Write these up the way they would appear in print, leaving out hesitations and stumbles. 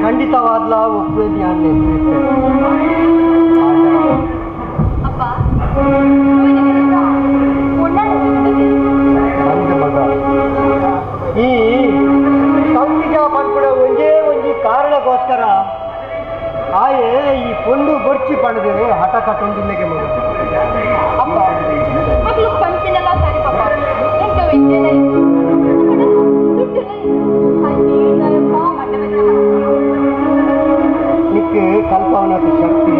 ಖಂಡಿತವಾದ್ಲ ಈ ಸಂವಿಜ ಪನ್ಪುನ ಒಂಜೇ ಒಂಜಿ ಕಾರಣಕ್ಕೋಸ್ಕರ ಆಯೆ ಈ ಪೊಂಡು ಬೊರ್ಚಿ ಪಣದು ಹಠ ಕಟ್ಟೊಂದುಲ್ಲೆಗೆ ಮಗ. ಅಪ್ಪ ಮಗಳು ಪಂಪಿನಲ್ಲ ಸರಿ ಪಾಪ ಎಂತ ನಿಕ್ಕೆ ಕಲ್ಪವನ ಶಕ್ತಿ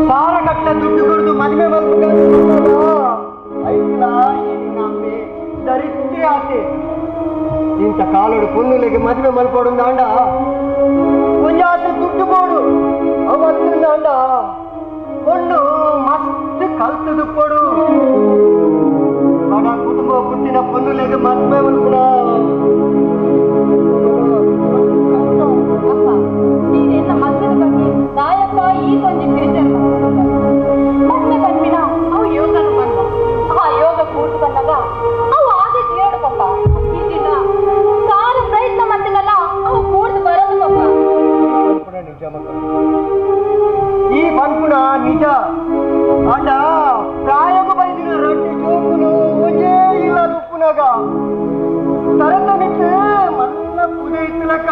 ಸಾರ ಕಟ್ಟ ದುಡ್ಡು ಕೊಡುದು ಮದುವೆ ದರಿದ್ರೆ ಆತೆ ಇಂಥ ಕಾಲೋಡು ಪೊನ್ನುಲೆಗೆ ಮದುವೆ ಮಲ್ಕೊಡು ಅಂಡ ಒಂಜಾತ ದುಡ್ಡು ಕೊಡು ಅವತ್ತು ಅಂಡ ಪೊಣ್ಣು ಮಸ್ತ್ ಕಲ್ತದು ಕೊಡು ಬಡ ಕುಟುಂಬ ಪುಟ್ಟಿನ ಪೊನ್ನುಲೆಗೆ ಮದುವೆ ಮಲ್ಪುಣ. ದಾಯಪ್ಪ ಈ ಕೊಂಚ ಬೇಜಾರು ಮದ್ಮೆ ಬಂದ್ಮಿನ ಅವು ಯೋಗನು ಬಂದ ಆ ಯೋಗ ಕೂತು ಬಂದಾಗ ಅವು ಆದ ತೀರಡು ಪಪ್ಪ ಇದ್ದಿಲ್ಲ ಸಾರು ಪ್ರಯತ್ನ ಮಾಡ್ತಿಲ್ಲಲ್ಲ ಅವು ಕೂರ್ದು ಬರೋದು ಪಪ್ಪ. ನಿಜ ಈ ಪನ್ಪುಣ ನಿಜ ಆಂಡ ಪ್ರಾಯకు ಬೈದಿನ ರಡ್ಡು ಜೋಕುಲು ಒಂಜೇ ಇಲ್ಲ ಉಪ್ಪುನಾಗ ತರತನಿಟ್ಟು ಮಲ್ಲ ಪೂಜೆ ಇತ್ತಲಕ್ಕ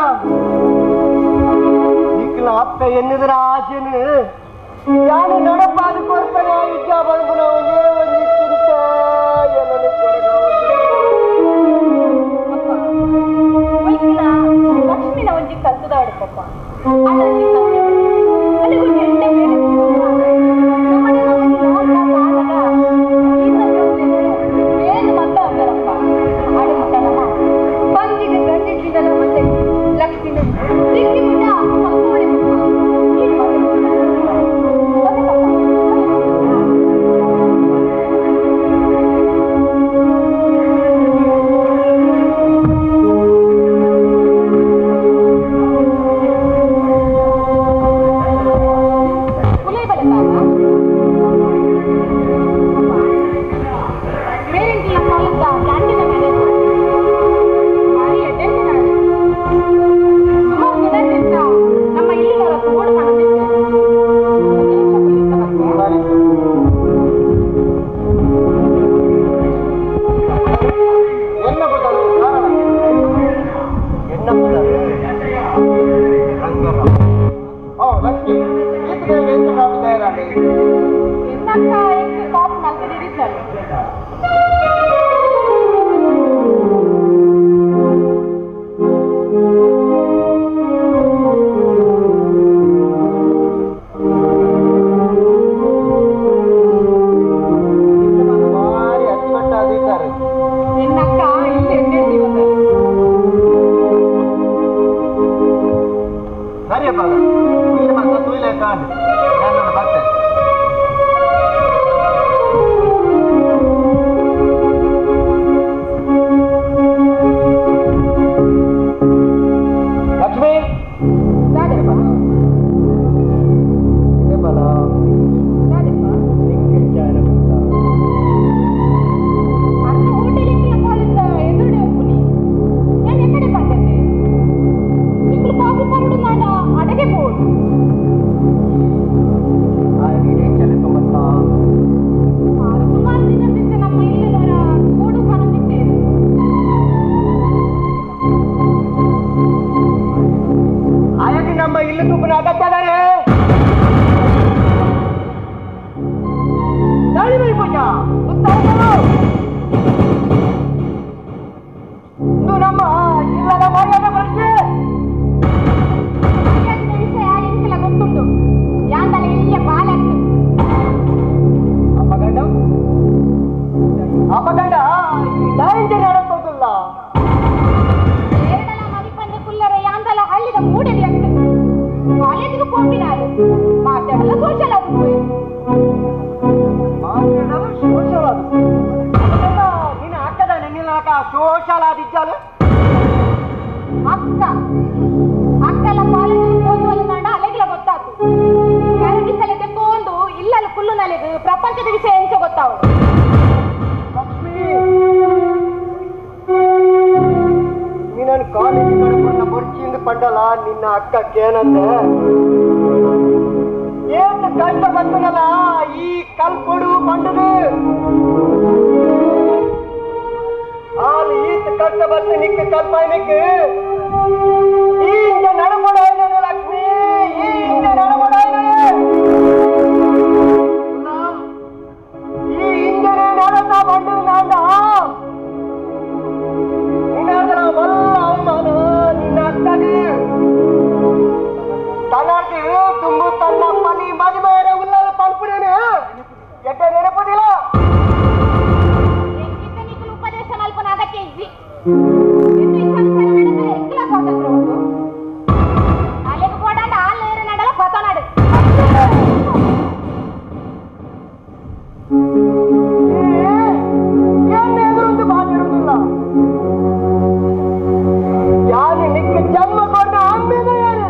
ಅಪ್ಪ ಎನ್ನಿದ್ರ ಆಸೆನು ಯಾನು ನಡಪಾದು ಕೊಡ್ತಾನೆ ಇಜ್ಜ ಬಂದ್ಪುನ ಒಂಜೇ ಒಂಜಿ ಚಿಂತೆ ಎನ್ನನು ಲಕ್ಷ್ಮಿನ ಒಂಜಿ ಕಲ್ತದಾಡು ಪಪ್ಪ ಲಕ್ಷ್ಮಿನ ಅಡಗೆ ಬೋರ್ಡ್. ನಮ್ಮ ಇಲ್ಲು ತುಪ್ಪನ ಅಗತ್ಯದಾರೆ ದಾಳಿ ಮಲ್ಪುಜ ಇದು ನಮ್ಮ ಇಲ್ಲದ ಮರ್ಯಾದೆ ಪ್ರಶ್ನೆ. ವಿಷಯ ಎಂತೆಲ್ಲ ಗೊತ್ತುಂಟು ಯಾಂದಲ ಇಲ್ಲಿಯ ಬಾಲತ್ತು ಅಪಗಂಡ ಅಪಗಂಡ ಈ ದಾರಿಂಜರಿ ನಡಕೋದಿಲ್ಲ. ಎರಡಲ ಮರಿಪಂದೆ ಕುಲ್ಲರೆ ಯಾಂದಲ ಹಳ್ಳಿದ ಮೂಡಲಿ ಅಂತ ಕಾಲೇಜಿಗೆ ಹೋಗಿನಾರು ಮಾತಾಡಲ್ಲ ಸೋಷಲ್ ಅದು ಮಾತಾಡಲು ಸೋಷಲ್ ಅದು ನಿನ್ನ ಅಕ್ಕದ ನಿನ್ನ ಸೋಷಲ್ ಆದಿಜ್ಜಾಲು ಅಕ್ಕ ಅಕ್ಕಲ ಕಾಲೇಜಿಗೆ ಹೋಗುವಲ್ಲಿ ನಾಡ ಅಲೆಗಿಲ ಗೊತ್ತಾತು ಕರಗಿಸಲೆ ತೆಕ್ಕೊಂಡು ಇಲ್ಲಲ್ಲಿ ಕುಲ್ಲು ನಲೆಗು ಪ್ರಪಂಚದ ವಿಷಯ ಎಂಚ ಗೊತ್ತಾವು. ಲಕ್ಷ್ಮಿ ನೀನನ್ನು ಕಾಲೇಜ್ ಕಡ್ಕೊಂಡ ಬೊರ್ಚಿಂದ ಪಡ್ಡಲ್ಲ ನಿನ್ನ ಅಕ್ಕ ಕೇನಂದೆ ಏನ್ ಕಷ್ಟ ಬಂದನಲ್ಲ ಈ ಕಲ್ಪೊಡು ಬಂಡದು ಆಲ್ ಈತ ಕಷ್ಟ ಬಂದು ನಿಕ್ಕ ಕಲ್ಪಾಯನಕ್ಕೆ ಈ ಇಂಜ ನಡಮೊಡಾಯ್ನನು ಲಕ್ಷ್ಮಿ, ಈ ಇಂಜ ನಡಮೊಡಾಯ್ನನು ಈ ಇಂಜನೆ ನಡತ ಬಂಡದು ನಾಂಡ ನಿನ್ನಾದ್ರ ಮಲ್ಲ ಅವಮಾನ ನಿನ್ನ ಅಕ್ಕಗೆ ತನ್ನರ್ದು ತುಂಬು ತನ್ನ ಪಲಿ ಮದುವೆಯರ ಉಲ್ಲಲು ಪಲ್ಪುಡೇನು ಎಟ್ಟ ನೆನಪುದಿಲ್ಲ. ಉಪದೇಶ ಮಲ್ಪನ ಅಗತ್ಯ ಇಜ್ಜಿ ಎಂಕಲ ಸ್ವಾತಂತ್ರ್ಯ ಉಂಟು ಅಲೆಗೆ ಪೋಡಾಂಡ ಆಲ್ ಏರು ನಡಲ ಪತನಾಡು ಎದುರೊಂದು ಮಾತಿರುವುದಿಲ್ಲ. ಯಾರು ನಿಕ್ಕ ಜನ್ಮ ಕೊಟ್ಟ ಅಮ್ಮೆದ ಯಾರು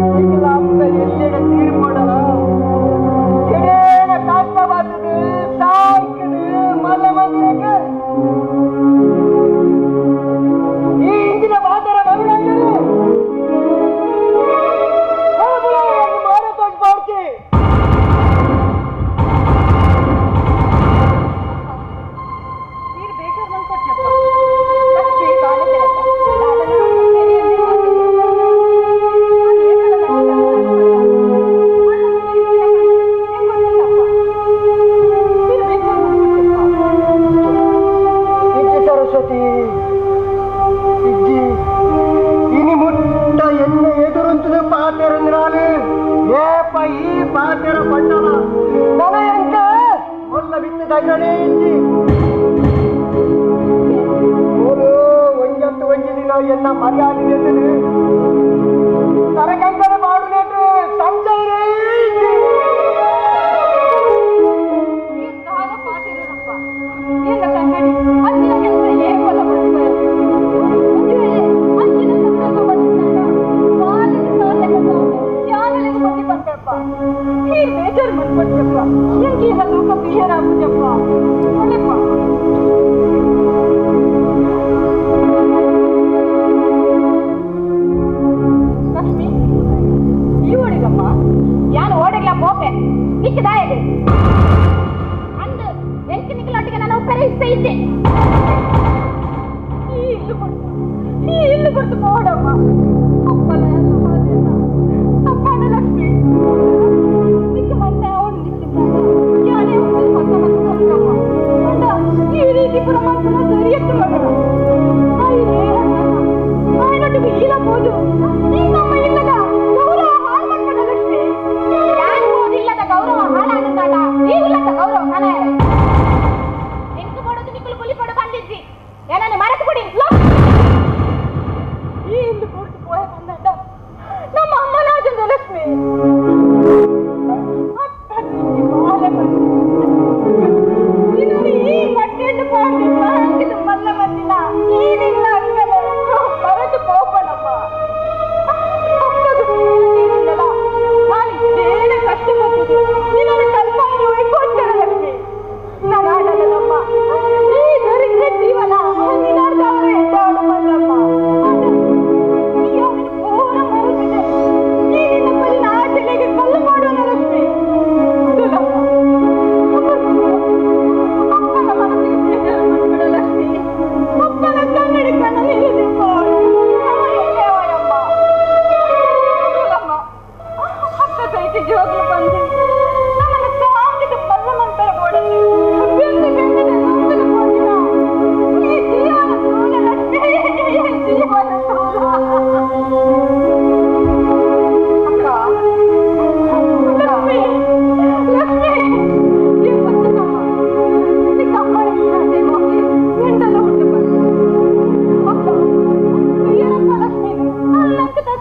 ನಿಕ್ಕಿಲ್ಲ ಅಪ್ಪ ಎಲ್ಲೆಡೆ ತೀರ್ಪಡಲ ಎಡೇನ ಕಷ್ಟ ಬರ್ತದೆ ಸಾಯ್ಕದು ಮಲ್ಲ ಮಂದಿರಕ್ಕೆ ಈ ಇಂಜಿನ ಬಾತರ ಮವಿಡಂಗರು ಮಾರ ತೋಜ್ ನೀರು ಬೇಜಾರು ಮನ್ಕೊಟ್ಲಪ್ಪ ಲಕ್ಷ್ಮಿ ಬಾಲ ಇಜ್ಜಿ ಸರಸ್ವತಿ ಇಜ್ಜಿ ಇನಿ ಮುಟ್ಟ ಎನ್ನ ಎದುರುಂತದ ಪಾತೆರಂದ್ರಾಲು ಏಪ ಈ ಪಾತೆರ ಪಟ್ಟಣ ನನ ಎಂಕ ಮೊಲ್ಲ ಬಿತ್ತು ಧೈರ್ಯನೇ ಇಜ್ಜಿ ಓಲು ಒಂಜತ್ತು ಒಂಜಿ ದಿನ ಎನ್ನ ಮರ್ಯಾದೆ ಎತ್ತದು ತರಕಂಕನ ಬಾಡುನೆಟ್ಟು ಸಂಜಯರೇ ಇಜ್ಜಿ. ಲಕ್ಷ್ಮಿ ಈ ಓಡಿಗಮ್ಮ ಯಾನು ಓಡಗ್ಲ ಪೋಪೆ ನಿಕ್ಕದಾಯದೆ ಅಂದು ಎಂಕ್ ನಿಕ್ಕಲೊಟ್ಟಿಗೆ ನಾನು ಉಪ್ಪರೆ ಇಷ್ಟ ಇದ್ದೆ ಈ ಇಲ್ಲು ಕೊಡ್ತು ಈ ಇಲ್ಲು ಕೊಡ್ತು ಪೋಡಮ್ಮ ಅಪ್ಪಲ ಅಪ್ಪನ ಲಕ್ಷ್ಮಿ ನಿಕ್ಕ ಮತ್ತೆ ಅವಳು ನಿಕ್ಕಿದ್ದಾಗ ಯಾನೇ ಉಂಟು ಮತ್ತೆ ಮತ್ತೆ ಬಂದಮ್ಮ ಅಂಡ ಈ ರೀತಿ ಪುರ ಮಕ್ಕಳ ಸರಿಯತ್ತು ಮಗನ ಆಯ್ನೊಟ್ಟಿಗೆ ಈಲ ಹೋದು ಈ ನಮ್ಮ ಇಲ್ಲದ ಗೌರವ ಹಾಳು ಮಾಡ್ಕೊಂಡ ಲಕ್ಷ್ಮಿ ಯಾರು ಹೋದಿಲ್ಲದ ಗೌರವ ಹಾಳಾಗುತ್ತಾಡ ಈ ಇಲ್ಲದ ಗೌರವ ಕಣೆ ಎಂಕು ಕೊಡೋದು ನಿಕ್ಕಲು ಕುಲಿ ಕೊಡು ಬಂದಿದ್ವಿ ಏನನ್ನು ಮರೆತು ಕೊಡಿ ಈ ಇಂದು ಕೊಡ್ತು ಪೋಯ ಬಂದಂಡ ನಮ್ಮ ಅಮ್ಮನಾಜಂದ ಲಕ್ಷ್ಮಿ ಈ ಮಟ್ಟೆಂಡು ಪಾಡ್ದಿಲ್ಲ ಅಂಕಿದು ಮಲ್ಲ ಬಂದಿಲ್ಲ ಈ ನಿನ್ನ ಅಕ್ಕನ ಮರೆತು ಪೋಪನಪ್ಪ ಅಪ್ಪದು ನೀನಿಲ್ಲಲ್ಲ ನಾನು ಇದೇನೆ ಕಷ್ಟ ಪಟ್ಟಿದ್ದು ನಿನ್ನನ್ನು ಕಲ್ಪಾಯಿ ಒಯ್ಕೋಸ್ಕರ ಲಕ್ಷ್ಮಿ ನಾನು ಆಡಲ್ಲಮ್ಮ ಈ ದರಿದ್ರ ಜೀವನ ನಿನ್ನಾರ್ದವರೇ ಎದ್ದಾಡು ಮಲ್ಲಮ್ಮ ಈ ಅವನು ಪೂರ ಮರೆತಿದೆ ಈ ನಿನ್ನ ಬಳಿ ನಾಟೆ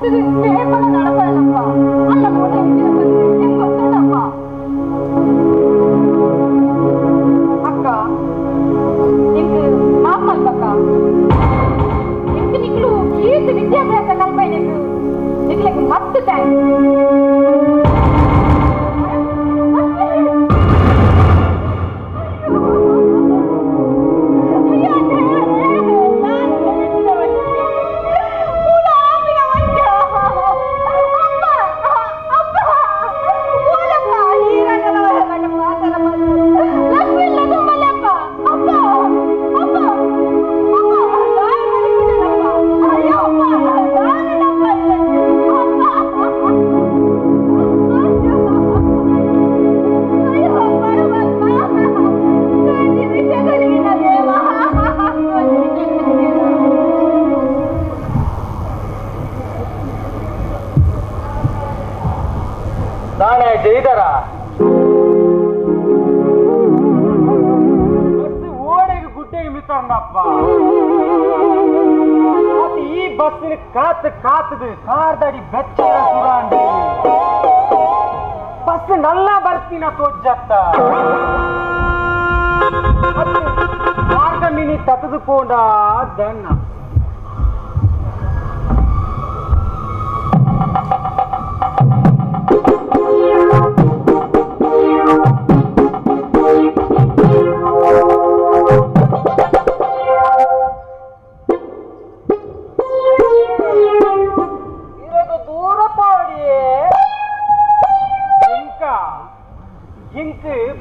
ಏಪಲ ನಡಪಲ್ಲಪ್ಪ ಅಲ್ಲ ಮೂಲ ಹೆಂಗ್ ಗೊತ್ತುಂಟಪ್ಪ ಅಕ್ಕ ಇಂಕ್ ಮಾಪಲ್ಪಕ್ಕ ಇಂಕ್ ನಿಕ್ಲು ಈತ ವಿದ್ಯಾಭ್ಯಾಸ ಕಲ್ಪೈನಕ್ ನಿಕ್ಲೆಗ್ ಮಸ್ತ್ thanks. ನಾಳೆ ಜೈದರ ಬಸ್ ಓಡೆಗೆ ಗುಡ್ಡೆಗೆ ಮಿತ್ತಣ್ಣಪ್ಪ. ಮತ್ತೆ ಈ ಬಸ್ಸಿನ ಕಾತು ಕಾತದು ಕಾರ್ದಡಿ ಬೆಚ್ಚ ಸುರಾಂಡಿ ಬಸ್ ನಲ್ಲ ಬರ್ತೀನ ತೋಜತ್ತ ಮಾರ್ಗ ಮಿನಿ ತತ್ತದುಕೊಂಡ ದಣ್ಣ.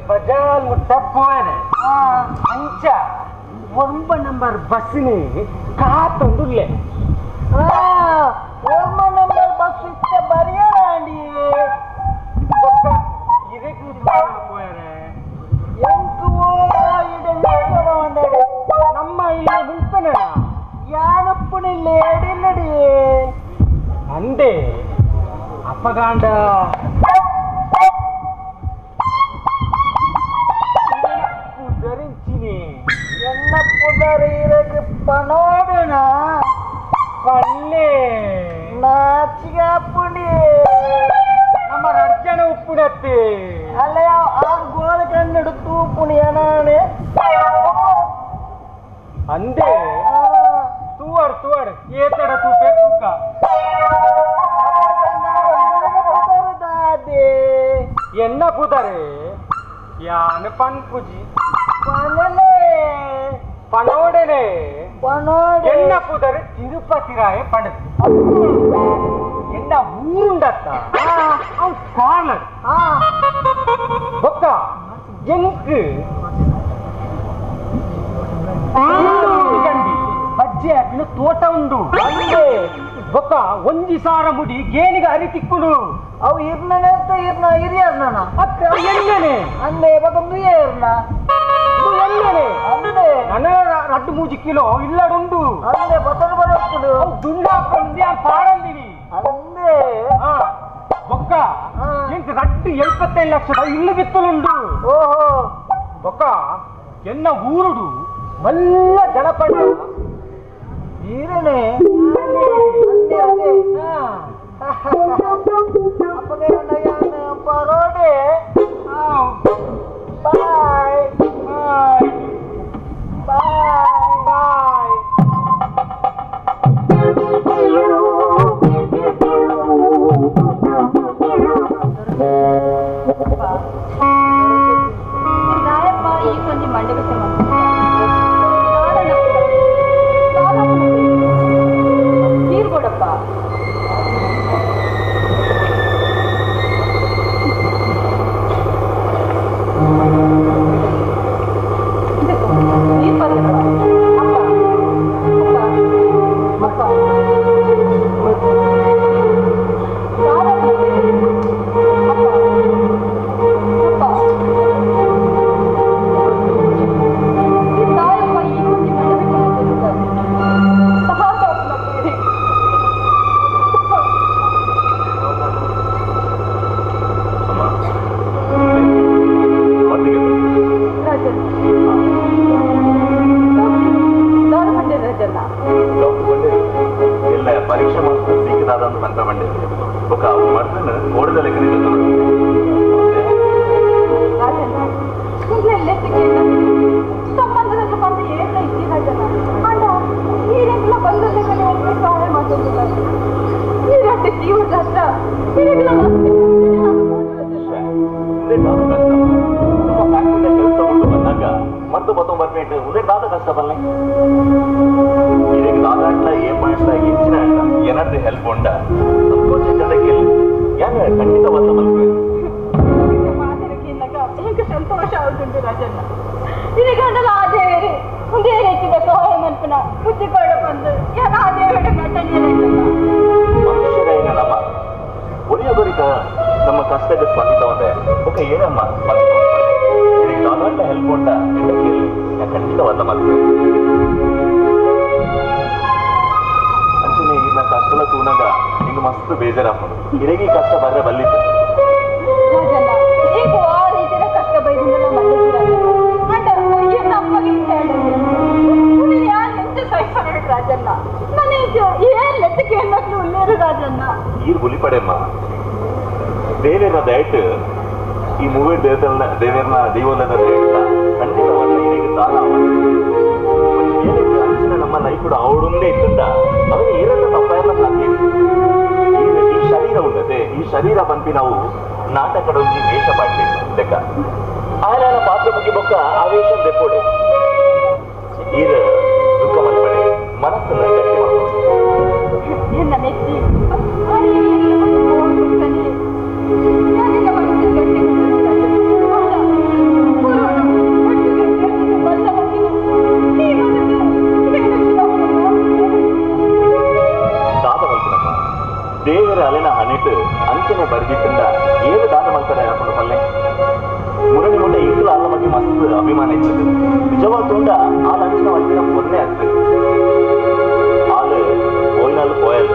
ಬಜಾಲ್ ಮುಟ್ಟಪ್ಪೋನೆ ಅಂಚ ಒಂಬ ನಂಬರ್ ಬಸ್ಸಿನಿ ಕಾತೊಂದುಲ್ಲೆ. ಒಂಬ ನಂಬರ್ ಬಸ್ ಇತ್ತ ಬರಿಯರಾಂಡಿ ಇದಕ್ಕೆ ಪೋಯರೆ ಎಂಕು ಇಡ ನಮ್ಮ ಇಲ್ಲಿ ಮುಲ್ಪನ ಯಾನಪ್ಪನಿಲ್ಲ ಎಡಿಲ್ಲಡಿ ಅಂದೆ ಅಪ್ಪಗಾಂಡ என்ன புதர் பணோடுனா பல்லே ನಾಚಿಗಾಪುಣಿ ನಮ್ಮ ರಡ್ಜನ ಉಪ್ಪುಡತ್ತೆ ಅಲ್ಲಯ ಆ ಗೋಳ ಕಣ್ಣಡು ತೂಪುಣಿ ಅನಾನೆ ಅಂದೆ ತೂವರ್ ತೂವರ್ ಏತಡ ತೂಪೆ ತೂಕ ಎನ್ನ ಪುದರೆ ಯಾನ ಪನ್ಪುಜಿ ಪನಲೆ ಪನೋಡನೆ ಪನೋಡೆ ಎನ್ನ ಪುದರೆ ತಿರುಪತಿ ರಾಯ ಪಣದು ಎನ್ನ ಊರುಂಡತ್ತ ಅವು ಕಾರ್ಲಡ್ ಬೊಕ್ಕ ಎಂಕ್ ಗಂಡಿ ಬಜ್ಜೆ ಹಾಕಿನ ತೋಟ ಉಂಡು ಬೊಕ್ಕ ಒಂಜಿ ಸಾರ ಮುಡಿ ಗೇಣಿಗೆ ಅರಿ ತಿಕ್ಕುಡು ಅವು ಇರ್ನನೆ ಅಂತ ಇರ್ನ ಹಿರಿಯರ್ನ ಅಕ್ಕ ಎಣ್ಣನೆ ಅಂದೆ ಬೊಕ್ಕ ಇರ್ನ ಎಣ್ಣನೆ ಅಂದೆ ನನ್ನ ರಡ್ಡು ಮೂಜಿ ಕಿಲೋ ಇಲ್ಲಡುಂಡು ಅಂದೆ ಬತ್ತಲು ಬರಪ್ಪುಡು ದುಂಡಾಪಂದಿ ಪಾಡಂದಿನಿ ಅಂದೆ ಬೊಕ್ಕ ಎಂಕ್ ರಡ್ಡು 75 ಲಕ್ಷ ಇಲ್ಲು ಬಿತ್ತಲುಂಡು. ಓಹೋ ಬೊಕ್ಕ ಎನ್ನ ಊರುಡು ಮಲ್ಲ ಜನಪದ ಈರನೆ ಅಂದೆ ಅದೇ ಪರೋಡೆ. Bye bye bye bye. ನಾಯಪ್ಪ ಈ ಕೊಂಚ ಮಂಡೆ ಬಿಸಿ ಬಂದಾಗ ಮದ್ದು ಬತ್ತೊಂಬತ್ತು ಉದೇ ದಾದ ಕಷ್ಟ ಬಲ್ಲೆ ಇದಕ್ಕೆ ದಾದಾಟ್ಲ ಏನ್ ಮಾಡ್ಲ ಎಂಚಿನ ಏನಾದ್ರು ಹೆಲ್ಪ್ ಉಂಡ ಸಂತೋಷ ಯಾನ್ ಖಂಡಿತ ಬತ್ತ ಮಲ್ಪೆ ಸಂತೋಷ ಆಗುಂಟು ರಾಜಣ್ಣ ಇದಕ್ಕೆ ಆ ದೇವರೇ ಒಂದೇ ರೀತಿಯ ಸಹಾಯ ಮನ್ಪನ ಬುದ್ಧಿ ಕೊಡ ಬಂದು ಯಾರು ಆ ದೇವರ ಮನುಷ್ಯರೈನ ನಮ್ಮ ಒರಿಯೊಬ್ಬರಿಗ ನಮ್ಮ ಕಷ್ಟಕ್ಕೆ ಸ್ಪಂದಿತವಂದೆ ಓಕೆ ಏನಮ್ಮ ಸ್ಪಂದಿತ ಇದಕ್ಕೆ ದಾದಾಟ್ಲ ಹೆಲ್ಪ್ ಉಂಡ ಖಂಡಿತವಾದ ಮಲ್ಪೆ ಅಂಚನೆ ಈಗಿನ ಕಷ್ಟಲ ತೂನಾಗ ನಿಂಗೆ ಮಸ್ತ್ ಬೇಜಾರಾಪುಂಡು ಇರೆಗೆ ಈ ಕಷ್ಟ ಬರ್ರೆ ಬಲ್ಲಿತ್ತು ಈಗ ಆ ರೀತಿಯ ಕಷ್ಟ ಬೈದಿಂದ ರಾಜಣ್ಣ ನನಗೆ ಏನ್ ಲೆತ್ತಕ್ಕೆ ಹೆಣ್ಮಕ್ಳು ಉಳ್ಳೇರು ರಾಜಣ್ಣ ಈರ್ ಬುಲಿಪಡೆಮ್ಮ ದೇವೇರ್ನ ದಯಟ್ ಈ ಮೂವೇ ದೇವತೆಲ್ಲ ದೇವೇರ್ನ ದೈವದ ದಯಟ್ಲ ಖಂಡಿತವಾದ ಇರೆಗೆ ದಾನ ಅಂಚಿನ ನಮ್ಮ ಲೈಫ್ ಅವಡುಂದೇ ಇತ್ತಂದ ಅವನು ಏರೆಲ್ಲ ತಪ್ಪಾಯಲ್ಲ ಸಾಧ್ಯ ಈ ಶರೀರ ಉಂಡತೆ ಈ ಶರೀರ ಪಂಪಿ ನಾವು ನಾಟಕಡೊಂಜಿ ವೇಷ ಪಾಡ್ಲಿ ಲೆಕ್ಕ ಆಯನ ಪಾತ್ರ ಮುಗಿ ಬೊಕ್ಕ ಆವೇಶ ದೆಪ್ಪೋಡೆ ಈರ ದುಃಖ ಮಲ್ಪಡೆ ಮನಸ್ಸನ್ನು ಗಟ್ಟಿ ಮಾಡ್ಕೊಂಡು ಎನ್ನ ಮೆಚ್ಚಿ ದಾದ ಮಲ್ಪನಮ್ಮ ದೇವರ ಅಲೆನ ಹಣೆಟ್ ಅಂಚನೆ ಬರೆದಿಟ್ಟಿಂದ ಏಳು ದಾದ ಮಲ್ಪಡೆ ಹಾಕೊಂಡು ಪಲ್ಲೆ ಮುರಳಿ ಮುಟ್ಟ ಈಗಲೂ ಅಲ್ಲ ಬಗ್ಗೆ ಮಸ್ತ್ ಅಭಿಮಾನ ಇತ್ತು ನಿಜವಾದ ತುಂಡ ಆ ಅಂಚಿನ ಮಲ್ಪಿನ ಪೊನ್ನೆ ಆಗ್ತದೆ ಆಲು ಪೋಯ್ನಾಲು ಪೋಯಲ್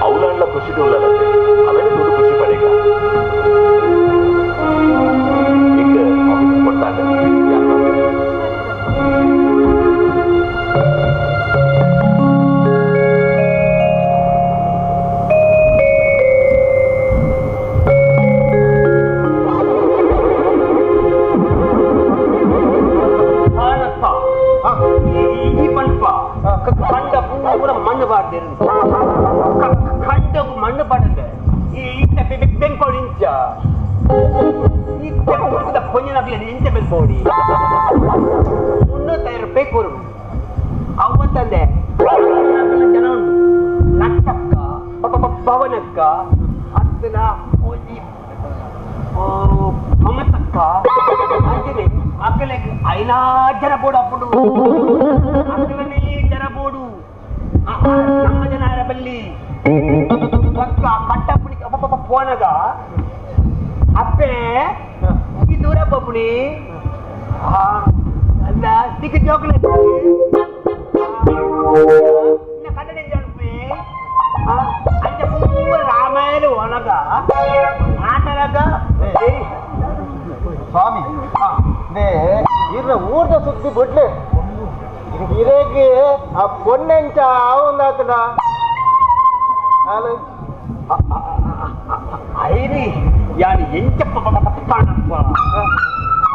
ಅವಳಂಡ್ಲ ಖುಷಿ ಉಳ್ಳದಂತೆ ಅವೆಲ್ಲ ದುಡ್ಡು ಖುಷಿ ಪಡೇಕ ಈಗ ಆಫೀಸ್ ಕೊಡ್ತಾಂಡೆ ಕಂಡ ಪೂರ ಮಣ್ಣು ಬಾರ್ದು ಕಂಡ ಮಣ್ಣು ಪಡಂದೆ ಈ ಇತ್ತ ಬೆಂಕೋಡಿ ಇಂಚ ಈ ಪೊಂಜಿನಾಗ್ಲಿ ಇಂಚ ಬೆಂಕೋಡಿ 350 ರೂಪಾಯಿ ಕೊರು ಅವತ್ತಂದೆ ಜನ ಉಂಟು ಲಕ್ಷಕ್ಕ ಪವನಕ್ಕ ಹತ್ತನ ಮಮತಕ್ಕ ಅಂಜನೆ ಅಕ್ಕಲೆಗ್ ಐನಾ ಜನ ಬೋಡು ಅಪ್ಪುಡು ಅಕ್ಕಲನೇ ಜನ ಬೋಡು ನಮ್ಮ ಜನ ಬಲ್ಲಿ ಕಟ್ಟಪ್ಪುಣಿ ಪೋನಗ ಅಪ್ಪೆ ಈ ದೂರ ಪಪ್ಪುಣಿ ಅಲ್ಲ ದಿಕ್ಕ ಜೋಕ್ಲೆ ಕನ್ನಡ ಅಂಚ ಪೂರ ರಾಮಾಯಣ ಒಣಗ ಆಟರಾಗ ಸ್ವಾಮಿ ಇರ್ನ ಊರ್ದ ಸುದ್ದಿ ಬಿಡ್ಲೆ ಇರೆಗೆ ಆ ಪೊನ್ನೆಂಚ ಆವುಂದಾತನ ಐರಿ ಯಾನು ಎಂಚ ಪಣಪ್ಪ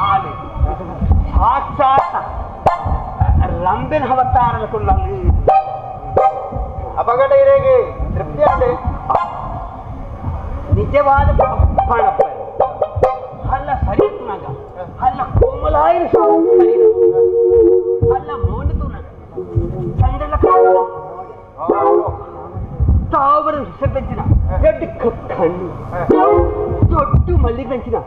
ಆಲೆ ಸಾಕ್ಷಾತ್ ರಂಬೆನ ಅವತಾರ ಕೊಳ್ಳಲಿ ಅಪಗಡ ಇರೆಗೆ ತೃಪ್ತಿ ಆಡೆ ನಿಜವಾದ ಪಣಪ್ಪ ಅಲ್ಲ ಸರಿ ತುನಾಗ ಅಲ್ಲ ಕೋಮಲಾಯಿನ ಶರೀರ ಅಲ್ಲ ಮೋನು ತುನಾಗ ಚಂದ್ರನ ತಾವರ ಹೆಸರು పెంచిన రెడ్ కన్ను దొడ్డు మల్లి పెంచిన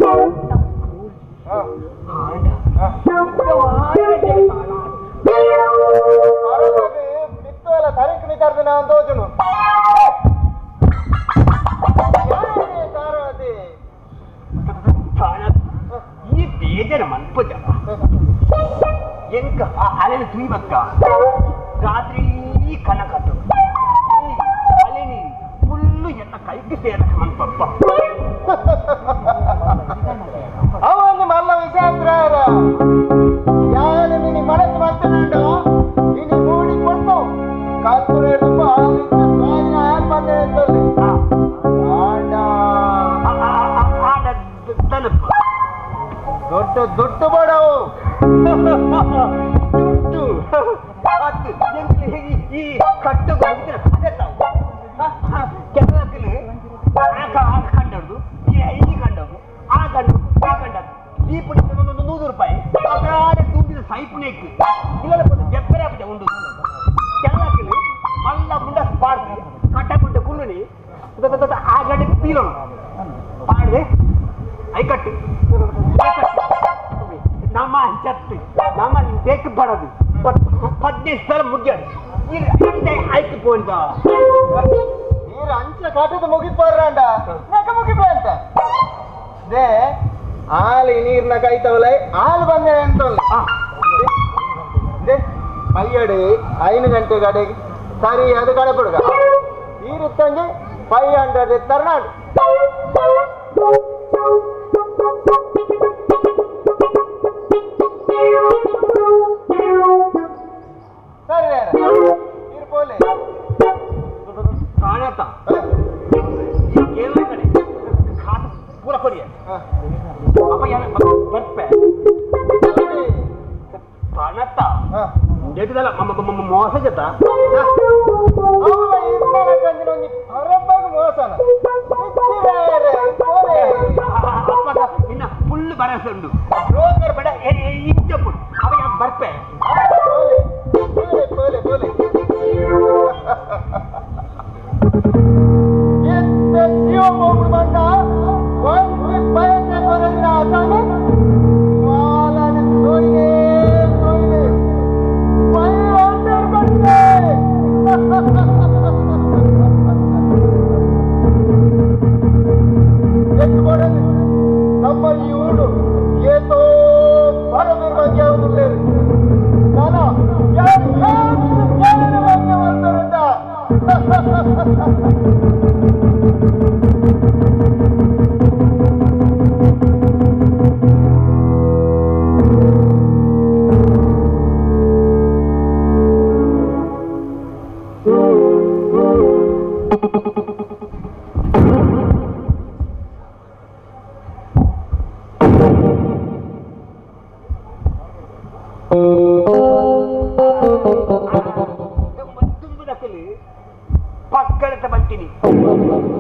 ಈ ಬೇಜನ ಮನ್ಪುಜ ಎಂಕ ಅಲೆನ ತುಯ್ಬಕ್ಕ ರಾತ್ರಿ ಕನಕಟ್ಟು ಅಲೆನಿ ಫುಲ್ಲು ಎನ್ನ ಕೈಗೆ ಸೇರಕ ಮನ್ಪಪ್ಪ ಅವನು ಮಲ್ಲ ವಿಷಾತ್ರ ಯಾರು ನಿನ್ನ ಮನಸ್ಸು ಮಾಡ್ತಾನೋ ನಿನ್ನ ಮೂಡಿ ಕೊಟ್ಟು ಕಾಲ್ಪುರ ಸ್ವಾಧೀನ ಆತ್ಮಹತ್ಯೆ ದೊಡ್ಡ ದೊಡ್ಡ ಬಡವು ದುಡ್ಡು ಈ ಕಟ್ಟು ಕೆಲವು ಕಿಲೋ ಪಾಡ್ದೆ ಐಕಟ್ಟು ನಮ್ಮ ಜತ್ತು ನಮ್ಮ ಬೇಕು ಬಡದು 15 ಸಲ ಮುಗಿಯೋದು ಆಯ್ತು ಪೋಂದ ನೀರು ಅಂಚ ಕಾಟದ ಮುಗಿದ್ ಅಂಡ ಮುಗಿಪ್ಪ ಅಂತ they ಹಾಲು ನೀರ್ನ ಕಾಯ್ತವಲ್ಲ ಹಾಲು ಬಂದೆ ಅಂತ ಪೈಯಡಿ 5 ಗಂಟೆ ಕಡೆ ಸರಿ ಅದು ಕಡೆ ಬಿಡುಗ ನೀರಿತ್ತಂಗೆ 500 ತರ್ನಾಡು ಸರಿ ನೀರು ಪೋಲೆ ಕಾಣತ ಕಡೆ ಕಾಟ ಪೂರ ಕೊರಿಯ ಅಪ್ಪ ಯಾರ ಬರ್ಪೆ ಕಾಣತ್ತ ಮೋಸ ಜತ ಮೋಸನ ಇನ್ನ ಫುಲ್ ಭರವಸೆ ಉಂಟು ಬ್ರೋಕರ್ ಬೇಡ ಇಂಚಪ್ಪು ಅವ ಬರ್ಪೆ ಪೋಲೆ ಪೋಲೆ ನಮ್ಮ ಈ ಊರು ಏತೋ ಬರದಿರುವಾಗ ನಾನು ಯಾರು ಪಕ್ಕಳತ ಬಂತೀನಿ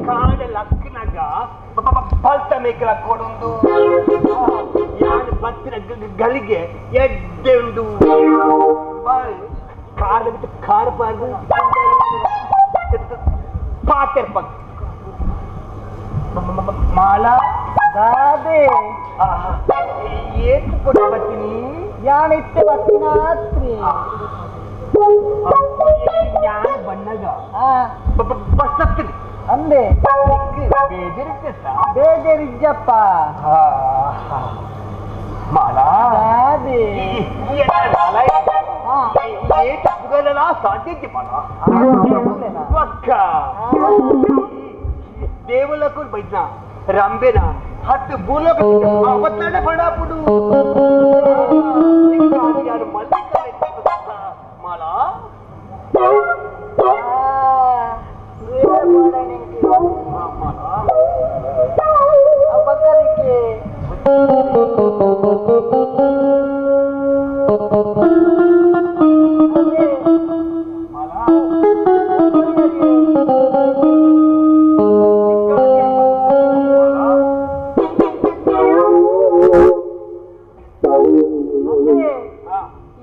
ಕಾಡಲ್ಲಿ ಅಕ್ಕನಾಗ ಬಲ್ತ ಮೇಕಲ ಕೊಡೊಂದು ಯಾನು ಬತ್ತಿನ ಗಳಿಗೆ ಎಡ್ಡೆ ಉಂಡು ಕಾಡ ಬಿಟ್ಟು ಕಾಡು ಪಾಡು ಪಾತೆರ್ ಪಕ್ಕ ಮಾಲಾ ದಾದೆ ಏತು ಕೊಟ್ಟು ಬರ್ತೀನಿ ಯಾನಿತ್ತೆ ಬರ್ತೀನಾತ್ರಿ ಯಾನು ಬಣ್ಣಗ ಬಸ್ ಹತ್ತೀನಿ ಅಂದೆ ಬೇಜಾರಿದ್ದ ಬೇಜಾರಿಜ್ಜಪ್ಪ ಮಾಲಾ ದಾದೆ ಏಟು ಪುಗಲಲ್ಲ ಸಾಧ್ಯತೆ ಮಾಲಾ ಪಕ್ಕ దేవులకు బయట రంబేనా హత్తు భూలోక అవతల పడాపుడు మళ్ళీ మాలా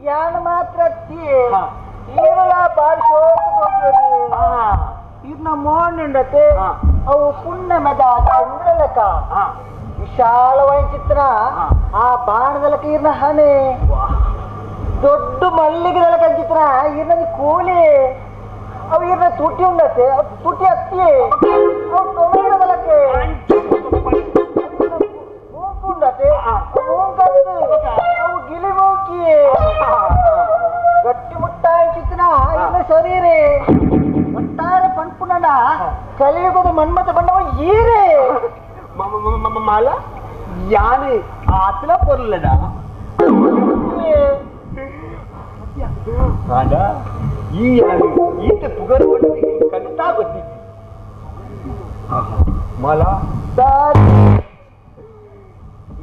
ಯಾನ್ ಮಾತ್ರ ಇರ್ನ ಮೋಂಡುಂಡತೆ ಅವು ಪುಣ್ಯಮದ ಚಂದ್ರಲಕ ವಿಶಾಲವಾದ ಚಿತ್ರ ಆ ಬಾಣದಲಕ ಇರ್ನ ಹಣೆ ದೊಡ್ಡ ಮಲ್ಲಿಗೆದಲಕ ಚಿತ್ರ ಇರ್ನది ಕೂಲಿ ಅವು ಇರ್ನ ತುಟಿ ಉಂಡತೆ ತುಟಿ ಅತ್ತಿ ಅವು ಟೊಮೆಟೊದಲಕ್ಕೆ ಮೂಂಕುಂಡತೆ ಮೂಂಕತ್ತು ಅವು ಗಿಲಿ ಮೂಕಿ ಗಟ್ಟಿ ಮುಟ್ಟಾಯಿ ಚಿತ್ರ ಇರ್ನ ಶರೀರ ಒಟ್ಟಾರೆ ಪಣ್ಪುನಡ ಕಲಿಯುಗದ ಮನ್ಮಥ ಬಂಡವ ಈರೇ ಮಾಲ ಯಾನೆ ಆತಲ ಪೊರ್ಲದ ಈ ಈತ ಪುಗರ್ ಕಣ್ತಾ ಗೊತ್ತಿತ್ತು ಮಾಲ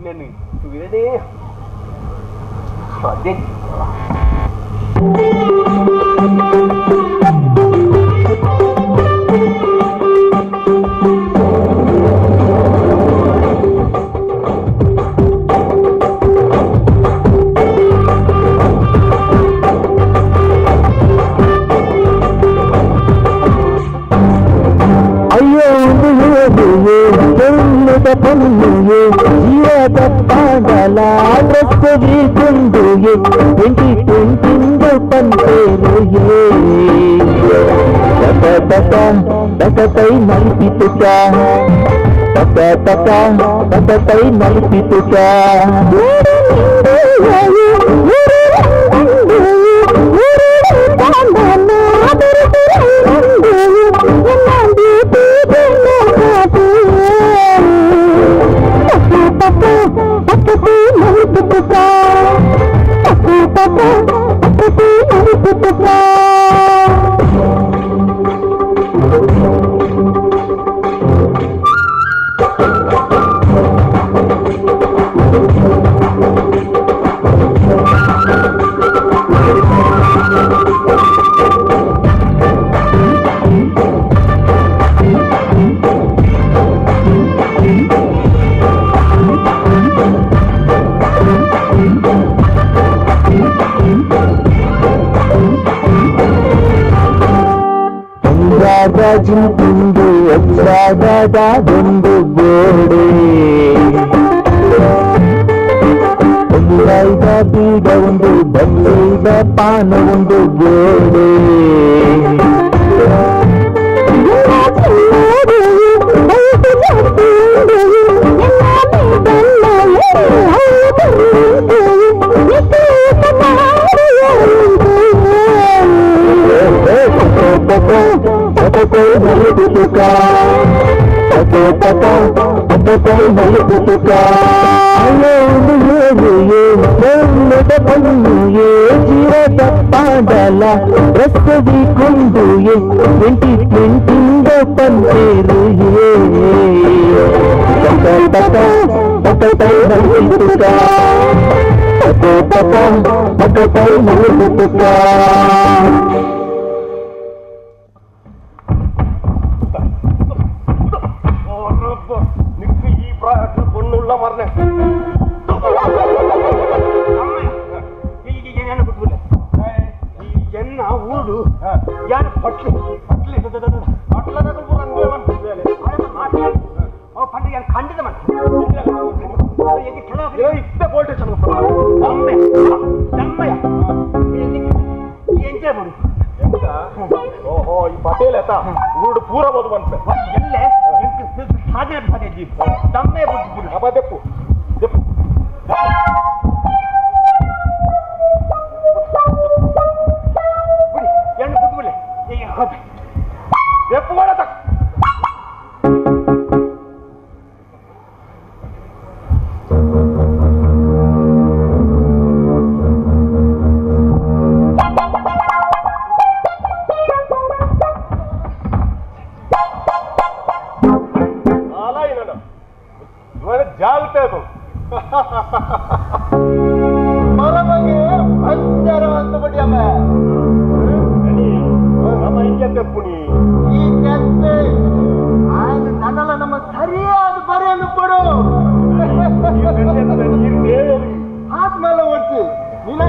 నేను ತುಗಡೆ ಸಾಧ್ಯ. ಅಯ್ಯೋ. ಪೊನ್ನುಯೆ ಜೀವದ ಪಾಂಡಲ ಡ್ರೆಸ್ ವೀಕುಂಡುಯೆ ಟ್ವೆಂಟಿ ಟ್ವೆಂಟಿಂದು ಪಂತೇರುಯೆ ತಕ ತಕ ತಕ ತೈ ನಲಿಪಿತುಕ ತಕ ತಕ ತಕ ತೈ ನಲಿಪಿತುಕ ಜಿಂಪುಂಡು ಅಜ್ಜಾದೊಂದು ಗೋಡೆ ಒಂದಾಯ್ದ ಬೀಡ ಒಂದು ಬಲ್ಲೈದ ಪಾನ ಒಂದು ಗೋಡೆ ಜೀವದ ಪಾಂಡಲ ಡ್ರೆಸ್ ಕೊಂಡುಯೆ ಟ್ವೆಂಟಿ ಟ್ವೆಂಟಿಂದ ಪಂತೇರುಯೆ ತಕ ತಕ ತಕ ತೈ ನಲಿಪಿತುಕ ತಕ ತಕ ತಕ ತೈ ನಲಿಪಿತುಕ. ಓಹೋ ಈ ಪಟೇಲ್ ಆತ ಊರು ಪೂರ ಬೋದು ಬಂತ ಎಲ್ಲೆ ಸಾಧನೆ ಸಾಧನೆ ತಮ್ಮೆ ಅಪ್ಪ ದೆಪ್ಪು ದೆಪ್ಪು ಬಿಡಿ ಎಣ್ಣೆ ಬುದ್ಧು ಬಿಡ್ಲೆ ದೆಪ್ಪು ಮಾಡತ್ತ. ನಮ್ಮ ಸರಿಯಾದ ಬರೆಯನ್ನು ಕೊಡು ಆದ್ಮೇಲೆ ಒಡ್ಸಿ ನಿನ್ನ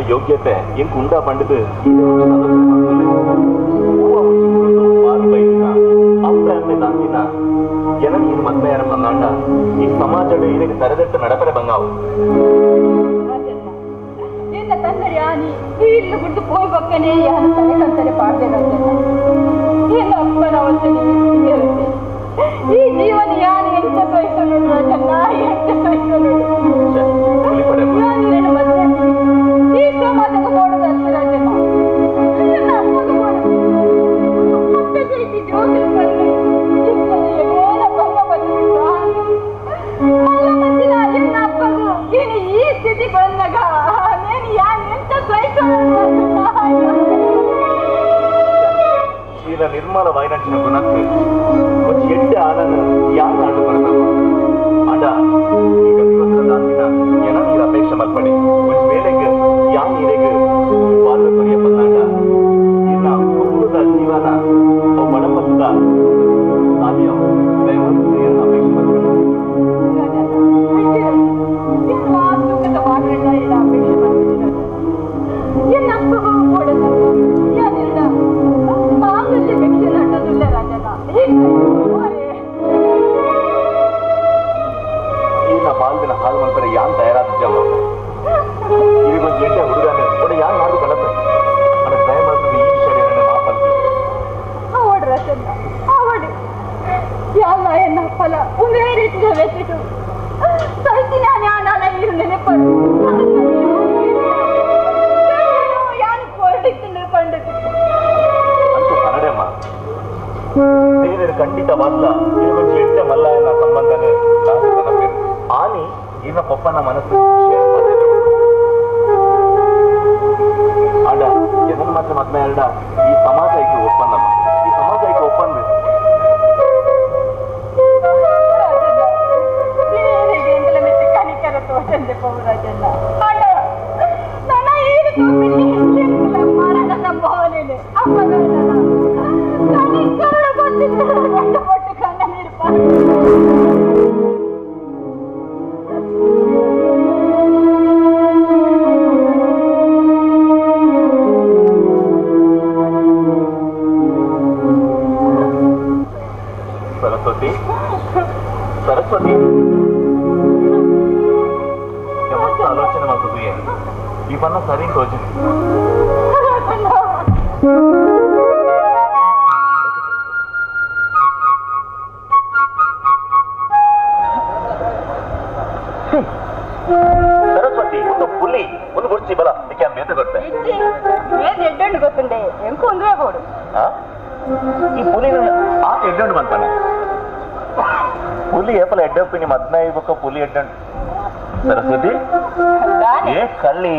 ಯೋಗ್ಯತೆ ಎಂಕ್ ಉಂಡಾ ಪಂಡದು ಈ ಸಮಾಜದ ಇದಕ್ಕೆ ತರದಟ್ಟು ನಡಪರೆ ಬಂಗಾವು ನಿನ್ನ ತಂದಡಿ ಆನಿ ಇಲ್ಲಿ ಬಿಟ್ಟು ಪೋಯ್ ಬಕ್ಕನೆ ಯಾನ ತಲೆ ಕಂತನೆ ಪಾಡ್ದೆ ನಿನ್ನ ಅಪ್ಪನ ಅವಸ್ಥೆ ಈ ಜೀವನ ಯಾನು ಎಂತ ಸಹಿಸಲು ರಾಜಣ್ಣ ಎಂತ ಸಹಿಸಲು ನಾನು ಮದುವೆ ಈ ಸಮಾಜಕ್ಕೆ ಕೊಡೋದು ರಾಜಣ್ಣ ನನ್ನ ಅಪ್ಪಗೆ ಕೊಡೋದು ಅಪ್ಪ ಜೈತಿ ಜೋಗಿ ಬಂದು ಈ ಸ್ಥಿತಿ ಬಂದಾಗ నేను ಎಂತ ಈನ ನಿರ್ಮಲ ವಾಯಿನಂಚಿನ ಗುಣಕ್ಕೆ ಒಂಜಿ ಎಡ್ಡೆ ಆನನ ಯಾನ್ ಆಂಡು ಬರತಮ್ಮ ಆಂಡ ಈ ಗತಿವಂತರ ದಾಂತಿನ ಎನ ನೀರು ಅಪೇಕ್ಷೆ ಮಲ್ಪಡಿ ಒಂಜಿ ವೇಳೆಗ್ ಯಾನ್ ಈರೆಗ್ ಬಾಲ್ವ ಕೊರಿಯ ಬಂದಾಂಡ ಈರ್ನ ಕುಟುಂಬದ ಜೀವನ ಅವು ಬಡಪತ್ತದ ಸಾಧ್ಯ ದಯವಂತ ಈರ್ನ ಅಪೇಕ್ಷೆ ಮಲ್ಪಡಿ ಈರ್ನ ಬಾಲ್ವಿನ ಹಾಳು ಮಲ್ಪರೆ ಯಾನ್ ತಯಾರಾದ ಜಮ್ಮ ಖಂಡಿತವಾದ್ಲ ಇದೊಂದು ಎಡ್ಡೆ ಮಲ್ಲಯ್ಯನ ಸಂಬಂಧನೇ ನಾನು ನಂಬಿರು. ಆನಿ ಈನ ಪಪ್ಪನ ಮನಸ್ಸು ಆಡ ಎನ್ನ ಮಾತ್ರ ಮದ್ಮೆ ಅಲ್ಡ ಈ ಸಮಾಜ ಐಕೆ ಒಪ್ಪಂದಮ್ಮ, ಈ ಸಮಾಜ ಐಕೆ ಒಪ್ಪಂದ. ಸರಸ್ವತಿ, ಸರಸ್ವತಿ, ಮಸ್ತ್ ಆಲೋಚನೆ ಮಾಡ್ತದೆ ಈ ಬಣ್ಣ ಸರಿ ತೋಜಿ. ಸರಸ್ವತಿ ಒಂದು ಪುಲಿ ಒಂದು ಗುರ್ಚಿ ಬಲ ಬೇತೆ ಗೊತ್ತೆ ಗೊತ್ತುಂಡೆ ಎಂಕು ಒಂದುವೇ ಬೋಡು. ಈ ಪುಲಿ ಆತ ಎಡ್ಡಂಡು ಬಂತಾನ ಪುಲಿ ಏಪಲ ಎಡ್ಡಪ್ಪಿನಿ ಮದ್ನ ಬೊಕ್ಕ ಪುಲಿ ಎಡ್ಡಂಡು. ಸರಸ್ವತಿ ಏ ಕಳ್ಳಿ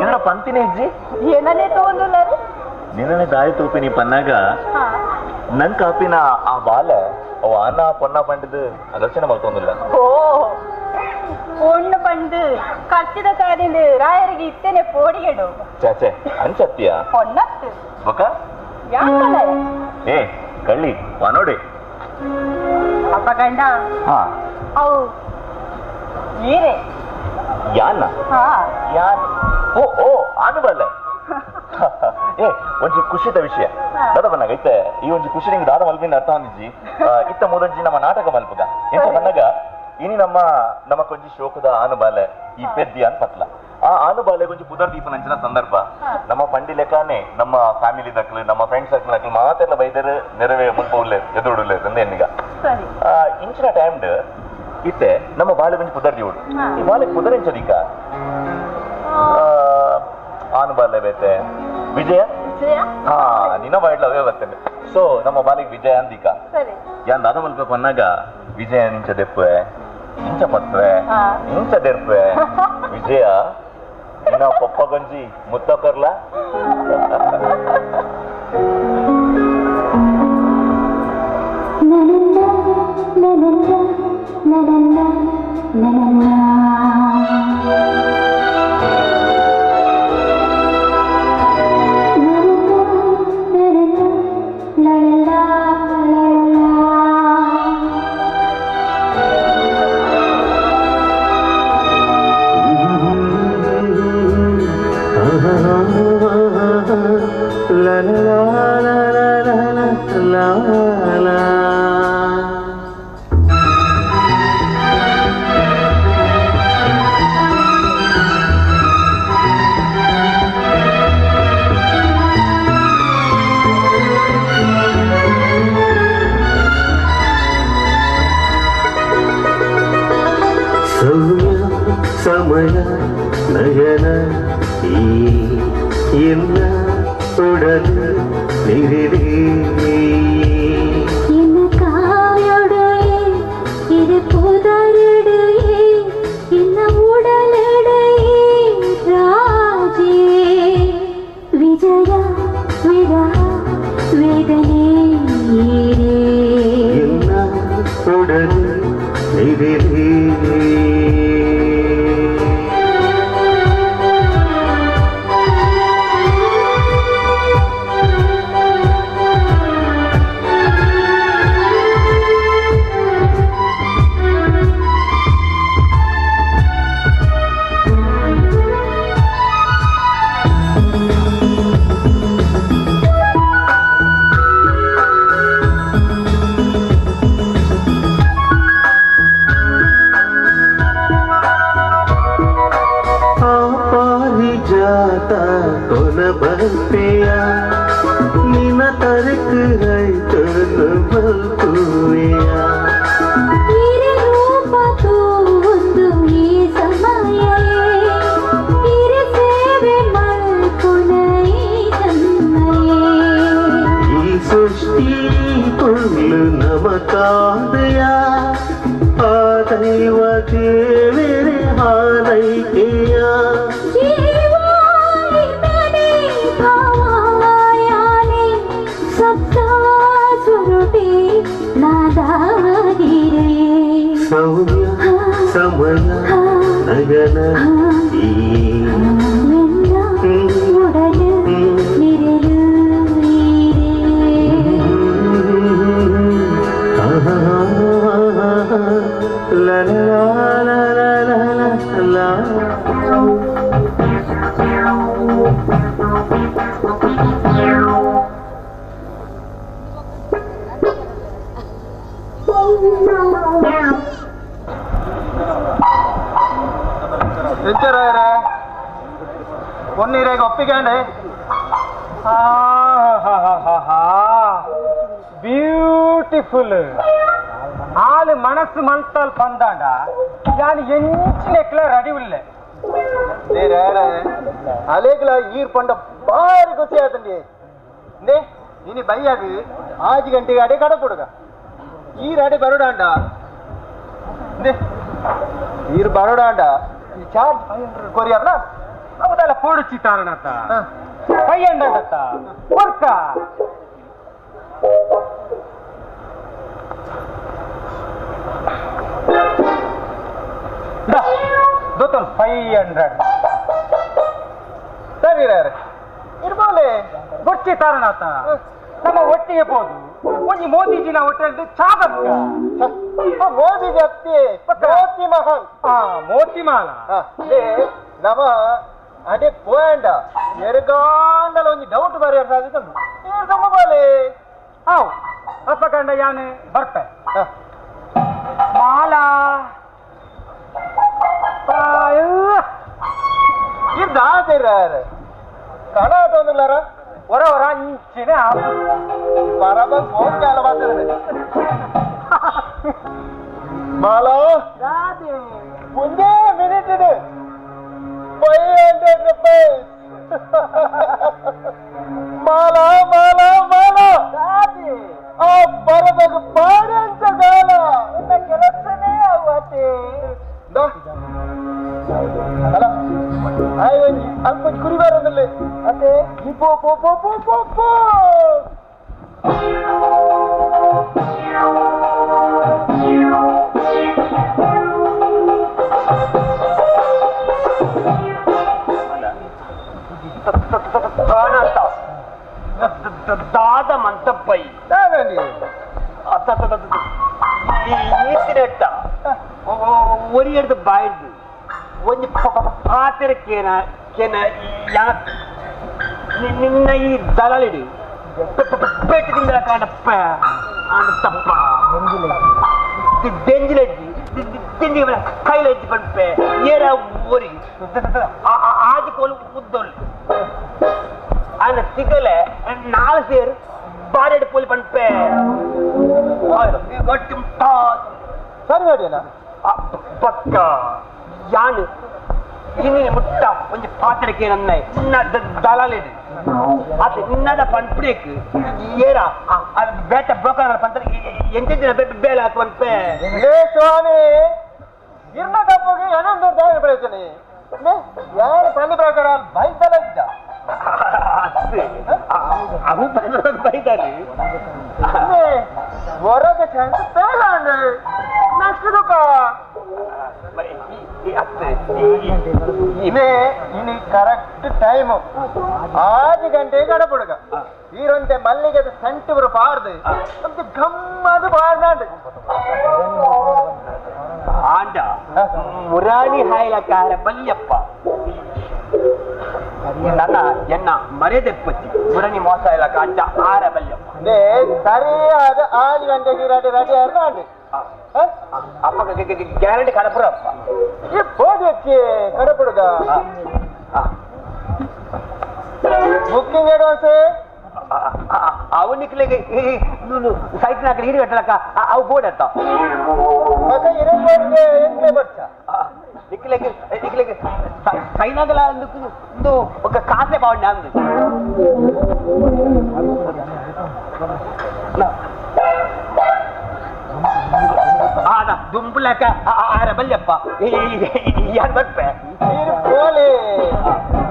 ನಿನ್ನ ಪಂತಿನ ಇಜ್ಜಿ ಏನನೇ ತಗೊಂಡುಲ್ಲಾರು ನಿನ್ನನೆ ದಾರಿ ತೂಪಿನಿ ಪನ್ನಾಗ ನನ್ ಕಾಪಿನ ಆ ಬಾಲ ಅವ ಅನ್ನ ಪೊನ್ನ ಪಂಡದು ಆಲೋಚನೆ ಮಾಡ್ತೊಂದಿಲ್ಲ. ಓ ಪೊಣ್ಣು ಪಂಡು ಕಚ್ಚಿದ ಕಾದಿಂದ ರಾಯರಿಗೆ ಇತ್ತೇನೆ ಪೋಡಿಗೆಡು ಚಾಚೆ ಅಂಚತ್ತಿಯ ಪೊನ್ನತ್ತು ಬೊಕ್ಕ ಯಾಕಲ ಏ ಕಳ್ಳಿ ನೋಡಿ ಅಪ್ಪ ಗಂಡ ಅವು ಈರೆ ಯಾನ ಯಾನ್ ಓ ಓ ಆನು ಬಲ್ಲ. ಏ ಒಂಜಿ ಖುಷಿದ ವಿಷಯ ದಾದ ಬನ್ನಾಗ ಇತ್ತೆ ಈ ಒಂಜಿ ಖುಷಿ ನಿಂಗೆ ದಾದ ಮಲ್ಪಿಂದ ಅರ್ಥ ಅಂದಿಜ್ಜಿ. ಇತ್ತ ಮೂರಂಜಿ ನಮ್ಮ ನಾಟಕ ಮಲ್ಪುಗ ಎಂತ ಬನ್ನಾಗ ಇನಿ ನಮ್ಮ ನಮ್ಮ ಕೊಂಜಿ ಶೋಕದ ಆನುಬಾಲೆ ಈ ಪೆದ್ದಿ ಅನ್ ಪತ್ಲ ಆ ಆನುಬಾಲೆ ಕೊಂಚ ಪುದರ್ ದೀಪನಂಚಿನ ಸಂದರ್ಭ ನಮ್ಮ ಪಂಡಿ ಲೆಕ್ಕನೆ ನಮ್ಮ ಫ್ಯಾಮಿಲಿ ದಕ್ಲು ನಮ್ಮ ಫ್ರೆಂಡ್ ಸರ್ಕಲ್ ದಕ್ಲು ಮಾತೆಲ್ಲ ಬೈದರು ನೆರವೇ ಮುಲ್ಪ ಉಲ್ಲೇರು ಎದುರುಡುಲ್ಲೇರು ಅಂದ ಎನ್ನಿಗ ಇಂಚಿನ ಟೈಮ್ಡ್ ಇತ್ತೆ ನಮ್ಮ ಬಾಳೆ ಕೊಂಚ ಪುದರ್ ದೀವುಡು. ಈ ಬಾಳೆ ಪುದರ್ ಎಂಚದಿಕ್ಕ ಆನುಬಾಲೆ ಬೇತೆ ವಿಜಯ ಹಾ ನಿನ್ನ ಬಾಯ್ಡ್ಲ ಅವೇ ಬರ್ತೇನೆ. ಸೊ ನಮ್ಮ ಬಾಲಿಗೆ ವಿಜಯ ಅಂದಿಕ ಯಾನ್ ದಾದ ಮಲ್ಪ ಪನ್ನಾಗ ವಿಜಯ ನಿಂಚ ದೆಪ್ಪೆ ಇಂಚ ಪತ್ವೆ ಇಂಚ ದೆರ್ಪೆ ವಿಜಯ ನಿನ್ನ ಪಪ್ಪ ಗಂಜಿ ಮುತ್ತ ಕರ್ಲ. La la la la la la la. Soumya ಸಮಯ ನಯನ ಈ ಎಲ್ಲ உடல் நிறிலே என்ன காயொடையே இது புதருடையே என்ன உடலடையே ராஜே விஜயா விரா வேதனே என்ன உடல் நிறிலே. ನಿನ್ನ ತರಕು ರೂಪ ತೂಂದು ಈ ಸಮಯ ಸೇವೆ ಮಲ್ಪುನ ಈ ಈ ಸೃಷ್ಟಿ ಕೊಳ್ಳು ಕಾಂದೆಯ ಆ ದೈವ ದೇವಿರಿ ಹಾರೈಕೆಯ ಸೌಮ್ಯ ಸಮಯ ನಗನ la la la la la la. ಎಂಚರಾಯರೇ ಪೊನ್ನೀರೇಗ ಒಪ್ಪಿಗೆ. ಬ್ಯೂಟಿಫುಲ್ ಆಳು ಮನಸ್ಸು ಮಲ್ತಾಲ್ ಪಂದಾಂಡ ಯಾನ್ ಎಂಚಿನೆಕ್ಲ ರೆಡಿ ಉಲ್ಲೆ ಅಲೆಗ್ಲ ಈರ್ ಪಂಡ ಬಾರಿ ಖುಷಿ ಆತಂಡಿ. ಇನಿ ಬೈಯಾಗ 5 ಗಂಟೆಗೆ ಅಡೆ ಕಡ ಕೊಡುಗ ಈರ್ ಅಡೆ ಬರೋಡಾಂಡ ಈರ್ ಬರೋಡಾಂಡ ಈ ಚಾರ್ಜ್ 500 ಕೊರಿಯರ್ನ ಅವದಲ್ಲ ಪೋಡುಚಿ ತಾರಣತ 500 ಅತ್ತ ಕೊರ್ಕ ದೋತಲ್ 500 ಸರಿ ರೇ ಇರ್ಬೋಲೆ ಬೊಚ್ಚಿ ತಾರಣಾತ ನಮ್ಮ ಒಟ್ಟಿಗೆ ಬೋದು ಒಂಜಿ ಮೋದಿಜಿನ ಹೋಟೆಲ್ ಚಾ ಬಕ್ಕ ಮೋದಿಜಿ ಅತ್ತಿ ಮೋತಿ ಮಹಲ್ ಮೋತಿ ಮಾಲ ನಮ ಅದೇ ಪೋಯಂಡ ಎರ್ಗಾಂಡಲ ಒಂಜಿ ಡೌಟ್ ಬರೆಯರ್ ಸಾಧ್ಯತೆ ಉಂಟು ಬೋಲೆ ಆವ್ ಅಪ್ಪಕಂಡ ಯಾನೆ ಬರ್ಪೆ ಮಾಲಾ ಕಣಾಟ ಒಂದಿಲ್ಲಾರ ಹೊರ ಹೊರ ಅಂಚಿನ ಬರಬ ಫೋನ್ ಮಾತಾಡ ಮಾಲಾ ಒಂದೇ ಮಿನಿಟ್ ಇದೆ 500 ರೂಪಾಯಿ. ಮಾಲಾ ಮಾಲಾ ಮಾಲಾ ಆ ಬರಬೇಕು ಬಾರಂತ ಗಾಲ ಕೆಲಸನೇ ಅವತ್ತೆ. ಅಲ್ಲ ಅಲ್ಪ ಕುರಿ ಬಾರದಲ್ಲಿ ಅದೇ ಪೋ ಪೋ ಪೋ ಪೋ ಪೋ ಪೋ ದಾದ ಮಂತಪ್ಪೈ ಈತಿನೆಟ್ಟ ಒರಿಯಡ್ದು ಬಾಯ್ದು ಒಂಜಿ ಪಾತೆರ ಕೇನ ಕೇನ ಯಾ ನಿನ್ನ ಈ ದಲಾಲಿಡು ಪೇಟೆ ತಿಂಗಳ ಕಾಂಡಪ್ಪ ಆಂಡ ತಪ್ಪ ದೆಂಜಿಲೆಜ್ಜಿ ದೆಂಜಿ ಕೈಲೆಜ್ಜಿ ಪಂಪೆ ಏರ ಒರಿ ಆದಿಕೋಲು ಉದ್ದೊಲ್ಲು ಆನ ತಿಗಲೆ ನಾಲ್ ಸೇರ್ ಬಾರೆಡ್ ಪೋಲಿ ಪಂಪೆ ಸರಿ ಮಾಡಿಯಲ್ಲ ಪಕ್ಕ ಯಾನು ಇನ್ನಿನ ಮುಟ್ಟ ಒಂಜಿ ಪಾತ್ರಕ್ಕೆ ನನ್ನ ದಲಾಲಿಡು ಅದು ನಿನ್ನದ ಪಂಪ್ರೇಕ್ ಏರ ಬೇಟ ಬ್ರೋಕರ್ ಪಂತ ಎಂತೆಂತಿನ ಬೇಲೆ ಹಾಕುವಂತೆ ಲೇ ಸ್ವಾಮಿ ಇರ್ನ ತಪ್ಪಗೆ ಏನೊಂದು ದಾರಿ ಪ್ರಯೋಜನ ಯಾರು ಪಂಡಿ ಪ್ರಕಾರ ಬೈತಲ ಇದ್ದ ಅವು ಬೈತಾರೆ ಹೊರಗೆ ಚಾನ್ಸ್ ಬೇಡ ನೆಕ್ಸ್ಟ್ ದುಃಖ ಇನಿ ಕರೆಕ್ಟ್ ಟೈಮ್ 5 ಗಂಟೆಗೆ ಕಡಪುಡುಗ ಈರೊಂತೆ ಮಲ್ಲಿಗೆ ಸೆಂಟ್ ಬರು ಪಾರ್ದು ನಮ್ದು ಗಮ್ಮದು ಬಾರ್ನಾಡು ಆಂಡ ಮುರಾಣಿ ಹಾಯ್ಲಕಾರ ಬಲ್ಯಪ್ಪ ನನ್ನ ಎನ್ನ ಮರೆದೆಪ್ಪತ್ತಿ ಮುರಣಿ ಮೋಸ ಇಲ್ಲ ಕಾಂಚ ಆರ ಬಲ್ಯಪ್ಪ ಸರಿಯಾದ 5 ಗಂಟೆಗೆ ರೆಡಿ ರೆಡಿ ಆಡ್ನಾಡು ಅಪ್ಪ ಗ್ಯಾರಂಟಿ ಕಡಪುರ ಅಪ್ಪ ಈ ಬೋಡಿ ಕಡಪುಡುಗ ಬುಕ್ಕಿಂಗ್ ಅಡ್ವಾನ್ಸ್ ಅವು ನಿಕ್ಲೆಗೆ ಸೈಟ್ ನಾಕ ನೀರು ಕಟ್ಟಲಕ್ಕ ಅವು ಬೋರ್ಡ್ ಅತ್ತ ಮಗ ಇರೋ ಎಂಟ್ಲೆ ಬರ್ಚ ನಿಕ್ಲೆಗೆ ನಿಕ್ಲೆಗೆ ಸೈನಾಗಲ ಒಂದು ఒక ಕಾಸೆ ಬಾವಣ್ಣ ಅಂದು ದುಂಬುಲಕ ಆರ ಬಲ್ಯಪ್ಪ ಯಾರು ಬರ್ಪೆ ಪೋಲಿ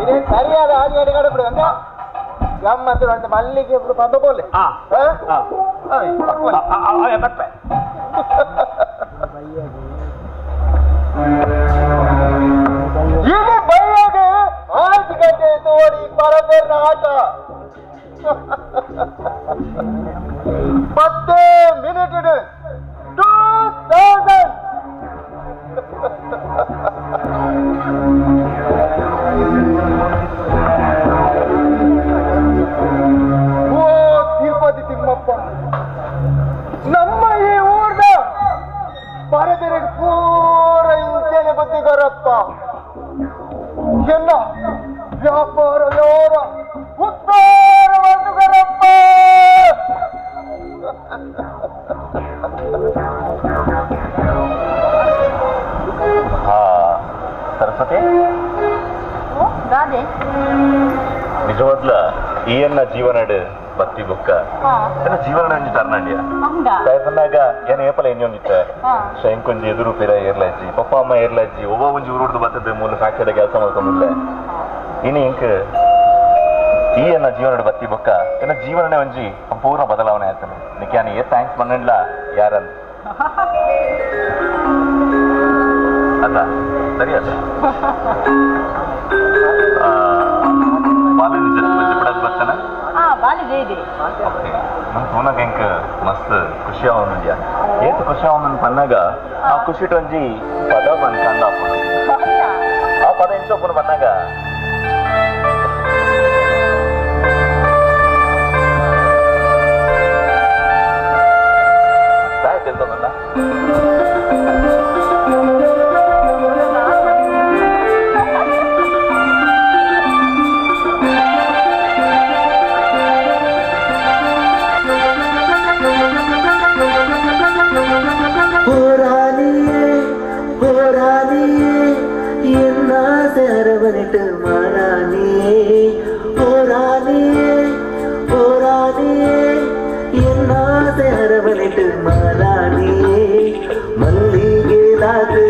ಇದೇ ಸರಿಯಾದ ಆಜು ಗಂಟೆ ಕಡಬಿಡು ಅಂತ ಗಮ್ಮತ್ತು ಅಂತ ಮಲ್ಲಿಗೆ ಪಂಪ ಪೋಲೆ ಬರ್ಪೆ ಇದು ಬೈಯಾಗ 6 ಗಂಟೆ ತೋಡಿ ಬರಬೇರ್ನ ಆಟ 10 ಮಿನಿಟ್ 2000 ಓ ತಿರುಪತಿ ತಿಮ್ಮಪ್ಪ ನಮ್ಮ ಈ ಊರ್ನ ಬರಬೇರೆ ಪೂರ ಇಂಚನೆ ಬುದ್ಧಿಗಾರಪ್ಪ ಎಲ್ಲ ವ್ಯಾಪಾರ ವ್ಯವಹಾರ ಉತ್ತಾರ ಬಂದುಗಾರಪ್ಪ ಹಾ ಸರಸ್ವತಿ ನಿಜವಾದ್ಲ ಈಯನ್ನ ಜೀವನಡು ಬತ್ತಿ ಬೊಕ್ಕ ಎನ್ನ ಜೀವನ ಒಂಜಿ ತರ್ನಾಂಡಿಯ ಸಾಯ್ಬನ್ನಾಗ ಏನ ಏಪಲ ಎಣ್ಣೊಂದಿತ್ತೆ ಶೈನ್ ಎದುರು ಪಿರ ಏರ್ಲಾಜಿ ಪಪ್ಪ ಅಮ್ಮ ಏರ್ಲಾಜಿ ಒಬ್ಬ ಒಂಜಿ ಊರುಡ್ದು ಬತ್ತದ ಮೂಲ ಫ್ಯಾಕ್ಟರಿ ಕೆಲಸ ಮಾಡ್ಕೊಂಡಿಲ್ಲ ಇನಿ ಇಂಕ್ ಈ ಎನ್ನ ಜೀವನಡು ಬತ್ತಿ ಬೊಕ್ಕ ಎನ್ನ ಜೀವನನೇ ಒಂಜಿ ಸಂಪೂರ್ಣ ಬದಲಾವಣೆ ಆಯ್ತಾನೆ ನಿಕ್ಕೆ ನಾನು ಏ thanks ಮನ್ನಂಡ್ಲ ಯಾರನ್ ಅಲ್ಲ ಸರಿ ಅಲ್ಲ ಬಾಲಿನ ಜನ ಬರ್ತಾನೆ ನಮ್ ತೂನಾಗ ಎಂಕ್ ಮಸ್ತ್ ಖುಷಿ ಅವನುಂಡ್ಯ ಏತ್ ಖುಷಿ ಅವನ ಪನ್ನಾಗ ಆ ಖುಷಿ ಒಂಜಿ ಪದ ಬಂದ ಆ ಪದ ಎಂಚೋಪುನ ಬಂದಾಗ తెలుతుందా அரவனிட்டு மாறானியே போரானியே போரானியே என்னாசை அரவனிட்டு மாறானியே மல்லிகேதாக்கு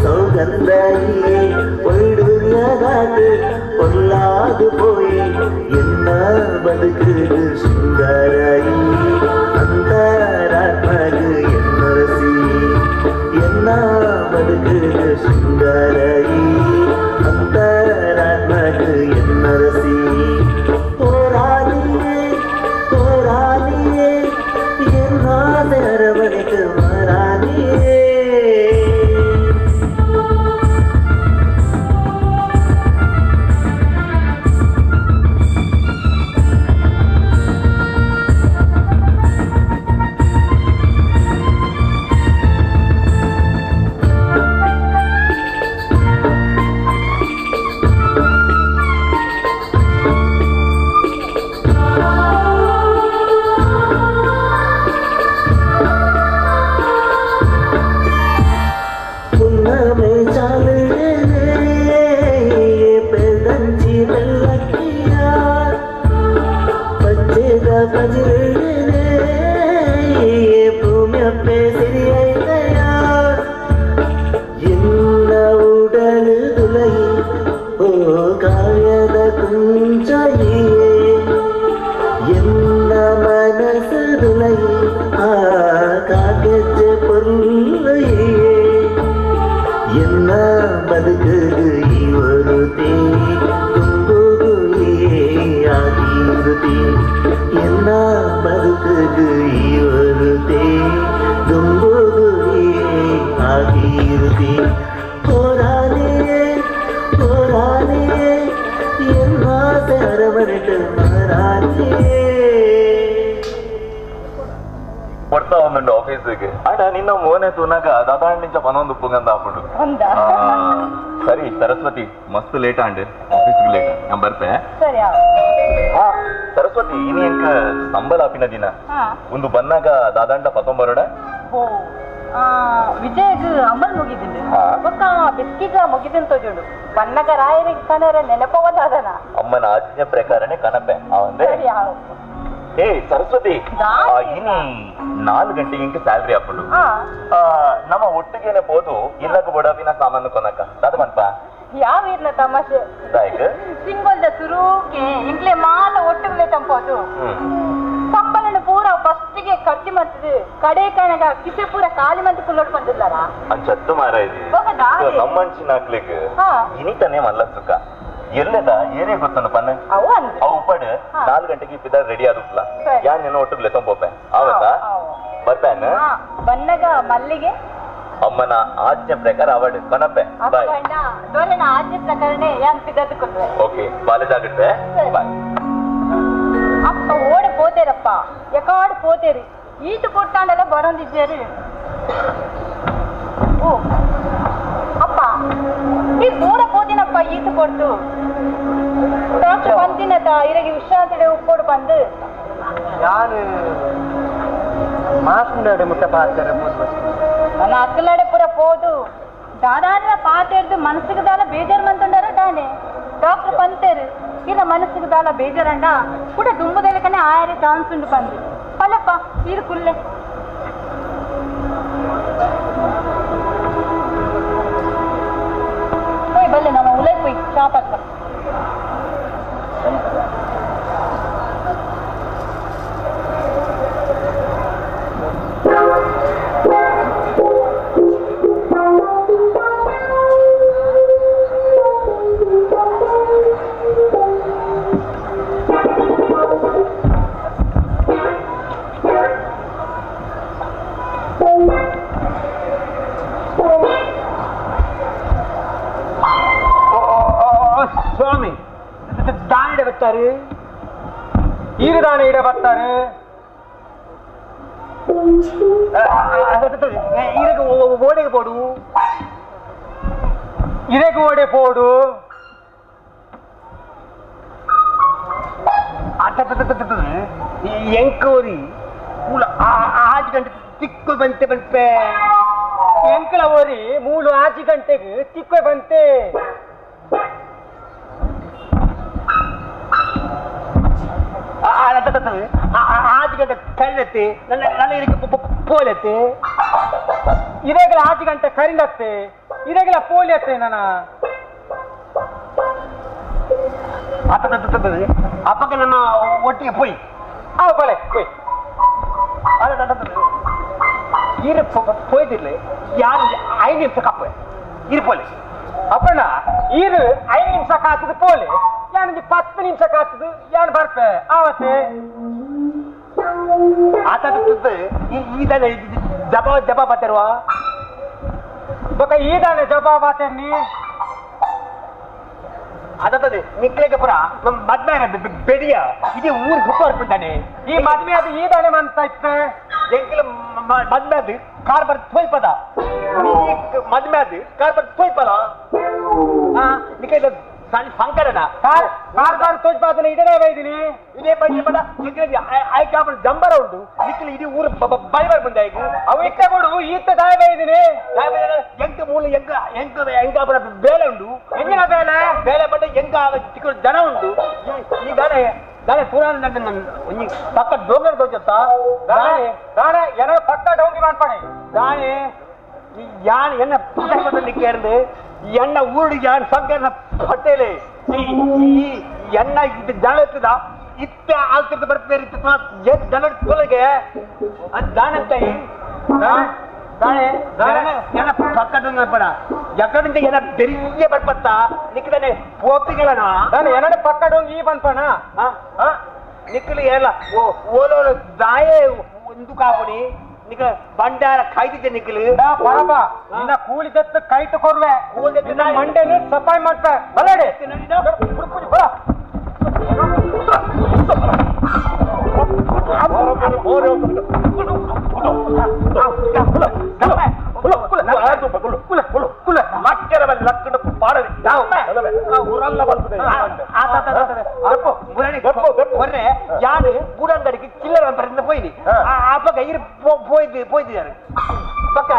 சௌகந்தாயே பொய்டுதாக்கு பொல்லாது போய் என்ன பதுக்கு சுந்தராயி அந்த ராத்மகு என்னரசி என்ன பதுக்கு சுந்தராயி ಅಂತರಾತ್ಮகு என்னரசி போராளியே போராளியே என்னாத அரவணைக்கு மாறானியே ಸರಿ ಸರಸ್ವತಿ ಮಸ್ತ್ late and office late ನಾನು ಬರ್ತೆ ಸರಸ್ವತಿ ಇನಿ ಎಂಕ ಸಂಬಳ ಆಪಿನ ದಿನ ಒಂದು ಬನ್ನಾಗ ದಾದಾಂಡ ಪತ್ತೊಂಬರೋಡ ವಿಜಯಗ್ ಅಮಲ್ ಮುಗಿದಿನಿ ಬೊಕ್ಕ ಬಿಸ್ಕಿಗ ಮುಗಿದಿನ ತೋಜುಂಡು ಬನ್ನಗ ರಾಯರಿಗೆ ಕನರ ನೆನಪವದಾದನ ಅಮ್ಮನ ಆಜ್ಞೆ ಪ್ರಕಾರನೇ ಕನಪೆ ಅವಂದೇ ಏ ಸರಸ್ವತಿ ಇನಿ 4 ಗಂಟೆಗೆ ಇಂಕ ಸ್ಯಾಲರಿ ಹಾಕೊಂಡು ನಮ್ಮ ಒಟ್ಟಿಗೆನೆ ಪೋದು ಇಲ್ಲಕ ಬಡವಿನ ಸಾಮಾನು ಕೊನಕ ದಾದ ಮನ್ಪ ಯಾವ ಇರ್ನ ತಮಾಷೆ ಸಿಂಗೋಲ್ದ ಸುರೂಕೆ ಇಂಗ್ಲೆ ಮಾತ ಒಟ್ಟುಗ್ಲೆ ತಂಪೋದು ಸಂಬಳನ ಪೂರ ಫಸ್ಟಿಗೆ ಖರ್ಚು ಮಾಡ್ತದೆ ಕಡೆ ಕಣಗ ಕಿಸೆ ಪೂರ ಖಾಲಿ ಮಂದಿ ಕುಲ್ಲೋಡ್ ಬಂದಿದ್ದಾರ ಅಂಚತ್ತು ಮಾರ ಇದೆ ನಮ್ಮಂಚಿನ ಹಾಕ್ಲಿಕ್ಕೆ ಇನಿತನೇ ಮಲ್ಲ ಸುಖ ಎಲ್ಲದ ಏನೇ ಗೊತ್ತನು ಪನ್ನ ಅವು ಉಪ್ಪಡು 4 ಗಂಟೆಗೆ ಇಪ್ಪಿದ ರೆಡಿ ಆದುಪ್ಲ ಯಾನ್ ನಿನ್ನ ಒಟ್ಟುಗ್ಲೆ ತಂಪೋಪೆ ಆವತ್ತಾ ಬರ್ತಾನ ಬನ್ನಗ ಮಲ್ಲಿಗೆ ಅಮ್ಮನ ಆಜ್ಞೆ ಪ್ರಕಾರ ಅವಡು ಕೊನಪೆ ಬಾಯ್ ದೊರೆನ ಆಜ್ಞೆ ಪ್ರಕಾರನೇ ಯಾನ್ ಸಿಗದುಕೊಂಡ್ರೆ ಓಕೆ ಬಾಲ ಜಾಗೃತೆ ಬಾಯ್ ಅಪ್ಪ ಓಡ ಪೋತೇರಪ್ಪ ಯಕಾಡು ಪೋತೇರಿ ಈತು ಕೊಟ್ಟಾಂಡೆಲ್ಲ ಬರೋಂದಿದ್ದೇರಿ ಓ ಅಪ್ಪ ಈ ದೂರ ಪೋತಿನಪ್ಪ ಈತು ಕೊಡ್ತು ಡಾಕ್ಟರ್ ಬಂದಿನತ ಇರಗಿ ವಿಶ್ರಾಂತಿ ಉಪ್ಪೋಡು ಬಂದು ಯಾರು ಮಾತನಾಡಿ ಮುಟ್ಟ ಪಾತಾರೆ ನನ್ನ ಅಕ್ಕಲಾಡೆ ಪೂರ ಪೋದು ದಾದಾದ್ರ ಪಾತೇರ್ದು ಮನಸ್ಸಿಗೆ ದಾಲ ಬೇಜಾರು ಮಂತುಂಡಾರ ಡಾನೆ ಡಾಕ್ಟರ್ ಬಂತೇರು ಇಲ್ಲ ಮನಸ್ಸಿಗೆ ದಾಲ ಬೇಜಾರಂಡ ಕೂಡ ದುಂಬುದೆಲಕನೆ ಆಯರೆ ಚಾನ್ಸ್ ಉಂಡು ಬಂದು ಪಲ್ಲಪ್ಪ ನೀರು ಕುಲ್ಲೆ போய் ಬಲ್ಲೆ ನಮ್ಮ ಉಲೈ போய் ಚಾಪಕ್ಕ ಸ್ವಾಮಿ ದಾನಿಡ ಬರ್ತಾರೆ ಈರು ದಾನ ಇಡ ಬರ್ತಾರೆ ಇದಕ್ಕೆ ಓಡೆಗೆ ಪೋಡು ಇದಕ್ಕೆ ಓಡೆ ಪೋಡು ಎಂಕೋರಿ ಆರು ಗಂಟೆ ತಿಕ್ಕು ಬಂತೆ ಬಂತೆ ಎಂಕಲ ಓರಿ ಮೂಲು ಆರು ಗಂಟೆಗೆ ತಿಕ್ಕು ಬಂತೆ ಆರು ಗಂಟೆ ಕರಿಲತ್ತೆ ನನ್ನ ಇದಕ್ಕೆ ಪೋಲತ್ತೆ ಇದೇಗಲ 6 ಗಂಟೆ ಕರಿಲತ್ತೆ ಇದೇಗಲ ಪೋಲಿಯತ್ತೆ ನನ್ನ ಅಪ್ಪಕ್ಕೆ ನನ್ನ ಒಟ್ಟಿಗೆ ಪೋಯ್ ಆ ಬಲೆ ಪೋಯ್ ಇರು ಪೋಯ್ದಿರ್ಲಿ ಯಾರು 5 ನಿಮಿಷ ಕಪ್ಪ ಇರು ಪೋಲೆ ಅಪ್ಪಣ್ಣ ಇರು 5 ನಿಮಿಷ ಕಾತದ ಪೋಲೆ ಯಾನಿಗೆ 10 ನಿಮಿಷ ಕಾತದು ಯಾನ್ ಬರ್ಪೆ ಆವತ್ತೆ ಆತ ಈದಾನೆ ಜಬಾ ಜಬಾ ಬಾತೇರುವ ಬೊಕ ಈದಾನೆ ಜಬಾ ಬಾತೇರ್ನಿ ಅದತ್ತದೆ ನಿಕ್ಲೆಗೆ ಪುರ ಮದ್ಮೆ ಬೆಡಿಯ ಇಡೀ ಊರಿಗೆ ಹುಟ್ಟು ಹೊರ್ಪಿದ್ದಾನೆ ಈ ಮದ್ಮೆ ಅದು ಈದಾನೆ ಮಂತ ಇತ್ತೆ ಎಂಕಲ ಮದ್ಮೆ ಅದು ಕಾರ್ ಬರ್ ತೋಯ್ಪದ ಮದ್ಮೆ ಅದು ಕಾರ್ ಬರ್ ತೋಯ್ಪದ ನಿಕ್ಲೆ ಸಂಕರಣ car car bar ತೋಜ್ಪಾದನೆ ಇದೇ ಬೈದಿನಿ ಇದೇ ಬೈದಿ ಬಡ ನಿಕ್ಲೆ ಆಯ್ಕೆ ಜಂಬರ ಉಂಟು ನಿಕ್ಲೆ ಇಡೀ ಊರು ಬೈ ಬರ್ ಬಂದ ಈಗ ಅವು ಇತ್ತ ಕೊಡು ಈತ್ತ ದಾಯ ಬೈದಿನಿ ಎಂಕ ಮೂಲ ಎಂಕ ಎಂಕ ಎಂಕ ಬೇಲೆ ಉಂಟು ಎಂಗಿನ ಬೇಲೆ ಬೇಲೆ ಬಟ್ಟ ಎಂಕ ಚಿಕ್ಕ ಜನ ಉಂಟು ಈ ದಾನೆ ದಾನೆ ಪುರಾಣ ಒಂಜಿ ಪಕ್ಕ ಡೋಂಗರ್ ತೋಚತ್ತಾ ದಾನೆ ದಾನೆ ಎನ ಪಕ್ಕ ಡೋಂಗಿ ಮಾಡ್ಪಾಣೆ ದಾನೆ ಯಾನ್ ಎನ್ನ ಪಕ್ಕ ನಿಕ್ಕೆ ಎಣ್ಣ ಊರು ಯಾನ್ ಸಂಕರಣ ಪಟ್ಟೇಲೆ ಈ ಎಣ್ಣ ಇದು ಜನ ಇರ್ತದ ಇತ್ತ ಆಗ್ತಿರ್ತ ಬರ್ತಾರೆ ಜನ ತೊಲಗೆ ಅದು ದಾನಂತಾಯಿ ದಾನೆ ಎನ್ನ ಪಕ್ಕದ ಪಡ ಎಕ್ಕಡಿಂದ ಏನ ಬೆರಿಯ ಬರ್ಪತ್ತ ನಿಕ್ಕದಾನೆ ಪೋಪಿಗಳನ ದಾನೆ ಎನ್ನಡ ಪಕ್ಕ ಡೋಂಗಿ ಈ ಬಂದ್ಪಣ ನಿಕ್ಕಲು ಎಲ್ಲ ಓಲೋ ದಾಯೆ ಒಂದು ಕಾಪುಡಿ ನಿಕ ಬಂಡಾರ ಕಾಯ್ತಿದ್ದೆ ನಿಕ್ಕಲು ಪರಬ ನಿನ್ನ ಕೂಲಿ ದತ್ತು ಕೈತು ಕೊರ್ವೆ ಕೂಲಿ ಮಂಡೆನು ಸಫಾಯಿ ಮಾಡ್ಪೆ ಬಲಡೆ ಬರ ಯಾರು ಗೂಡಂಗಡಿಗೆ ಚಿಲ್ಲರ ಬರಿಂದ போயிடு அப்ப கயிறு போயிட்டு போயிட்டு ಪಕ್ಕ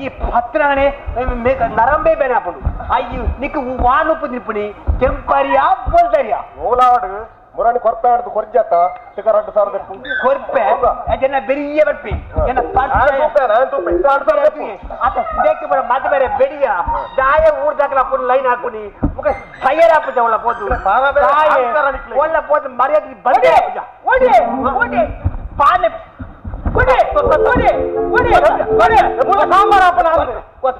ಈ ಹತ್ತಿರನೇ ನರಂಬೆ ಬೇನೆ ಹಾಕೊಂಡು ಅಯ್ಯೋ ನಿಕ್ಕ ವಾನುಪ್ಪು ನಿಪ್ಪುಣಿ ಕೆಂಪರಿಯಾ ಬೋಲ್ತರಿಯಾ ಓಲಾಡು ಮುರಾಣಿ ಕೊರ್ಪೆ ಆಡ್ದು ಕೊರ್ಜಾತ ಟಿಕ 2000 ಕೊರ್ಪೆ ಅದನ್ನ ಬೆರಿಯ ಬರ್ಪಿ ಎನ್ನ ಮದುವೆ ಬೆಡಿಯ ದಾಯ ಊರ್ ದಾಖಲ ಪೂರ ಲೈನ್ ಹಾಕುನಿ ಮುಖ ಫೈರ್ ಆಪುಜ ಒಳ್ಳ ಪೋದು ಒಳ್ಳ ಪೋದು ಮರ್ಯಾದೆ ಬಂದೆ ಓಡಿ ಓಡಿ ಪಾನೆ ಓಡಿ ಓಡಿ ಓಡಿ ಓಡಿ ಮೂಲ ಸಾಂಬಾರ್ ಆಪನ ಓಡಿ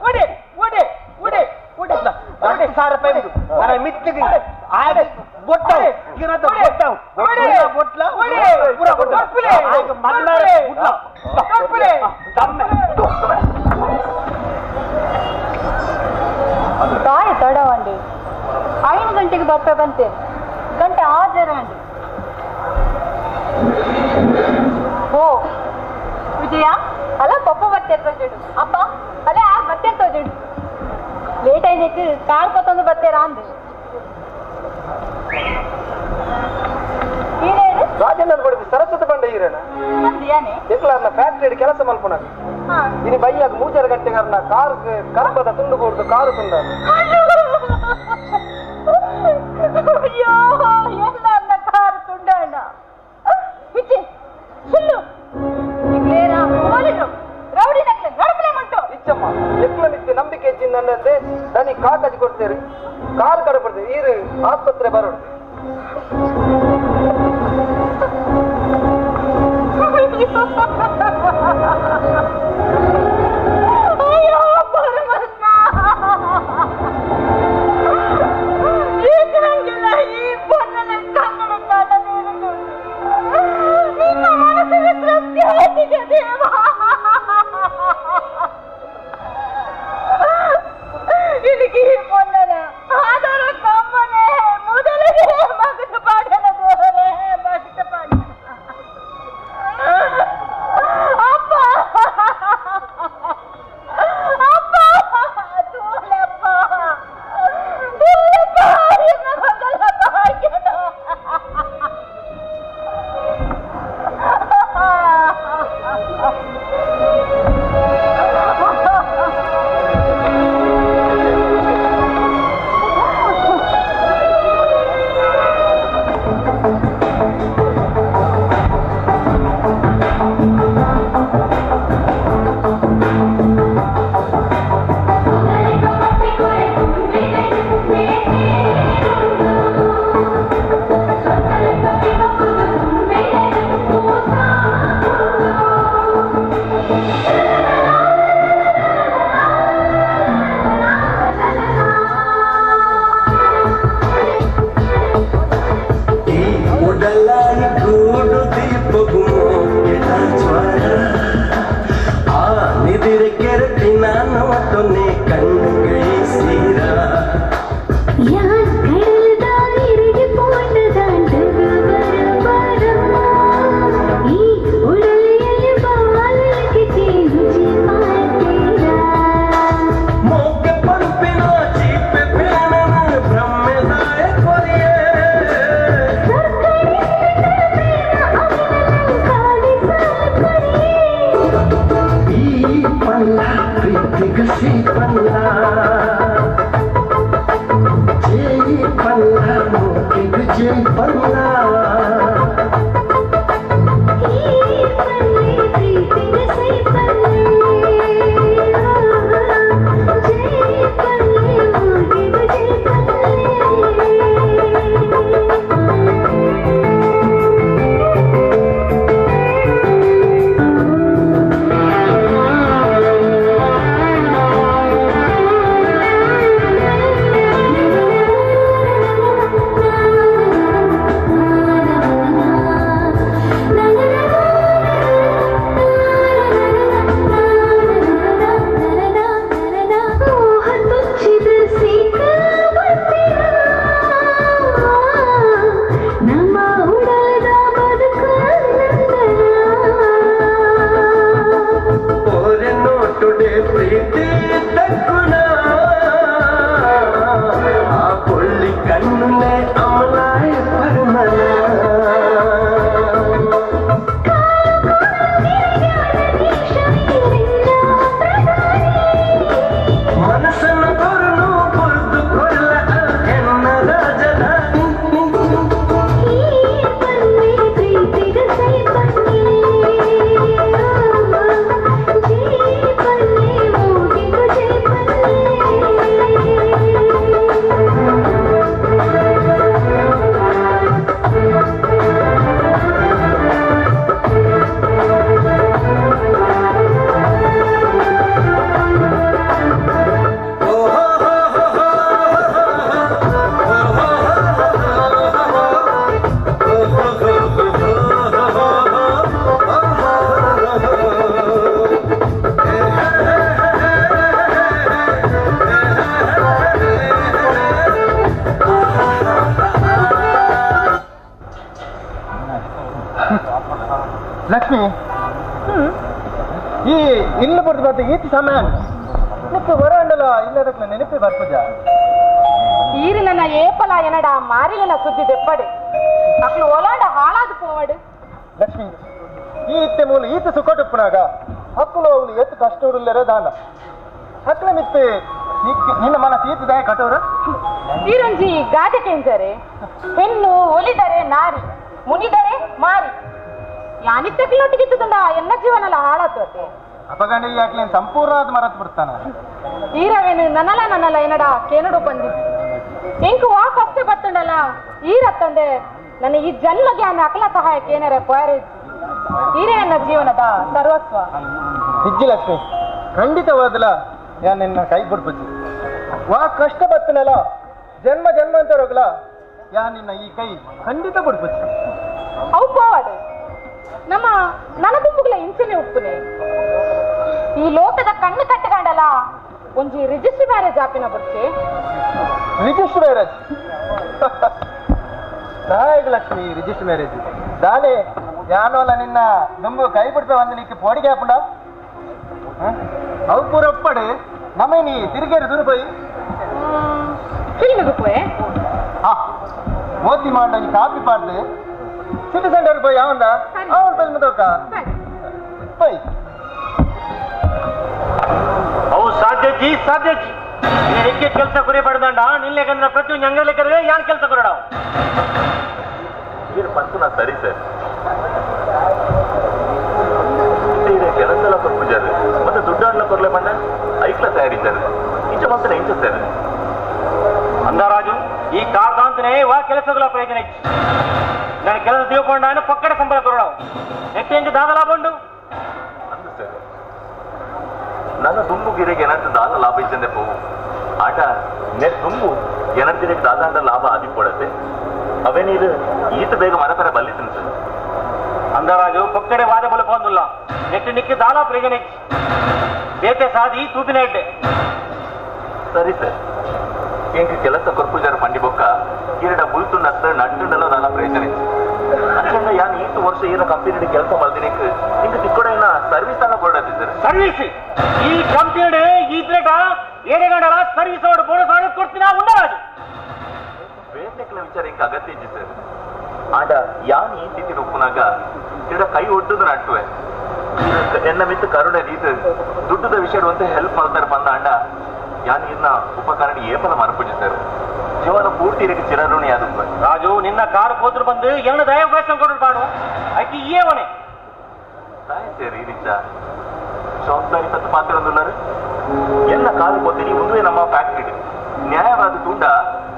ಓಡಿ ಓಡಿ ಓಡಿ 2000 ರೂಪಾಯಿ ಅರೆ ಮಿತ್ತಿಗೆ ಆರೆ ಬೊಟ್ಟವು ಕಿರದ ಬೊಟ್ಟವು ಬೊಟ್ಲ ಪೂರ ಬೊಟ್ಟ ಆಗ ಮಲ್ಲಾರೆ ಬುಟ್ಲ ದಮ್ಮೆ ತಾಯಿ ತಡವಂಡಿ 5 ಗಂಟೆಗೆ ಬರ್ತಾ ಬಂತೆ ಗಂಟೆ 6 ಜನ ಅಂಡಿ. ಓ ವಿಜಯ ಅಲ್ಲ ಪಪ್ಪ ಬರ್ತೆ ತೋಜುಡು ಅಪ್ಪ ಅಲ್ಲ ಯಾರು ಬರ್ತೆ ತೋಜುಡು ಲೇಟ್ ಆಯ್ತು ಕಾರ್ ಕೊತ್ತೊಂದು ಬರ್ತೀರಾ ಅಂದೆ. ರಾಜಣ್ಣ ಕೊಡ್ಬಿ ಸರಸ್ವತಿ ಬಂಡ ಈರಣ ಎಕ್ಲಾರ್ನ ಫ್ಯಾಕ್ಟರಿ ಕೆಲಸ ಮಲ್ಪುನ ಇನಿ ಬೈಯಾಗ 3 ಗಂಟೆಗಾರ್ನ ಕಾರ್ ಕರ್ಬದ ತುಂಡು ಕೊಡ್ದು ಕಾರು ತುಂಡ. ಅಯ್ಯೋ ಎಲ್ಲ ಕಾರು ತುಂಡಣ್ಣ ವಿಜಿ ಸುಳ್ಳು ಇಗ್ಲೇರಾ ಹೋಲಿರು ರೌಡಿ ನಕ್ಲೆ ನಡಪಲೆ ಮಂಟು ಇಚ್ಚಮ್ಮ ಎಕ್ಲ ಮಿತ್ತಿ ನಂಬಿಕೆ ಇಜ್ಜಿಂದಂದೆ ದನಿ ಕಾಕಜಿ ಕೊಡ್ತೇರಿ ಕಾರು ಕಡೆ ಬರ್ತೇವೆ ಈರು ಆಸ್ಪತ್ರೆ ಬರೋಡು. ಅಯ್ಯೋ ಪರಮಾತ್ಮ ಏಕರಂಗಿಲ್ಲ ಈ ಪೊನ್ನನ ಕನ್ನಡ ಕಾಣಲೇನು ನಿನ್ನ ಮನಸ್ಸಿಗೆ ತೃಪ್ತಿ ಆಯ್ತಿದೆ ದೇವ. ಇಲ್ಲಿಗೆ ಈ ಪೊನ್ನನ ಆದರ ಕಮ್ಮನೆ ಮೊದಲಿಗೆ ಮಗನ ಪಾಡಲ ದೇವರೇ ಮಗನ ಪಾಡ. ಅಪ್ಪ ಅಪ್ಪ ತೂಲಪ್ಪ ತೂಲಪ್ಪ ಎನ್ನ ಮಗಳ ಭಾಗ್ಯನ. Thank you. Lakshmi ಈ ಇಲ್ಲ ಬರ್ದು ಬರ್ತ ಈತಿ ಸಮಯ ನಿಪ್ಪು ಬರಾಂಡಲ ಇಲ್ಲದಕ್ಕೆ ನೆನಪಿ ಬರ್ಪುಜ ಈರು ನನ್ನ ಏಪಲ ಎನಡ ಮಾರಿನ ಸುದ್ದಿ ದೆಪ್ಪಡೆ ಅಕ್ಲು ಒಲಾಂಡ ಹಾಳಾದ ಪೋವಡು. ಲಕ್ಷ್ಮಿ ಈ ಇತ್ತೆ ಮೂಲ ಈತ ಸುಖಟುಪ್ಪನಾಗ ಹಕ್ಕುಲು ಅವಳು ಎತ್ತು ಕಷ್ಟ ಉರುಲ್ಲರ ದಾನ ಹಕ್ಕಲ ಮಿತ್ತೆ ನಿನ್ನ ಮನಸ್ಸು ಈತ ದಾಯ ಕಟೋರ. ಈರೊಂಜಿ ಗಾದೆ ಕೆಂಜರೆ ಹೆಣ್ಣು ಒಲಿದರೆ ನಾರಿ ಮುನಿದರೆ ಮಾರಿ ಯಾನಿತ್ತಕ್ಕಿಲ್ಲೊಟ್ಟಿಗಿತ್ತುಂಡ ಎನ್ನ ಜೀವನಲ ಹಾಳಾತೋತೆ. ಅಪಗಂಡ ಈ ಯಾಕ್ಲೇನು ಸಂಪೂರ್ಣವಾದ ಮರತ್ ಬಿಡ್ತಾನ. ಈರವೇನು ನನ್ನಲ ನನ್ನಲ ಏನಡ ಕೇನಡು ಬಂದಿದ್ದು ಎಂಕು ವಾ ಕಷ್ಟ ಬತ್ತುಂಡಲ್ಲ ಈರತ್ತಂದೆ ನನ್ನ ಈ ಜನ್ಮಗೆ ಅನ್ನ ಅಕಲ ಸಹಾಯಕ್ಕೆ ಏನಾರ ಪೋಯರೆ ಈರೇ ನನ್ನ ಜೀವನದ ಸರ್ವಸ್ವ. ಹಿಜ್ಜಿ ಲಕ್ಷ್ಮಿ ಖಂಡಿತವಾದಲ ಯಾ ನಿನ್ನ ಕೈ ಬಿಡ್ಬುಜ್ಜಿ ವಾ ಕಷ್ಟ ಬತ್ತನಲ್ಲ ಜನ್ಮ ಜನ್ಮ ಅಂತ ರೋಗಲ ಯಾ ನಿನ್ನ ಈ ಕೈ ಖಂಡಿತ ಬಿಡ್ಬುಜ್ಜಿ. ಅವು ಪೋವಾಡು ನಮ್ಮ ನನ್ನ ದುಂಬುಗಳ ಇಂಚನೆ ಉಪ್ಪುನೆ ಈ ಲೋಕದ ಕಣ್ಣು ಕಟ್ಟಗಂಡಲ ಒಂಜಿ ರಿಜಿಸ್ಟರ್ ಮ್ಯಾರೇಜ್ ಆಪಿನ ಬುಡ್ಚೆ. ರಿಜಿಸ್ಟರ್ ಮ್ಯಾರೇಜ್ ನಾಯಕ ಲಕ್ಷ್ಮಿ ರಿಜಿಸ್ಟರ್ ಮ್ಯಾರೇಜ್ ದಾಲೆ ಯಾನೋಲ ನಿನ್ನ ದುಂಬು ಕೈ ಬಿಡ್ಪೆ ಒಂದು ನಿಕ್ಕೆ ಪೋಡಿಗೆ ಹಾಪುಂಡ ಅವು ಪೂರ ಒಪ್ಪಡು ನಮ್ಮೆ ನೀ ತಿರುಗೇರು ದೂರ ಪೋಯಿ ಫಿಲ್ಮಿಗೆ ಪೋಯೆ ಮೋತಿ ಮಾಡ ಕಾಪಿ ಪಾಡ್ದು ಸಿಟಿ ಸೆಂಟರ್ ಪೋಯಿ ಅವಂದ ಅವನ ಫಿಲ್ಮ್ ತೋಕ ಪೋಯ್. ಅವು ಸಾಧ್ಯಜಿ ಸಾಧ್ಯಜಿ ಹೆಚ್ಚೆ ಕೆಲಸ ಗುರಿ ಪಡೆದಂಡ ನಿಲ್ಲೇಕಂದ್ರೆ ಪ್ರತಿಯೊಂದು ಅಂಗಲಿಕರಿಗೆ ಯಾನ್ ಕೆಲಸ ಕೊರಡಾವು. ಪಂತನ ಸರಿ ಸರ್ ಕೆಲಸ ಎಲ್ಲ ಕೊರ್ಪುಜಾರು ಮತ್ತೆ ದುಡ್ಡಾಡ್ಲ ಕೊರ್ಲೆ ಬಂಡ ಐಕ್ಲ ತಯಾರಿದ್ದಾರೆ ಇಂಚ ಮಾತ್ರ ಇಂಚ ಸರ್. ಅಂದರಾಜು ಈ ಕಾರ್ದಾಂತನೇ ವಾ ಕೆಲಸಗಳ ಪ್ರಯೋಜನ ಇಚ್ಚು ನಾನು ಕೆಲಸ ತಿಳ್ಕೊಂಡ ಪಕ್ಕಡೆ ಸಂಬಳ ಕೊರಡಾವು ಹೆಚ್ಚು ದಾದ ಲಾಭ ಉಂಡು. ಅಂದು ಸರ್ ನನ್ನ ದುಂಬು ಗಿರೆಗೆ ಏನಂತ ದಾದ ಲಾಭ ಇದ್ದಂದೆ ಪೋವು ಆಟ ನೆ ದುಂಬು ಏನಂತಿರಕ್ಕೆ ದಾದ ಲಾಭ ಆದಿ ಕೊಡತ್ತೆ ಅವೇ ನೀರು ಈತ ಬೇಗ ಮರಪರ ಬಲ್ಲಿದ್ದೀನಿ ಸರ್. ಅಂದರಾಜು ಪಕ್ಕಡೆ ವಾದ ಬಲಪೊಂದುಲ್ಲ ನೆಟ್ಟು ನಿಕ್ಕಿ ದಾಲ ಪ್ರಯೋಜನ ಇಚ್ಚು ಬೇತೆ ಸಾದಿ ತೂಪಿನ ಇಡ್ಡೆ. ಸರಿ ಸರ್ ಎಂಕ್ ಕೆಲಸ ಕೊರ್ಪುಜಾರು ಪಂಡಿ ಬೊಕ್ಕ ಈರಡ ಬುಲ್ತುಂಡತ್ತ ನಟ್ಟುಂಡಲ ದಾಲ ಪ್ರಯೋಜನ ಇಚ್ಚು ಅಚ್ಚಂಡ ಯಾನ್ ಈತ ವರ್ಷ ಈರ ಕಂಪನಿ ಕೆಲಸ ಮಲ್ದಿನಕ್ಕೆ ಇಂಕ ತಿಕ್ಕೊಡ ಸರ್ವಿಸ್ ತಾನ ಕೊಡತ್ತೆ ಸರ್. ಸರ್ವಿಸ್ ಈ ಕಂಪನಿ ಈ ಪ್ಲೇಟ ಏರೆಗಂಡಲ ಸರ್ವಿಸ್ ಅವಡು ಬೋನಸ್ ಆಡು ಕೊಡ್ತೀನ ఉండరాజು. ಬೇಟೆಕ್ಲ ವಿಚಾರ ಇಂಕ ಅಗತ್ಯ ಇಜ್ಜಿ ಸರ್. ಆಡ ಯಾನ್ ಈ ಸ್ಥಿತಿ ರೂಪುನಾಗ ಇಡ ಕೈ ಒಡ್ಡುದು ನಟ್ಟುವೆ ಎನ್ನ ಮಿತ್ತು ಕರುಣೆ ರೀತ ದುಡ್ಡದ ವಿಷಯ ಅಂತ ಹೆಲ್ಪ್ ಮಾಡ್ತಾರೆ ಬಂದ ಅಂಡ ಯಾನ್ ಇನ್ನ ಉಪಕರಣ ಏಪಲ ಮರಪುಜಿ ಸರ್. ಜೀವನ ಪೂರ್ತಿ ಇರಕ್ಕೆ ಚಿರಋಣಿ ಅದು. ರಾಜು ನಿನ್ನ ಕಾರು ಹೋದ್ರು ಬಂದು ಎಣ್ಣ ದಯ ಪ್ರಯತ್ನ ಕೊಡು ಪಾಡು ಐಕಿ ಏವನೆ ತಾಯಿ ಸರ್ ಈ ರೀಚ ಜವಾಬ್ದಾರಿ ತಕ್ಕ ಪಾತ್ರ ಒಂದುಲ್ಲಾರು ಎಲ್ಲ ಕಾರು ಹೋಗ್ತೀನಿ ಒಂದುವೇ ನಮ್ಮ ಫ್ಯಾಕ್ಟ್ರಿ ನ್ಯಾಯವಾದ ತುಂಡ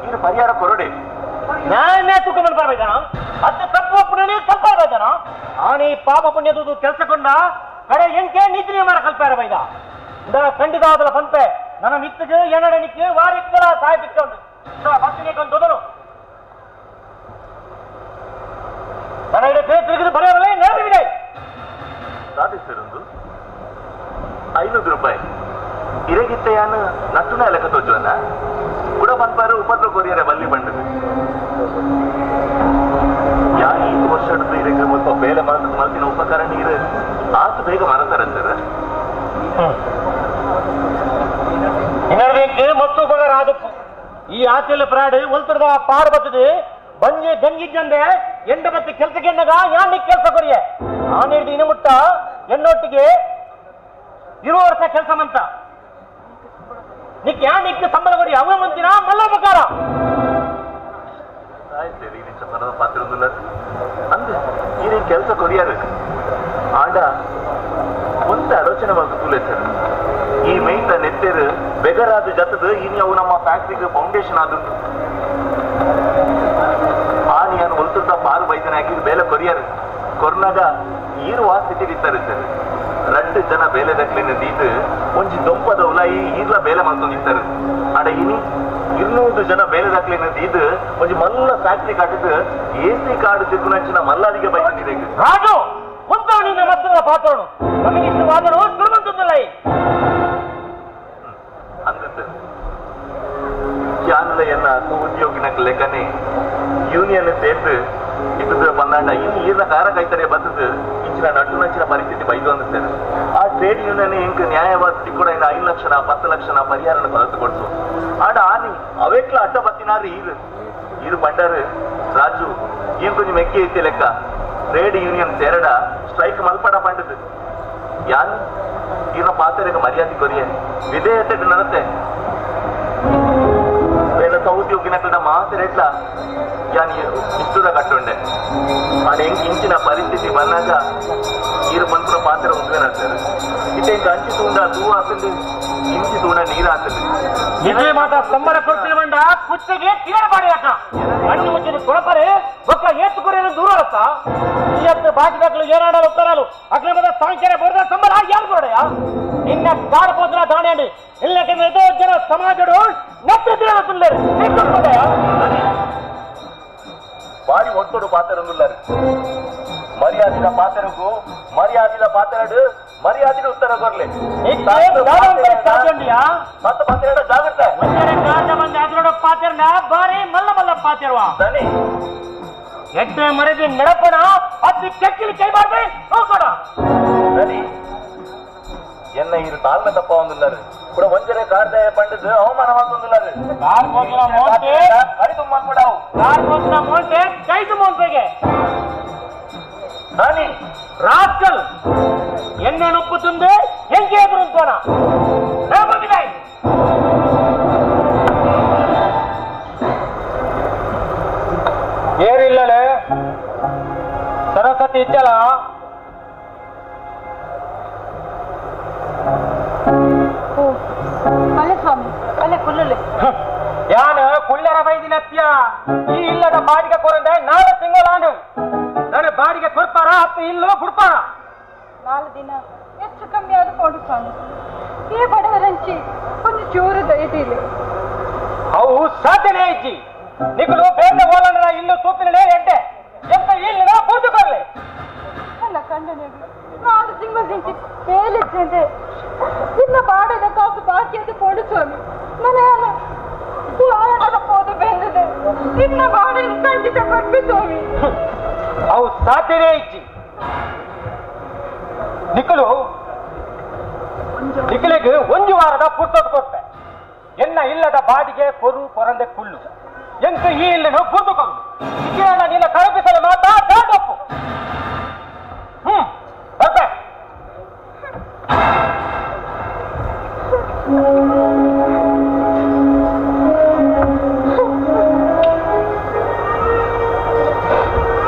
ಇದು ಪರಿಹಾರ ಕೊರಡೆ. ನ್ಯಾಯ ತೂಕ ಮಲ್ಪಾರ್ಬೇಕಣ ಅದು ತಪ್ಪು ಪುಣ್ಯ ಕಲ್ಪಾರ್ಬೇಕಣ ಆನೆ ಪಾಪ ಪುಣ್ಯದು ಕೆಲಸಕೊಂಡ ಕಡೆ ಎಂಕೆ ನೀತಿ ಮಾರ ಕಲ್ಪಾರ ಬೈದ ಇಂದ ಖಂಡಿತ ಆದಲ ಪಂಪೆ ನನ್ನ ಮಿತ್ತಿಗೆ ಎನ್ನಡನಿಕ್ಕೆ ವಾರಿಕ್ಕಲ ಸಾಯ ಬಿಟ್ಟುಂಡು ತೊದನು ನನ್ನ ತಿರುಗಿದು ಬರೆಯಬಲ್ಲೆ ನೆರವಿದೆ. ಸಾಧಿಸಿರುಂದು 500 ರೂಪಾಯಿ ಇರಗಿತ್ತ ಯಾನು ನಟ್ಟುನ ಲೆಕ್ಕ ತೋಜುವನ್ನ ಕೂಡ ಪನ್ಪಾರು ಉಪದ್ರ ಕೊರಿಯರೆ ಬಲ್ಲಿ ಬಂಡದು ಯಾ ಈ ವರ್ಷ ಇರಕ್ಕೆ ಸ್ವಲ್ಪ ಬೇಲೆ ಮಲ್ತಿನ ಉಪಕರಣ ಇರು ಆತು ಬೇಗ ಮರತಾರೆ ಸರ್. ಇನ್ನರ್ಬೇಕು ಮತ್ತು ಉಪಕಾರ ಆದಪ್ಪು ಈ ಆಚೆಲ್ಲ ಪ್ರಾಡು ಒಲ್ತರದ ಪಾರು ಬರ್ತದೆ ಬಂಜೆ ಗಂಗಿದ್ದಂದೆ ಎಂಡ ಮತ್ತೆ ಕೆಲಸಕ್ಕೆ ಎಣ್ಣಗ ಯಾನ್ ಕೆಲಸ ಕೊರಿಯೆ ಆನ್ ಹಿಡಿದು ಇನ್ನು ಮುಟ್ಟ ಎಣ್ಣೊಟ್ಟಿಗೆ 20 ವರ್ಷ ಕೆಲಸ ಮಂತ ನಿಕ್ ಯಾ ನಿಕ್ ಸಂಬಳ ಕೊರಿ ಅವ ಮಂತಿನ ಮಲ್ಲ ಉಪಕಾರ. ಸರಿ ಪಾತ್ರ ಅಂದ್ರೆ ಏನೇನ್ ಕೆಲಸ ಕೊರಿಯಾರು ಆಡ ಒಂದ ಆಲೋಚನೆ ಮಾಡ್ತು ಸರ್. ಈ ಮೈತ ನೆತ್ತೆರು ಬೆಗರಾದ ಜತದ ಇನ್ನು ಅವು ನಮ್ಮ ಫ್ಯಾಕ್ಟ್ರಿಗೆ ಫೌಂಡೇಶನ್ ಆದುಂಟು. ಆನಿಯನ್ನು ಒಲ್ತುತ್ತ ಪಾರು ಬೈತನ ಹಾಕಿ ಬೇಲೆ ಕೊರಿಯಾರು ಕೊರ್ನಾಗ ಈರುವ ಸ್ಥಿತಿ ಇತ್ತಾರೆ ಸರ್. 2 ಜನ ಬೇಲೆ ದಕ್ಲಿನ ದೀದು ಒಂಜಿ ದೊಂಪದ ಉಲಾಯಿ ಈರ್ಲ ಬೇಲೆ ಮಾಡ್ಕೊಂಡಿರ್ತಾರೆ. ಆಡ ಇನಿ 200 ಜನ ಬೇಲೆ ದಾಖಲಿನ ದೀದು ಒಂಜಿ ಮಲ್ಲ ಫ್ಯಾಕ್ಟ್ರಿ ಕಟ್ಟಿದ್ದು A C card ತಿರುಗುನಂಚಿನ ಮಲ್ಲಾದಿಗೆ ಬೈತನಿದೆ. ರಾಜು ಒಂದವನಿಂದ ಮತ್ತೊಂದು ಪಾತ್ರನು ಕಮ್ಯುನಿಸ್ಟ್ವಾದರು ದುರ್ಮಂತದಲ್ಲ ಅಂದ ಸರ್. ಯಾನಲ ಎನ್ನ ಸಹೋದ್ಯೋಗಿನ ಲೆಕ್ಕನೆ ಯೂನಿಯನ್ ಸೇರ್ದು ಇದ್ದು ಬಂದಾಂಡ ಇನ್ನು ಈರ್ನ ಕಾರ ಕೈತರೆ ಬತ್ತದು ಇಂಚಿನ ನಟ್ಟು ನಂಚಿನ ಪರಿಸ್ಥಿತಿ ಬೈದು ಅಂದಿದ್ದೇನೆ. ಆ ಟ್ರೇಡ್ ಯೂನಿಯನ್ ಇಂಕ್ ನ್ಯಾಯವಾದ ಕೂಡ 5 ಲಕ್ಷನ 10 ಲಕ್ಷನ ಪರಿಹಾರನ ಕೊರತೆ ಕೊಡ್ಸು. ಆಡ ಆನಿ ಅವೆಕ್ಲ ಅಡ್ಡ ಬತ್ತಿನಾರು ಈರು ಈರು ಬಂಡಾರು ರಾಜು ಏನ್ ಕೊಂಚ ಮೆಕ್ಕಿ ಐತಿ ಲೆಕ್ಕ ಟ್ರೇಡ್ ಯೂನಿಯನ್ ಸೇರಡ ಸ್ಟ್ರೈಕ್ ಮಲ್ಪಡ ಪಂಡದು ಯಾನ್ ಈರ್ನ ಪಾತ್ರೆಗೆ ಮರ್ಯಾದೆ ಕೊರಿಯ ವಿಧೇಯತೆ ನಡತೆ ಸೌದ್ಯೋಗಿನ ಮಾತೆರೆಟ್ಲ ಯಾನ್ ಇಷ್ಟದ ಕಟ್ಟುಂಡೆ. ಆಡ ಇಂಚಿನ ಪರಿಸ್ಥಿತಿ ಬಂದಾಗ ಈರು ಪನ್ಪುನ ಪಾತ್ರ ಉಂಟು ನಡ್ತಾರೆ. ಇತ್ತೆ ಇಂಕ ಅಂಚಿ ತೂಂಡ ತೂ ಹಾಕಂದು ಇಂಚಿ ತೂಂಡ ನೀರು ಹಾಕಂದು ಇದೇ ಮಾತ ಸಂಬಳ ಕೊಡ್ತಿನ ಬಂಡ ಕುತ್ತಿಗೆ ತೀರ ಬಾಡಿ ಹಾಕ ಕಣ್ಣು ಮುಚ್ಚಿದ ಕೊಳಪರೆ ಒಕ್ಕ ಏತು ಕೊರೆಯನ್ನು ದೂರ ಅತ್ತ ಈ ಹತ್ತು ಬಾಕಿ ದಾಖಲು ಏನಾಡಲು ಉತ್ತರಾಲು ಅಗ್ರಮದ ಸಾಂಖ್ಯರ ಬೋರ್ದ ಸಂಬಳ ಯಾರು ಕೊಡಯ್ಯ ನಿನ್ನ ಕಾರ್ ಪೋದ್ರ ದಾಣಿ ಇಲ್ಲಕೆಂದ್ರೆ ಜನ ಸಮಾಜಡು ನತ್ತಿದ್ದಾರೆ. ಬಾರಿ ಒತ್ತಡು ಪಾತ್ರನುಲ್ಲಾರು ಮರ್ಯಾದಿದ ಪಾತ್ರಗೂ ಮರ್ಯಾದಿದ ಪಾತ್ರಡು ಮರ್ಯಾದಿನ ಉತ್ತರ ಕೊರ್ಲೆ ಪಾತ್ರ ಜಾಗ್ರತೆ ಪಾತ್ರನ ಬಾರಿ ಮಲ್ಲ ಮಲ್ಲ ಪಾತಿರುವ ಎಟ್ಟೆ ಮರದಿ ನಡಪಣ ಅತಿ ಕೆಕ್ಕಿಲಿ ಕೈ ಮಾಡ್ಬೇ ಹೋಗೋಣ. ಎನ್ನ ಇರು ತಾಳ್ಮೆ ತಪ್ಪ ಒಂದುಲ್ಲಾರು ಕೂಡ ಒಂಜರೆ ಕಾರ್ದಾಯ ಪಂಡದು ಅವಮಾನ ಮಾಡ್ಕೊಂಡುಲ್ಲಾರು. ಕೈ ತುಂಬ ನಾನಿ ರಾಸ್ಕಲ್ ಎಣ್ಣೆ ನೊಪ್ಪು ತಂದು ಹೆಂಗೆ ಎದುರು ಅಂತೋಣ. ಏರಿಲ್ಲಲೇ ಸರಸ್ವತಿ ಇಚ್ಚಲ ಸ್ವಾಮಿ ಅಲ್ಲೇ ಕುಲ್ಲಲೆ ಯಾನ ಕುಳ್ಳರ ವೈದಿನತ್ಯ ಈ ಇಲ್ಲದ ಬಾಡಿಗೆ ಕೊರಂದೆ ನಾಳೆ ತಿಂಗಳಾನು ನಾನು ಬಾಡಿಗೆ ಕೊಡ್ಪಾರ ಅತ್ತ ಇಲ್ಲೋ ಬಿಡ್ಪಾರ. 4 ದಿನ ಹೆಚ್ಚು ಕಮ್ಮಿ ಆದ ಕೊಡು ಸ್ವಾಮಿ. ಈ ಬಡವರಂಚಿ ಒಂದು ಚೂರು ದಯದಿಲ್ಲ. ಅವು ಸಾಧ್ಯನೇ ಇಜ್ಜಿ ನಿಗುಲು ಬೇರೆ ಓಲಂದ್ರ ಇಲ್ಲು ತೂಪಿನಲೇ ಎಡ್ಡೆ ಎಂತ ಇಲ್ಲ ಪೂರ್ತಿ ಬರ್ಲಿ. ನನ್ನ ಕಂಡನೆ 4 ತಿಂಗಳು ದಿಂಚಿ ಬೇಲಿದ್ದೆ ಇನ್ನ ಬಾಡದ ಕಾಸು ಬಾಕಿ ಅದು ಕೊಡು ಸ್ವಾಮಿ. ನನ್ನ ಪೋದು ಬೆಂದಿದೆ ಇನ್ನ ಬಾಡ ಖಂಡಿತ ಕೊಡ್ಬಿ ಸ್ವಾಮಿ. ಅವು ಸಾಧ್ಯನೇ ಇಜ್ಜಿ ನಿಕ್ಕಲು ನಿಕ್ಕಲಿಗೆ ಒಂದು ವಾರದ ಪುರ್ತದ ಕೊಟ್ಟೆ ಎನ್ನ ಇಲ್ಲದ ಬಾಡಿಗೆ ಕೊರು ಕೊರಂದೆ ಕುಲ್ಲು ಎಂತ ಈ ಇಲ್ಲನು ಪೂರ್ತು ಕೊಂಡು ನಿನ್ನ ಕಲ್ಪಿಸಲು ಮಾತಾ ತಪ್ಪು. ಬರ್ಬೇ.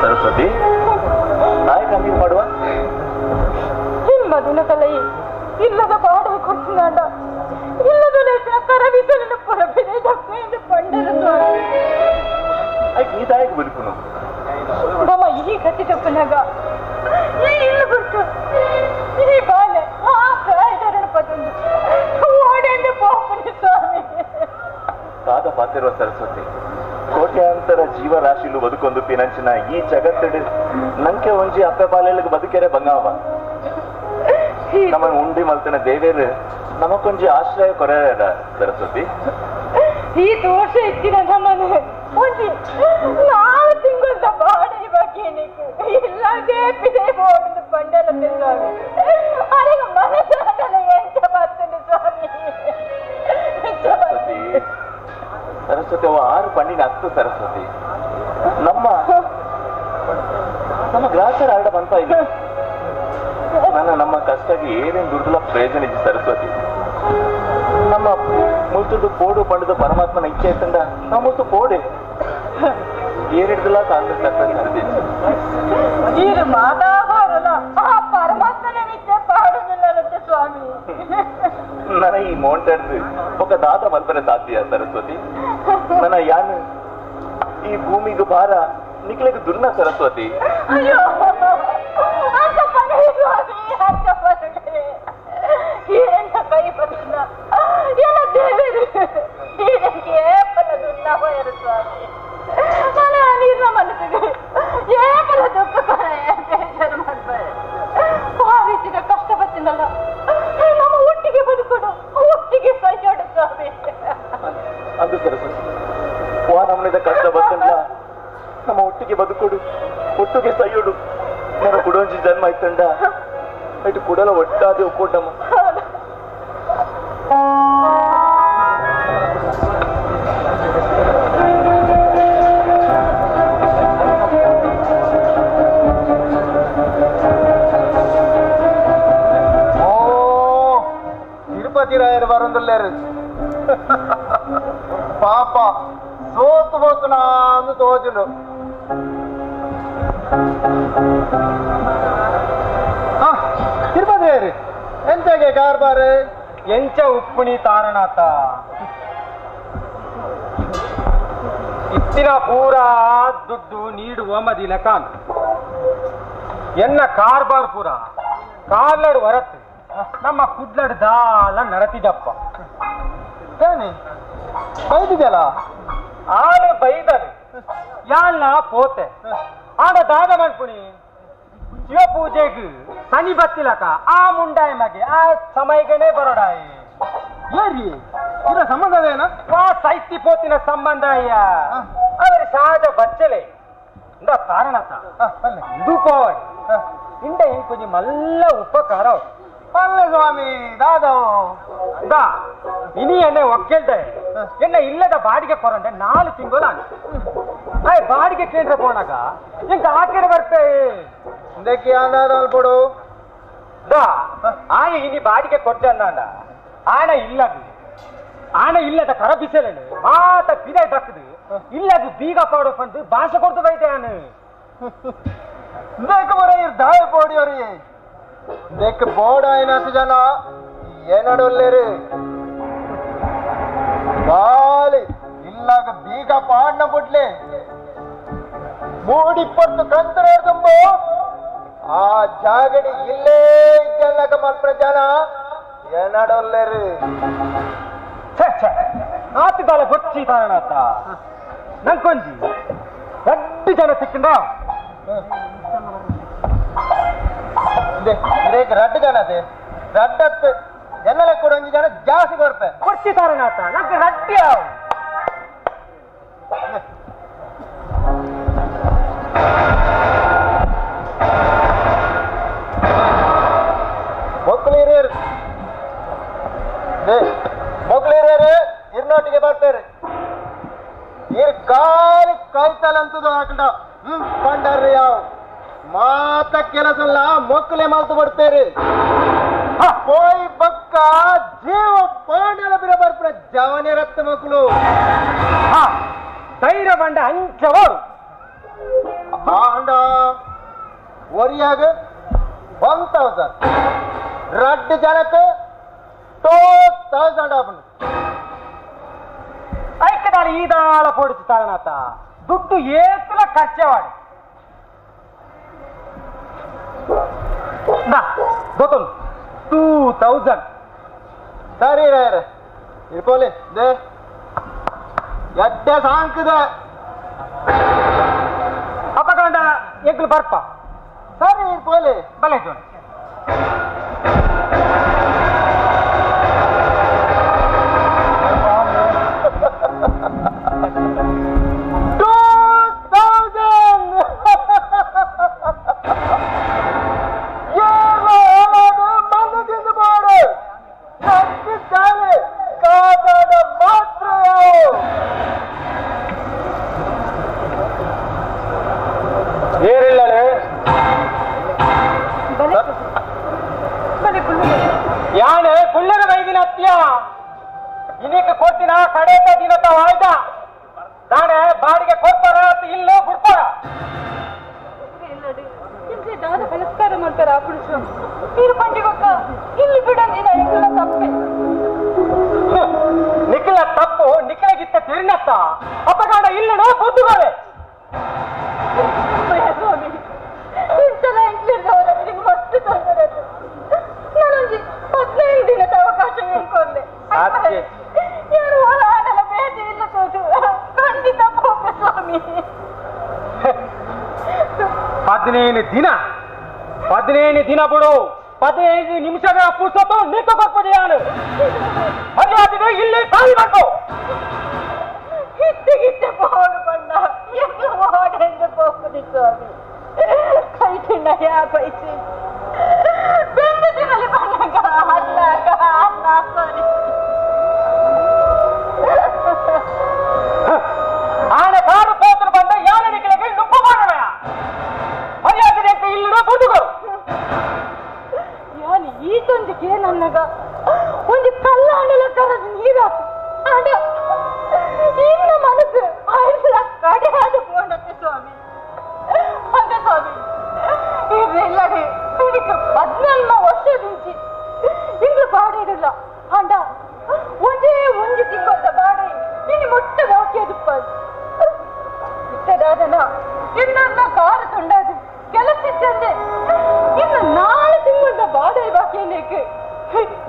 ಸರಸ್ವತಿ ನಾಯಿ ಕಮ್ಮಿ ಮಾಡುವ ಮದುನ ಕಲೈ ಇಲ್ಲದ ಬಾಡಲು ಕೊಡ್ತಿನಾಡ ಇಲ್ಲದ ಕರವಿಸಲು ಪೊರಬಿದೆ ಪಂಡರು ಸ್ವಾಮಿ. ಈ ತಾಯಿಗೆ ಬದುಕುನು ಬಮ್ಮ ಈ ಕತ್ತಿ ತಪ್ಪನಾಗ ಈ ಇಲ್ಲು ಬಿಡ್ತು ಈ ಬಾಲೆ ಆ ಪ್ರಾಯದರಣ ಪತಂದು ಓಡೆಂದು ಪೋಪುನಿ ಸ್ವಾಮಿ. ಕಾದ ಪಾತಿರುವ ಸರಸ್ವತಿ ಕೋಟ್ಯಾಂತರ ಜೀವರಾಶಿಲು ಬದುಕೊಂದು ಪಿನಂಚಿನ ಈ ಜಗತ್ತಿಡು ನಂಕೆ ಒಂಜಿ ಅಪ್ಪೆ ಬಾಲೆಲಿಗೆ ಬದುಕೆರೆ ಬಂಗಾವ ನಮ್ಮ ಉಂಡಿ ಮಲ್ತನ ದೇವೇರು ನಮಕೊಂಜಿ ಆಶ್ರಯ ಕೊರೆಯದ ಸರಸ್ವತಿ. ಈ ದೋಷ ಇತ್ತಿನ ನಮ್ಮನೆ ಒಂಜಿ 4 ತಿಂಗಳ ಬಾಡಿ ಬಾಕಿ ಇಲ್ಲದೇ ಪಿದೆ ಬೋರ್ಡ್ ಬಂಡಲ ತಿಂದಾವೆ ಅರೆಗ ಮನಸ್ಸಾಗಲ್ಲ ಎಂತ ಬರ್ತದೆ ಸ್ವಾಮಿ. ಸರಸ್ವತಿ ಸರಸ್ವತಿ ಅವ 6 ಪಣ್ಣಿನ ಹತ್ತು ಸರಸ್ವತಿ ನಮ್ಮ ನಮ್ಮ ಗ್ರಾಹಕರ ಆರಡ ಬಂತ ಇಲ್ಲ. ನನ್ನ ನಮ್ಮ ಕಷ್ಟಕ್ಕೆ ಏನೇನು ದುರ್ಬಲ ಪ್ರಯೋಜನ ಇಜ್ಜಿ ಸರಸ್ವತಿ. ನಮ್ಮ ಮುಲ್ತದ್ದು ಪೋಡು ಪಂಡದ ಪರಮಾತ್ಮನ ಇಚ್ಛೆ ಇತ್ತಂದ ನಾವು ಮುಲ್ತು ಪೋಡೆ ಏರಿಡ್ದಲ್ಲ ಕಾಂಗ್ರೆಸ್ ಸ್ವಾಮಿ. ನನ್ನ ಈ ಮೋಂಟರ್ದು ఒక ದಾದ ಮಲ್ಪರೆ ಸಾಧ್ಯ ಸರಸ್ವತಿ. ನನ್ನ ಯಾನು ಈ ಭೂಮಿಗೆ ಭಾರ ನಿಕ್ಲೆಗೆ ದುರ್ನ ಸರಸ್ವತಿ. ಅಯ್ಯೋ ಕೈ ಬಂದ ಎಲ್ಲ ದೇವರು ಸ್ವಾಮಿ. ನನ್ನ ನೀರಿನ ಮನಸ್ಸಿಗೆ ಏಪಲ ದುಃಖ ಬೇಜಾರು ಮಾಡ್ತಾರೆ. ಆ ರೀತಿಯ ಕಷ್ಟ ಬರ್ತೀನಲ್ಲ ನಮ್ಮ ಒಟ್ಟಿಗೆ ಬದುಕೋಡು ಒಟ್ಟಿಗೆ ಸಹಿಸೋಡು ಸ್ವಾಮಿ. ಅದು ಸರಸ್ವತಿ ವಾ ನಮ್ಮನಿದ ಕಷ್ಟ ಬರ್ತಲ್ಲ ನಮ್ಮ ಒಟ್ಟಿಗೆ ಬದುಕು. ಬದುಕುಡು ಒಟ್ಟುಗೆ ಸೈಯೋಡು ನನ್ನ ಕುಡೊಂಜಿ ಜನ್ಮ ಆಯ್ತಂಡ ಇಟ್ಟು ಕುಡಲ ಒಟ್ಟಾದೆ ಒಪ್ಪೋಟಮ್ಮ. ಓ ತಿರುಪತಿ ರಾಯರು ಬರಂದುಲ್ಲೇರು ಪಾಪ ಸೋತು పోతున్నా ಅಂದು ತೋಜುನು. ತಿರುಪತಿ ರಾಯರು ಎಂತಾಗೆ ಕಾರ್ಬಾರು ಎಂಚ ಉಪ್ಪುಣಿ ತಾರಣಾತ ಇತ್ತಿನ ಪೂರಾ ದುಡ್ಡು ನೀಡುವ ಮದಿಲ ಕಾನ್ ಎನ್ನ ಕಾರ್ಬಾರ್ ಪೂರ ಕಾರ್ಲಡು ಹೊರತು ನಮ್ಮ ಕುಡ್ಲಡು ದಾಲ ನಡತಿದಪ್ಪ. ತಾನೆ ಬೈದಿದೆಯಲ್ಲ ಆಳು ಬೈದರು ಯಾಲ್ಲ ಪೋತೆ ಆಡ ದಾದ ಮನ್ಪುಣಿ ಶಿವ ಪೂಜೆಗ್ ಸನಿ ಬತ್ತಿಲಕ ಆ ಮುಂಡಾಯ ಮಗೆ ಆ ಸಮಯಗನೇ ಬರೋಡಾಯಿ ಏರಿ ಇದರ ಸಂಬಂಧವೇನ? ವಾ ಸೈತಿ ಪೋತಿನ ಸಂಬಂಧ ಅಯ್ಯ ಅವರ ಸಹಜ ಬಚ್ಚಲೆ ಇಂದ ಕಾರಣತ ಇದು ಕೋವಡಿ ಇಂಡ ಇಂಕೊಂಜಿ ಮಲ್ಲ ಉಪಕಾರ ಪಲ್ಲೆ ಸ್ವಾಮಿ ದಾದವು ದಾ ಇನಿ ಎನ್ನೆ ಒಕ್ಕೇಳ್ದೆ ಎನ್ನ ಇಲ್ಲದ ಬಾಡಿಗೆ ಕೊರಂಡೆ 4 ತಿಂಗಳು ಆಯ್ ಬಾಡಿಗೆ ಕೇಂದ್ರ ಪೋನಾಗ ಇಂಕ ಆಕೆಡೆ ಬರ್ಪೆ ಇಂದಕ್ಕೆ ಅಂದಾದ ಕೊಡು ದಾ ಆಯ ಇನಿ ಬಾಡಿಗೆ ಕೊಟ್ಟಂದ ಆಣ ಇಲ್ಲದು ಆಣ ಇಲ್ಲದ ಕರ ಬಿಸಲನು ಮಾತ ಪಿದ ಬಕ್ಕದು ಇಲ್ಲದು ಬೀಗ ಪಾಡು ಪಂಡು ಭಾಷೆ ಕೊಡ್ತು ಬೈತೆ ಆನು ಇಂದಕ್ಕೆ ಬರ ದಾಯ ಪೋಡಿಯೋರಿ ಇಂದಕ್ಕೆ ಬೋರ್ಡ್ ಜನ ಏನಡೊಲ್ಲೇರಿ ಗಾಲಿ ಇಲ್ಲಾಗ ಬೀಗ ಪಾಡ್ನ ಬುಡ್ಲೆ ಮೂಡಿಪ್ಪತ್ತು ಕಂತರೇರ್ದುಂಬು ಆ ಜಾಗಡಿ ಇಲ್ಲೇ ಇದ್ದಲ್ಲಕ ಮಲ್ಪ ಜನ ಏನಡೊಲ್ಲೇರಿ. ಆತುಗಾಲ ಬೊಚ್ಚಿ ತಾರಣಾತ ನಂಕೊಂಜಿ ರಡ್ಡು ಜನ ಸಿಕ್ಕಂಡ ರಡ್ಡು ಜನ ಅದೇ ರಡ್ಡತ್ತು ಎನ್ನೆಲ್ಲ ಕೂಡ ಒಂಜಿ ಜನ ಜಾಸ್ತಿ ಕೊರ್ಪೆ ಕೊಡ್ತಿ ತಾರಣಾತ ನಂಗೆ ರಡ್ಡಿ ಆವು. ಮೊಕ್ಕಳಿರೇರು ಮೊಕ್ಕಳಿರೇರು ಇರ್ನೋಟಿಗೆ ಬರ್ತಾರೆ ಇರ್ ಕಾಲಿ ಕೈತಲಂತದು ಹಾಕಂಡ ಪಂಡರ್ರಿ ಯಾವ ಮಾತ ಕೆಲಸಲ್ಲ ಮೊಕ್ಕಲೆ ಮಾತು ಕೊಡ್ತೇರಿ ಪೋಯ್ ಪಕ್ಕ ಜೀವ ಪಾಂಡಲ ಬಿರ ಬರ್ಪುನ ಜವನಿ ರಕ್ತ ಮಕ್ಕಳು ಧೈರ್ಯ ಬಂಡ ಅಂಚವರು ಆಂಡ ಒರಿಯಾಗ 1000 ರಡ್ಡು ಜನಕ್ಕೆ 2000 ಆಪುಂಡು. ಐಕ್ಯದಾಳಿ ಈದಾಳ ಪೋಡಿಸಿ ತಾರಣಾತ ದುಡ್ಡು ಏತಲ ಖರ್ಚವಾಡಿ ಗೊತ್ತೊಂದು 2000 ಸರಿ ರಾಯರ ಇರ್ಪೋಲಿ they ಎಡ್ಡೆ ಸಾಂಕದೆ ಅಪ್ಪಗಂಡ ಎಂಕ್ಲು ಬರ್ಪ ಸರಿ ಇರ್ಪೋಲಿ ಬಲೆ ಜೋನ್. ಯಾನೆ ಕುಳ್ಳರ ವೈದಿನ ಅತ್ಯ ಇನ್ನೀಗ ಕೊಡ್ತೀನ ಕಡೇತ ದಿನತ ಆಯ್ತಾ ನಾನೇ ಬಾಡಿಗೆ ಕೊಡ್ತಾರ ಇಲ್ಲ ಬಿಡ್ತಾರ ನಮಸ್ಕಾರ ಮಾಡ್ತಾರ ಆ ಪುರುಷ ನೀರು ಪಂಡಿಗೊಕ್ಕ ಇಲ್ಲಿ ಬಿಡಂದಿನ ಎಂಕಲ ತಪ್ಪೆ ನಿಖಲ ತಪ್ಪು ನಿಖಲಗಿತ್ತ ತಿರ್ನತ್ತ ಅಪಗಾಡ ಇಲ್ಲನೋ ಬುದ್ಧುಗಳೇ ಸ್ವಾಮಿ ಇಂತೆಲ್ಲ ಎಂಕ್ಲಿರ್ದವರ ನಿಮ್ಗೆ ಮಸ್ತ್ ತೊಂದರೆ ನಾನೊಂಜಿ 15 ದಿನದ ಅವಕಾಶ ಹೇಳ್ಕೊಂಡೆ ಯಾರು ಹೊರ ಬೇರೆ ಇಲ್ಲ ಸೋತು ಖಂಡಿತ ಹೋಗ ಸ್ವಾಮಿ. 15 ದಿನ 15 ದಿನ ಬಿಡು 15 ನಿಮಿಷಗಳ ಪುರ್ಸೊತ್ತು ನಿಂತು ಕೊಟ್ಬಿಡಿ ನಾನು ಮದುವೆ ಇಲ್ಲಿ ಖಾಲಿ ಮಾಡ್ಕೋ. ಹಿತ್ತೆ ಹಿತ್ತೆ ಬೋಡು ಬಣ್ಣ ಎಲ್ಲ ಓಡೆಂದು ಪೋ ಪೋಪುನಿ ಸ್ವಾಮಿ ಕೈಟಿ ನಯ ಪೈಸಿ ಬೆಂದು ತಿನ್ನಲಿ ಬಂದಾಗ ಅಲ್ಲ ಅಲ್ಲ ಸ್ವಾಮಿ ಆನೆ ಕಾರು ಪೋತರು ಬಂದ ಯಾರಡಿಗಳಿಗೆ ನುಪ್ಪು ಮಾಡೋಣ ಮರ್ಯಾದೆ ಅಂತ ಇಲ್ಲಿರೋ ಬುದ್ಧುಗಳು ಯಾನು ಈ ತೊಂದಿಗೆ ನನ್ನಗ ಒಂದು ಕಲ್ಲಾಂಡಲ ಕರೆದು ನೀರ ಆಡ ಇನ್ನ ಮನಸ್ಸು ಆಯ್ಸಲ ಕಡೆಯಾದ ಪೋಣಕ್ಕೆ ಸ್ವಾಮಿ ಅಂದ ಸ್ವಾಮಿ ಇಲ್ಲಡೆ ಇದಕ್ಕೆ 14 ವರ್ಷದಿಂಚಿ ಇಂಗ್ಲು ಬಾಡಿಡಲ್ಲ ಅಂಡ ಒಂದೇ ಒಂಜಿ ತಿಂಗಳ ಬಾಡಿ ಇನ್ನು ಮೊಟ್ಟ ಬಾಕಿಯದುಪ್ಪ ಇತ್ತದಾದನ ಇನ್ನೊಂದ ಕಾರು ತುಂಡಾದು ಕೆಲಸಿದ್ದಂದೆ ಇನ್ನು 4 ತಿಂಗಳ ಬಾಡೈ ಬಾಕಿಯನೇಕೆ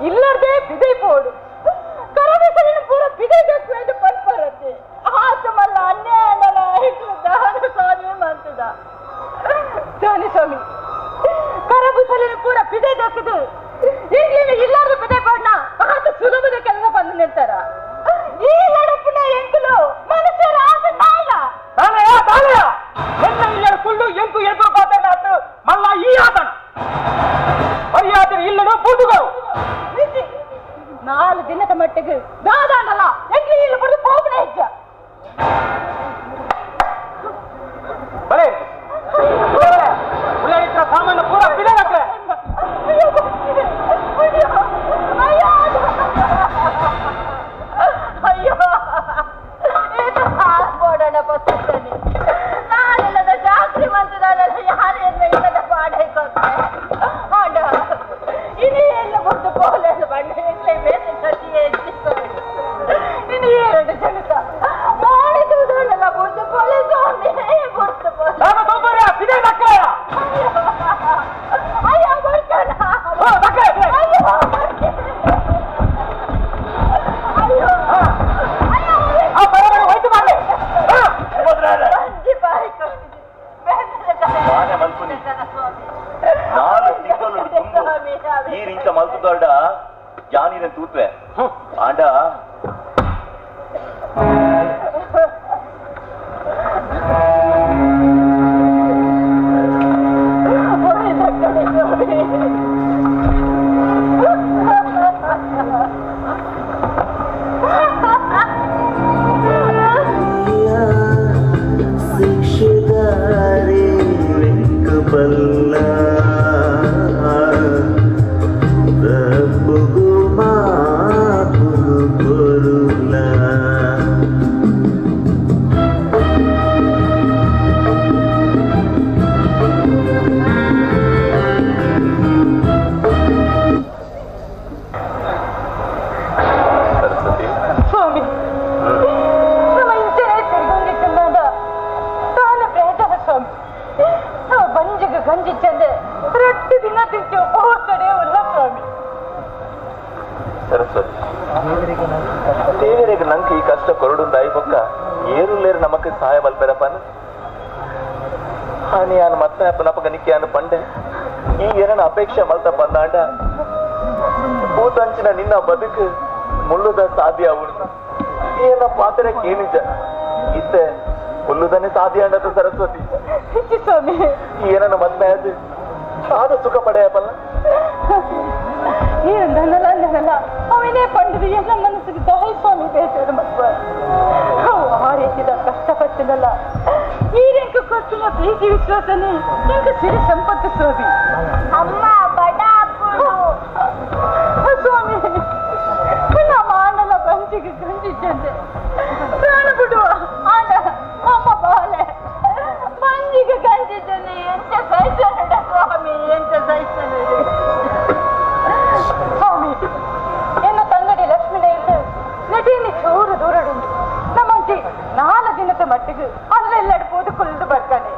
ಇಲ್ಲರ್ದೇ ಬಿದೈ ಪೋಡು ಕರಬೇಸಲಿನ ಪೂರ ಬಿದೈ ದಕ್ಕುವೆಂದು ಪನ್ಪರತ್ತೆ ಆತಮಲ್ಲ ಅನ್ಯಾಯನಲ್ಲ ದಾನ ಸ್ವಾಮಿ ಮಂತದ ದಾನಿ ಸ್ವಾಮಿ ಕರಬುಸಲಿನ ಪೂರ ಬಿದೈ ದಕ್ಕದು ಇಂಗ್ಲಿನ ಇಲ್ಲಾರ್ದ ಬಿದೈ ಪೋಡ್ನ ಆತ ಸುಲಭದ ಕೆಲಸ ಬಂದು ನಿಂತಾರ ಈ ನಡಪುನ ಎಂಕುಲು ಮನುಷ್ಯರ ಆಸೆ ನಾಯಿಲ್ಲ ತಾನಯ ತಾನಯ ಎನ್ನ ಇಲ್ಲರ ಕುಳ್ಳು ಎಂಕು ಎದುರು ಪಾತನ ಆತು ಮಲ್ಲ ಈ ಆತನ ಮರ್ಯಾದೆ ಇಲ್ಲದ ಬುದ್ಧುಗಳು 4 ದಿನದ ಮಟ್ಟಿಗೆ ದಾದಾನಲ್ಲ ಎಂಕ್ಲಿ ಇಲ್ಲ ಬರೆದು ಹೋಗಣ ಹೆಜ್ಜ ಬರೇ ಉಳ್ಳಾಡಿತ್ರ ಸಾಮಾನು ಪೂರ ಬಿಡಲಕ್ಕೆ ಅಯ್ಯೋ ಅಯ್ಯೋ ಇದು ಹಾಕ್ಬೋಡೋಣ ಬಸ್ಸಲ್ಲಿ ನಾನಿಲ್ಲದ ಜಾತ್ರೆ ಮಂತದಾನ ಯಾರೇನ ಇಲ್ಲದ ಪಾಡೆ ಕೊಟ್ಟೆ ಆಂಡ ಇನಿ ಎಲ್ಲ ಬುಡ್ದು ಪೋಲೆಲ್ಲ ಬಣ್ಣ ಎಂಗ್ಲೇ ಬೇರೆ ಸತಿ ಇನಿ ಎರಡು ಜನಕ ಮಾಡಿದುದಲ್ಲ ಬುಡ್ದು ಪೋಲೆ ಸ್ವಾಮಿ ಬುಡ್ದು ಪೋಲೆ ನಾನು ತೊಂಬರ ಬಿದೆ ಮಕ್ಕಳ ಅಯ್ಯೋ ಬರ್ತಾನ ಅಯ್ಯೋ ಅಯ್ಯೋ ಆ ಬರಬರ ಹೋಯ್ತು ಮಾಡಿ ನಾಲ್ಕು ತಿಂಗಳು ತುಂಬು ಈ ರಿಂಚ ಮಲ್ತುದೊಡ್ಡ ಜಾನಿನ ತೂತ್ವೆ ಆಂಡ ದೇವರಿಗೆ ನಂಗೆ ಈ ಕಷ್ಟ ಕೊರಡುಂದಾಯಿ ಪಕ್ಕ ಏರುಲ್ಲೇರು ನಮಕ್ ಸಹಾಯ ಮಲ್ಪೆರಪ್ಪನ ಹಾನಿ ಯಾನು ಮತ್ತೆ ಅಪ್ಪನಪ್ಪಗ ನಿಕ್ಕೆ ಯಾನು ಪಂಡೆ ಈ ಏನನ ಅಪೇಕ್ಷೆ ಮಲ್ತ ಬಂದಾಂಡ ಭೂತಂಚಿನ ನಿನ್ನ ಬದುಕು ಮುಳ್ಳುದ ಸಾಧ್ಯ ಅವನು ಏನ ಪಾತ್ರ ಕೇನಿಜ ಇತ್ತೆ ಮುಳ್ಳುದನೆ ಸಾಧ್ಯ ಅಂಡತ ಸರಸ್ವತಿ ಸ್ವಾಮಿ ಏನನ್ನ ಮದ್ಮೆ ಅದು ಆದ ಸುಖ ಪಡೆಯಪ್ಪಲ್ಲ ನೀನು ನನ್ನಲ್ಲ ನನ್ನಲ್ಲ ಅವನೇ ಪಂಡದು ಎಲ್ಲ ಮನಸ್ಸಿಗೆ ದಾಯಿ ಸ್ವಾಮಿ ಬೇಸರ ಮಕ್ಕಳು ಆ ರೀತಿದ ಕಷ್ಟಪಟ್ಟಿನಲ್ಲ ಈ ರೆಂಕ ಕೊಟ್ಟಿನ ಪ್ರೀತಿ ವಿಶ್ವಾಸನೇ ಎಂಕ ಸಿರಿ ಸಂಪತ್ತು ಸ್ವಾಮಿ ಅಮ್ಮ ಬಡ ಸ್ವಾಮಿ ನಮ್ಮ ಆನಲ್ಲ ಬಂಜಿಗೆ ಗಂಜಿ ಚಂದೆ ಪ್ರಾಣ ಬಿಡುವ ಆನ ಅಮ್ಮ ಬಾಲೆ ಬಂಜಿಗೆ ಗಂಜಿ ಚಂದೆ ಎಂತ ಸಹಿಸಬೇಡ ಸ್ವಾಮಿ ಎಂತ ಸಹಿಸಬೇಡ ಸ್ವಾಮಿ ಎನ್ನ ತಂಗಡಿ ಲಕ್ಷ್ಮಿನ ಇದ್ದು ನಟೀನಿ ಚೂರು ದೂರಡುಂಟು ನಮ್ಮಂಚಿ 4 ದಿನದ ಮಟ್ಟಿಗೆ ಅಲ್ಲೆಲ್ಲ ಪೋದುಕೊಳ್ಳದು ಬರ್ತಾನೆ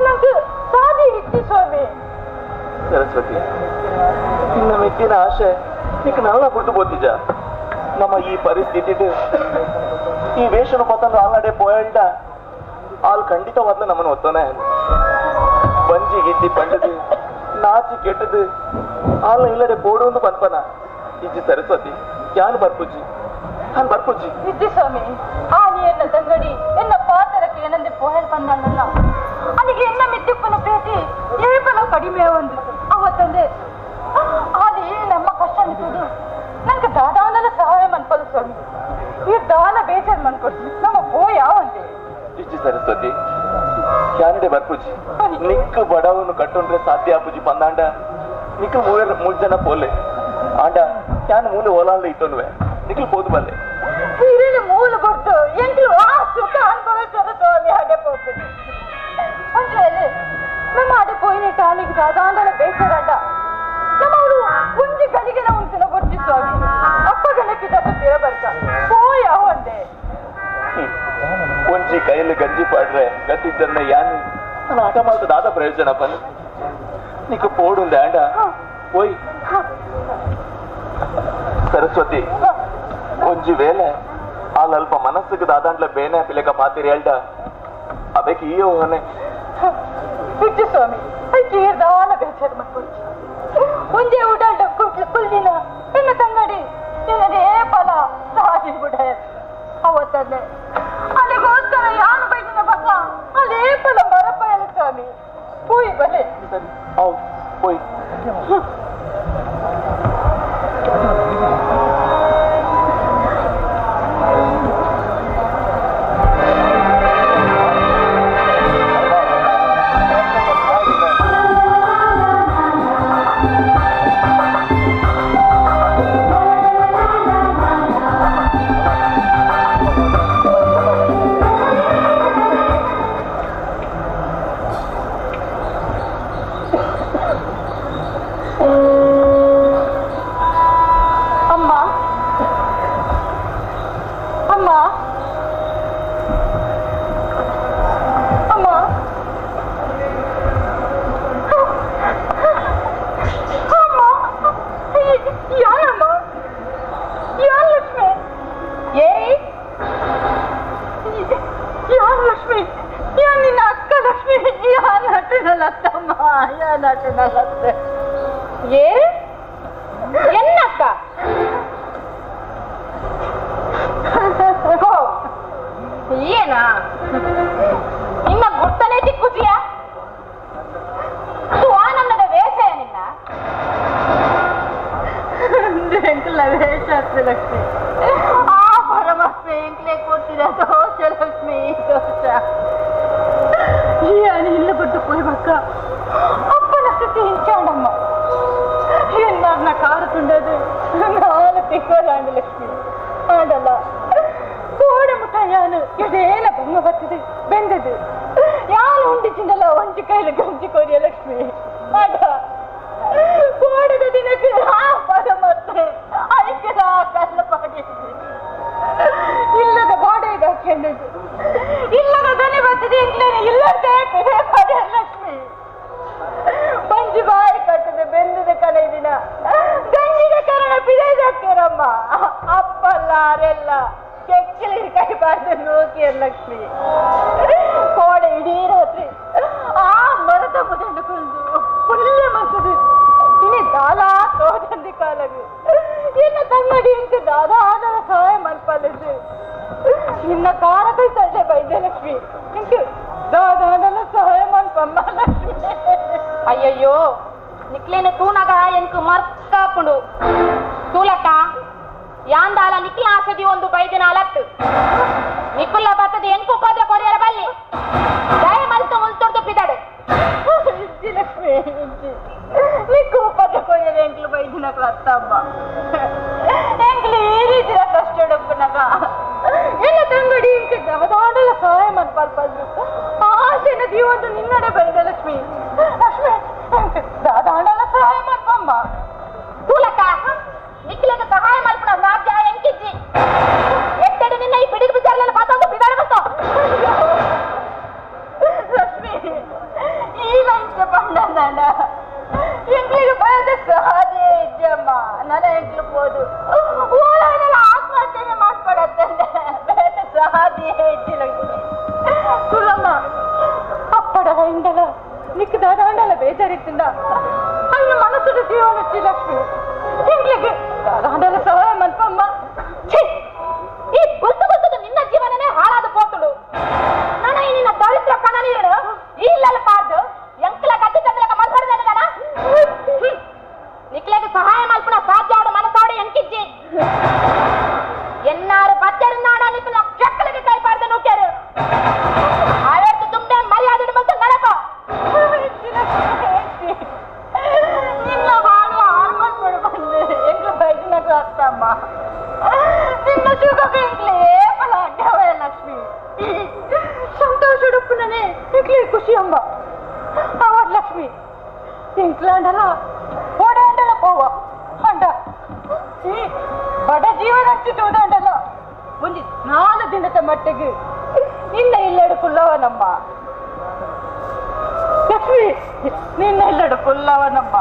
ನಂಗೆ ಸಾಧಿ ಇತ್ತಿ ಸ್ವಾಮಿ ಸರಸ್ವತಿ ನಿನ್ನ ಮೆಟ್ಟಿನ ಆಶೆ ನಿಕ್ ನಾಳ ಬಿಟ್ಟು ಬೋತಿಜ ನಮ್ಮ ಈ ಪರಿಸ್ಥಿತಿ ಈ ವೇಷನು ಪತಂದು ಆಲ್ನಡೆ ಪೋಯಲ್ಡ ಆಲ್ ಖಂಡಿತವಾದ್ಲ ನಮ್ಮನ್ನು ಒತ್ತೋನೆ ಬಂಜಿ ಗಿದ್ದಿ ಪಂಡದು ನಾಚಿ ಕೆಟ್ಟದು ಆಲ ಇಲ್ಲಡೆ ಬೋಡು ಒಂದು ಪನ್ಪನ ಇಜ್ಜಿ ಸರಸ್ವತಿ ಯಾನ್ ಬರ್ಪುಜಿ ನಾನ್ ಬರ್ಪುಜಿ ಇಜ್ಜಿ ಸ್ವಾಮಿ ಆನಿ ಎನ್ನ ತಂಗಡಿ ಎನ್ನ ಪಾತ್ರಕ್ಕೆ ಏನಂದೆ ಪೋಹೆಲ್ ಬಂದಾಳಲ್ಲ ಅಲ್ಲಿಗೆ ಎನ್ನ ಮಿತ್ತಿಪ್ಪನ ಪ್ರೀತಿ ಏಪಲ ಕಡಿಮೆ ಒಂದು ಅವತ್ತಂದೆ ಅಲ್ಲಿ ನಮ್ಮ ಕಷ್ಟ ಅನಿಸೋದು ನಂಗೆ ದಾದಾನಲ ಸಹಾಯ ಮನ್ಪಲ್ಲ ಸ್ವಾಮಿ ಈ ದಾನ ಬೇಜಾರು ಮನ್ಕೊಡ್ತೀನಿ ನಮ್ಮ ಪೋಯ ಒಂದೇ ಇಜ್ಜಿ ಸರಸ್ವತಿ ಕ್ಯಾನಡೆ ಬರ್ಪುಜಿ ನಿಕ್ಕ ಬಡವನು ಕಟ್ಟೊಂಡ್ರೆ ಸಾಧ್ಯ ಆಪುಜಿ ಪಂದಾಂಡ ನಿಕ್ಕ ಮೂರ್ ಜನ ಪೋಲೆ ಆಂಡ can ಮೂಲೆ ಓಲಾಂಡ ಇತ್ತೊನ್ವೆ ನಿಕ್ಕಲು ಪೋದು ಬಲ್ಲೆ ಹಿರಿಯ ಮೂಲ ಕೊಟ್ಟು ಎಂಕ್ಲು ಆ ಸುಖ ಅನುಭವಿಸೋದು ಸ್ವಾಮಿ ಹಾಗೆ ಹೋಗ್ತೀನಿ ಒಂದು ವೇಳೆ ನಮ್ಮ ಅಡೆ ಪೋಯಿನ ಟಾಲಿಗೆ ದಾದಾಂಡಲ ಬೇಸರಾಟ ನಮ್ಮ ಅವರು ಒಂಜಿ ಗಳಿಗೆ ನಾವು ತಿನ್ನ ಕೊಡ್ತಿ ಸ್ವಾಮಿ ಅಪ್ಪ ಗಣಕಿದ ತೀರ ಬರ್ಕ ಪೋಯ ಒಂದೇ ಒಂಜಿ ಕೈಯಲ್ಲಿ ಗಂಜಿ ಪಾಡ್ರೆ ಗತಿ ಜನ ಯಾನ್ ನಾನು ಆಟ ಮಾಡ್ತದಾದ ಪ್ರಯೋಜನ ಪನ್ ನಿಕ್ಕ ಪೋಡುಂದೆ ಆಂಡ ಓಯ್ ಸರಸ್ವತಿ ಒಂಜಿ ವೇಳೆ ಆ ಅಲ್ಪ ಮನಸ್ಸಿಗೆ ದಾದಾಂಡ್ಲ ಬೇನೆ ಪಿಲೆಕ ಪಾತಿರಿ ಹೇಳ್ದ ಅಬೇಕ ಈ ಹೋನೆ ಇಜ್ಜಿ ಸ್ವಾಮಿ ಐಕೆ ದಾನ ಬೇಜಾರು ಮಾಡ್ಕೊಳ್ತಿ ಒಂದೇ ಉಡಾಡ ಕುಳ್ಳಿನ ಎನ್ನ ತಂಗಡಿ ಎನ್ನದೇ ಫಲ ಸಾಗಿ ಬಿಡ ಅವತ್ತಲ್ಲೇ ಅಲ್ಲಿಗೋಸ್ಕರ ಯಾರು ಬೈದಿನ ಬಕ್ಕ ಅಲ್ಲೇ ಫಲ ಮರಪ್ಪ ಎಲ್ಲ ಸ್ವಾಮಿ ಪೋಯ್ ಬಲೆ ಸರಿ ಹೌದು ಪೋಯ್ ಅಯ್ಯಯ್ಯೋ ನಿಕ್ಲೇನ ತೂನಾಗ ಎಂಕ್ ಮರ್ಕಾಪುಂಡು ತೂಲಕ್ಕ ಯಾಂದಾಲ ನಿಕ್ಲ ಆಸದಿ ಒಂದು ಬೈದಿನ ಅಲತ್ತು ನಿಕ್ಕುಲ್ಲ ಬರ್ತದೆ ಎಂಕು ಉಪದ್ರ ಕೊರಿಯರ ಬಲ್ಲಿ ದಯ ಮಲ್ತು ಮುಲ್ತುರ್ದು ಪಿದಾಡು ಇಜ್ಜಿ ಲಕ್ಷ್ಮಿ ಇಜ್ಜಿ ನಿಕ್ಕು ಉಪದ್ರ ಕೊರಿಯರ ಎಂಕ್ಲು ಬೈದಿನ ಅತ್ತಮ್ಮ ಎಂಕ್ಲು ಈ ರೀತಿಯ ಕಷ್ಟಡಪ್ಪನಾಗ ಎಲ್ಲ ತಂಗಡಿ ಇಂಕ ಗಮದಾಂಡಲ ಸಹಾಯ ಮನ್ಪಲ್ಪದ್ರು ಆಶೆನ ದೀವಂದು ನಿನ್ನಡೆ ಬೈದ ಲಕ್ಷ್ಮಿ ಲಕ್ಷ್ಮಿ ದಾದಾಂಡಲ ಸಹಾಯ ಮನ್ಪಮ್ಮ ತೂಲಕ್ಕ ನಿಕ್ಲೆಗ ಸಹಾಯ ಮಲ್ಪನ ರಾಜ್ಯ ಎಂಕಿಜ್ಜಿ ಎತ್ತಡಿ ನಿನ್ನ ಈ ಬಿಡಿದ ಬಿದ್ದಾರಲ್ಲ ಪಾತಂದು ಬಿದಾಡ ಬರ್ತೋ ಲಕ್ಷ್ಮಿ ಈಗ ಇಂಚ ಪಂಡ ಎಂಕ್ಲಿಗೆ ಬಯದ ಸಹಾಯ ಇಜ್ಜಮ್ಮ ನನ್ನ ಎಂಕ್ಲು ಪೋದು ಓಲಾನೆಲ್ಲ ಆತ್ಮಹತ್ಯೆನೆ ಮಾಡ್ಪಡತ್ತಂದೆ ಬೇಡ ಸಹಾಯ ಇಜ್ಜಿ ಲಕ್ಷ್ಮಿ ಸುಲಮ್ಮ ಅಪ್ಪಡ ಹಿಂಡಲ ನಿಕ್ ದಾದಾಂಡಲ ಬೇಜಾರಿತ್ತಿಂದ ಅನ್ನ ಮನಸ್ಸುಡ ಜೀವನಚ್ಚಿ ಲಕ್ಷ್ಮಿ ಎಂಕ್ಲಿಗೆ ದಾದಾಂಡಲ ಸಹಾಯ ಮನ್ಪಮ್ಮ ಈ ಗುರ್ತು ಗುರ್ತದ ನಿನ್ನ ಜೀವನನೇ ಹಾಳಾದ ಪೋತುಡು ನಾನು ಖುಷಿ ಅಂಬ ಅವರ್ ಲಕ್ಷ್ಮಿ ಇಂಕ್ಲಾಂಡಲ ಓಡಾಂಡಲ ಪೋವ ಅಂಡ ಈ ಬಡ ಜೀವನ ಹಚ್ಚಿಟ್ಟುವುದಂಡಲ ಒಂಜಿ 4 ದಿನದ ಮಟ್ಟಿಗೆ ನಿನ್ನ ಇಲ್ಲಡು ಕುಲ್ಲವನಮ್ಮ ಲಕ್ಷ್ಮಿ ನಿನ್ನ ಇಲ್ಲಡು ಕುಲ್ಲವನಮ್ಮ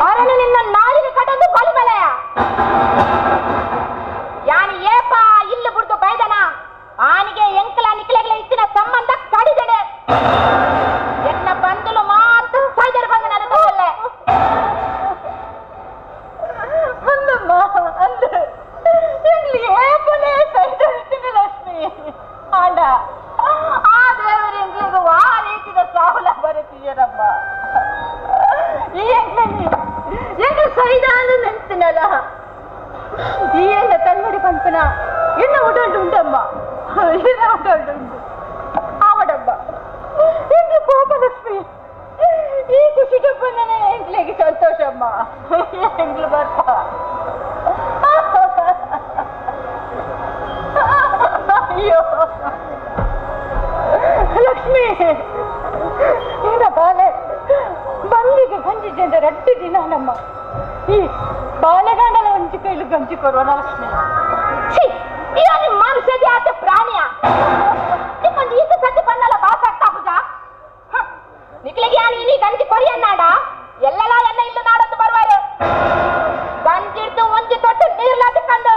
ಅರನು ನಿನ್ನ ನಾಲಿಗೆ ಕಟೊಂದು ಬಲಿ ಬಲಯ ಯಾನಿ ಏಪ ಇಲ್ಲ ಬುಡ್ದು ಬೈದನ ಆನಿಗೆ ಎಂಕಲ ನಿಕ್ಲೆಗಳ ಇತ್ತಿನ ಸಂಬಂಧ ಕಡಿದಡೆ ಎನ್ನ ಬಂದಲು ಮಾತ್ರ ಸೈದರ್ ಬಂದ ನನ್ನ ತಗೊಳ್ಳೆ ಅಂದಮ್ಮ ಅಂದ ಎಂಗ್ಲಿ ಏಪಲೇ ಸೈದರ್ತೀನಿ ಲಕ್ಷ್ಮಿ ಆಂಡ ಆ ದೇವರು ಎಂಗ್ಲಿಗೂ ಆ ರೀತಿಯ ಸಾವಲ ಬರುತ್ತೀಯರಮ್ಮ ಈ ಎಂಗ್ಲಲ್ಲಿ ಎಂಗ್ಲು ಸೈದಾನು ನೆನ್ತಿನಲ್ಲ ಈ ಎಲ್ಲ ತನ್ಮಡಿ ಪಂಪನ ಎನ್ನ ಉಡಂಡು ಉಂಡಮ್ಮ ಎನ್ನ ಉಡಂಡು ಉಂಡು ಆವಡಮ್ಮ ಎಂಗ್ಲು ಕೋಪ ಲಕ್ಷ್ಮಿ ಈ ಖುಷಿ ಟೊಪ್ಪನೇ ಎಂಗ್ಲಿಗೆ ಸಂತೋಷಮ್ಮ ಎಂಗ್ಲು ಬರ್ತಾ ಅಯ್ಯೋ ಲಕ್ಷ್ಮಿ ಏನ ಬಾಲೆ ಬಂದಿಗೆ ಗಂಜಿ ಜನ ರಡ್ಡು ದಿನ ನಮ್ಮ ಈ ಬಾಳೆಗಂಡಲ ಒಂಜಿ ಕೈಲು ಗಂಜಿ ಕೊಡುವ ಲಕ್ಷ್ಮಿ ಛೀ ಈ ಮನುಷ್ಯದೇ ಆತ ಪ್ರಾಣಿಯ ನಿಕ್ಕೊಂದು ಈತ ಸತಿ ಬನ್ನಲ ಬಾಸಾಗ್ತಾ ಪೂಜಾ ನಿಕ್ಲಿಗೆ ಯಾನು ಇನಿ ಗಂಜಿ ಕೊರಿಯನ್ನಾಡ ಎಲ್ಲೆಲ್ಲ ಎನ್ನ ಇಲ್ಲು ನಾಡೊಂದು ಬರುವರು ಗಂಜಿಡ್ದು ಒಂಜಿ ತೊಟ್ಟು ನೀರ್ಲಾದ ಕಂಡು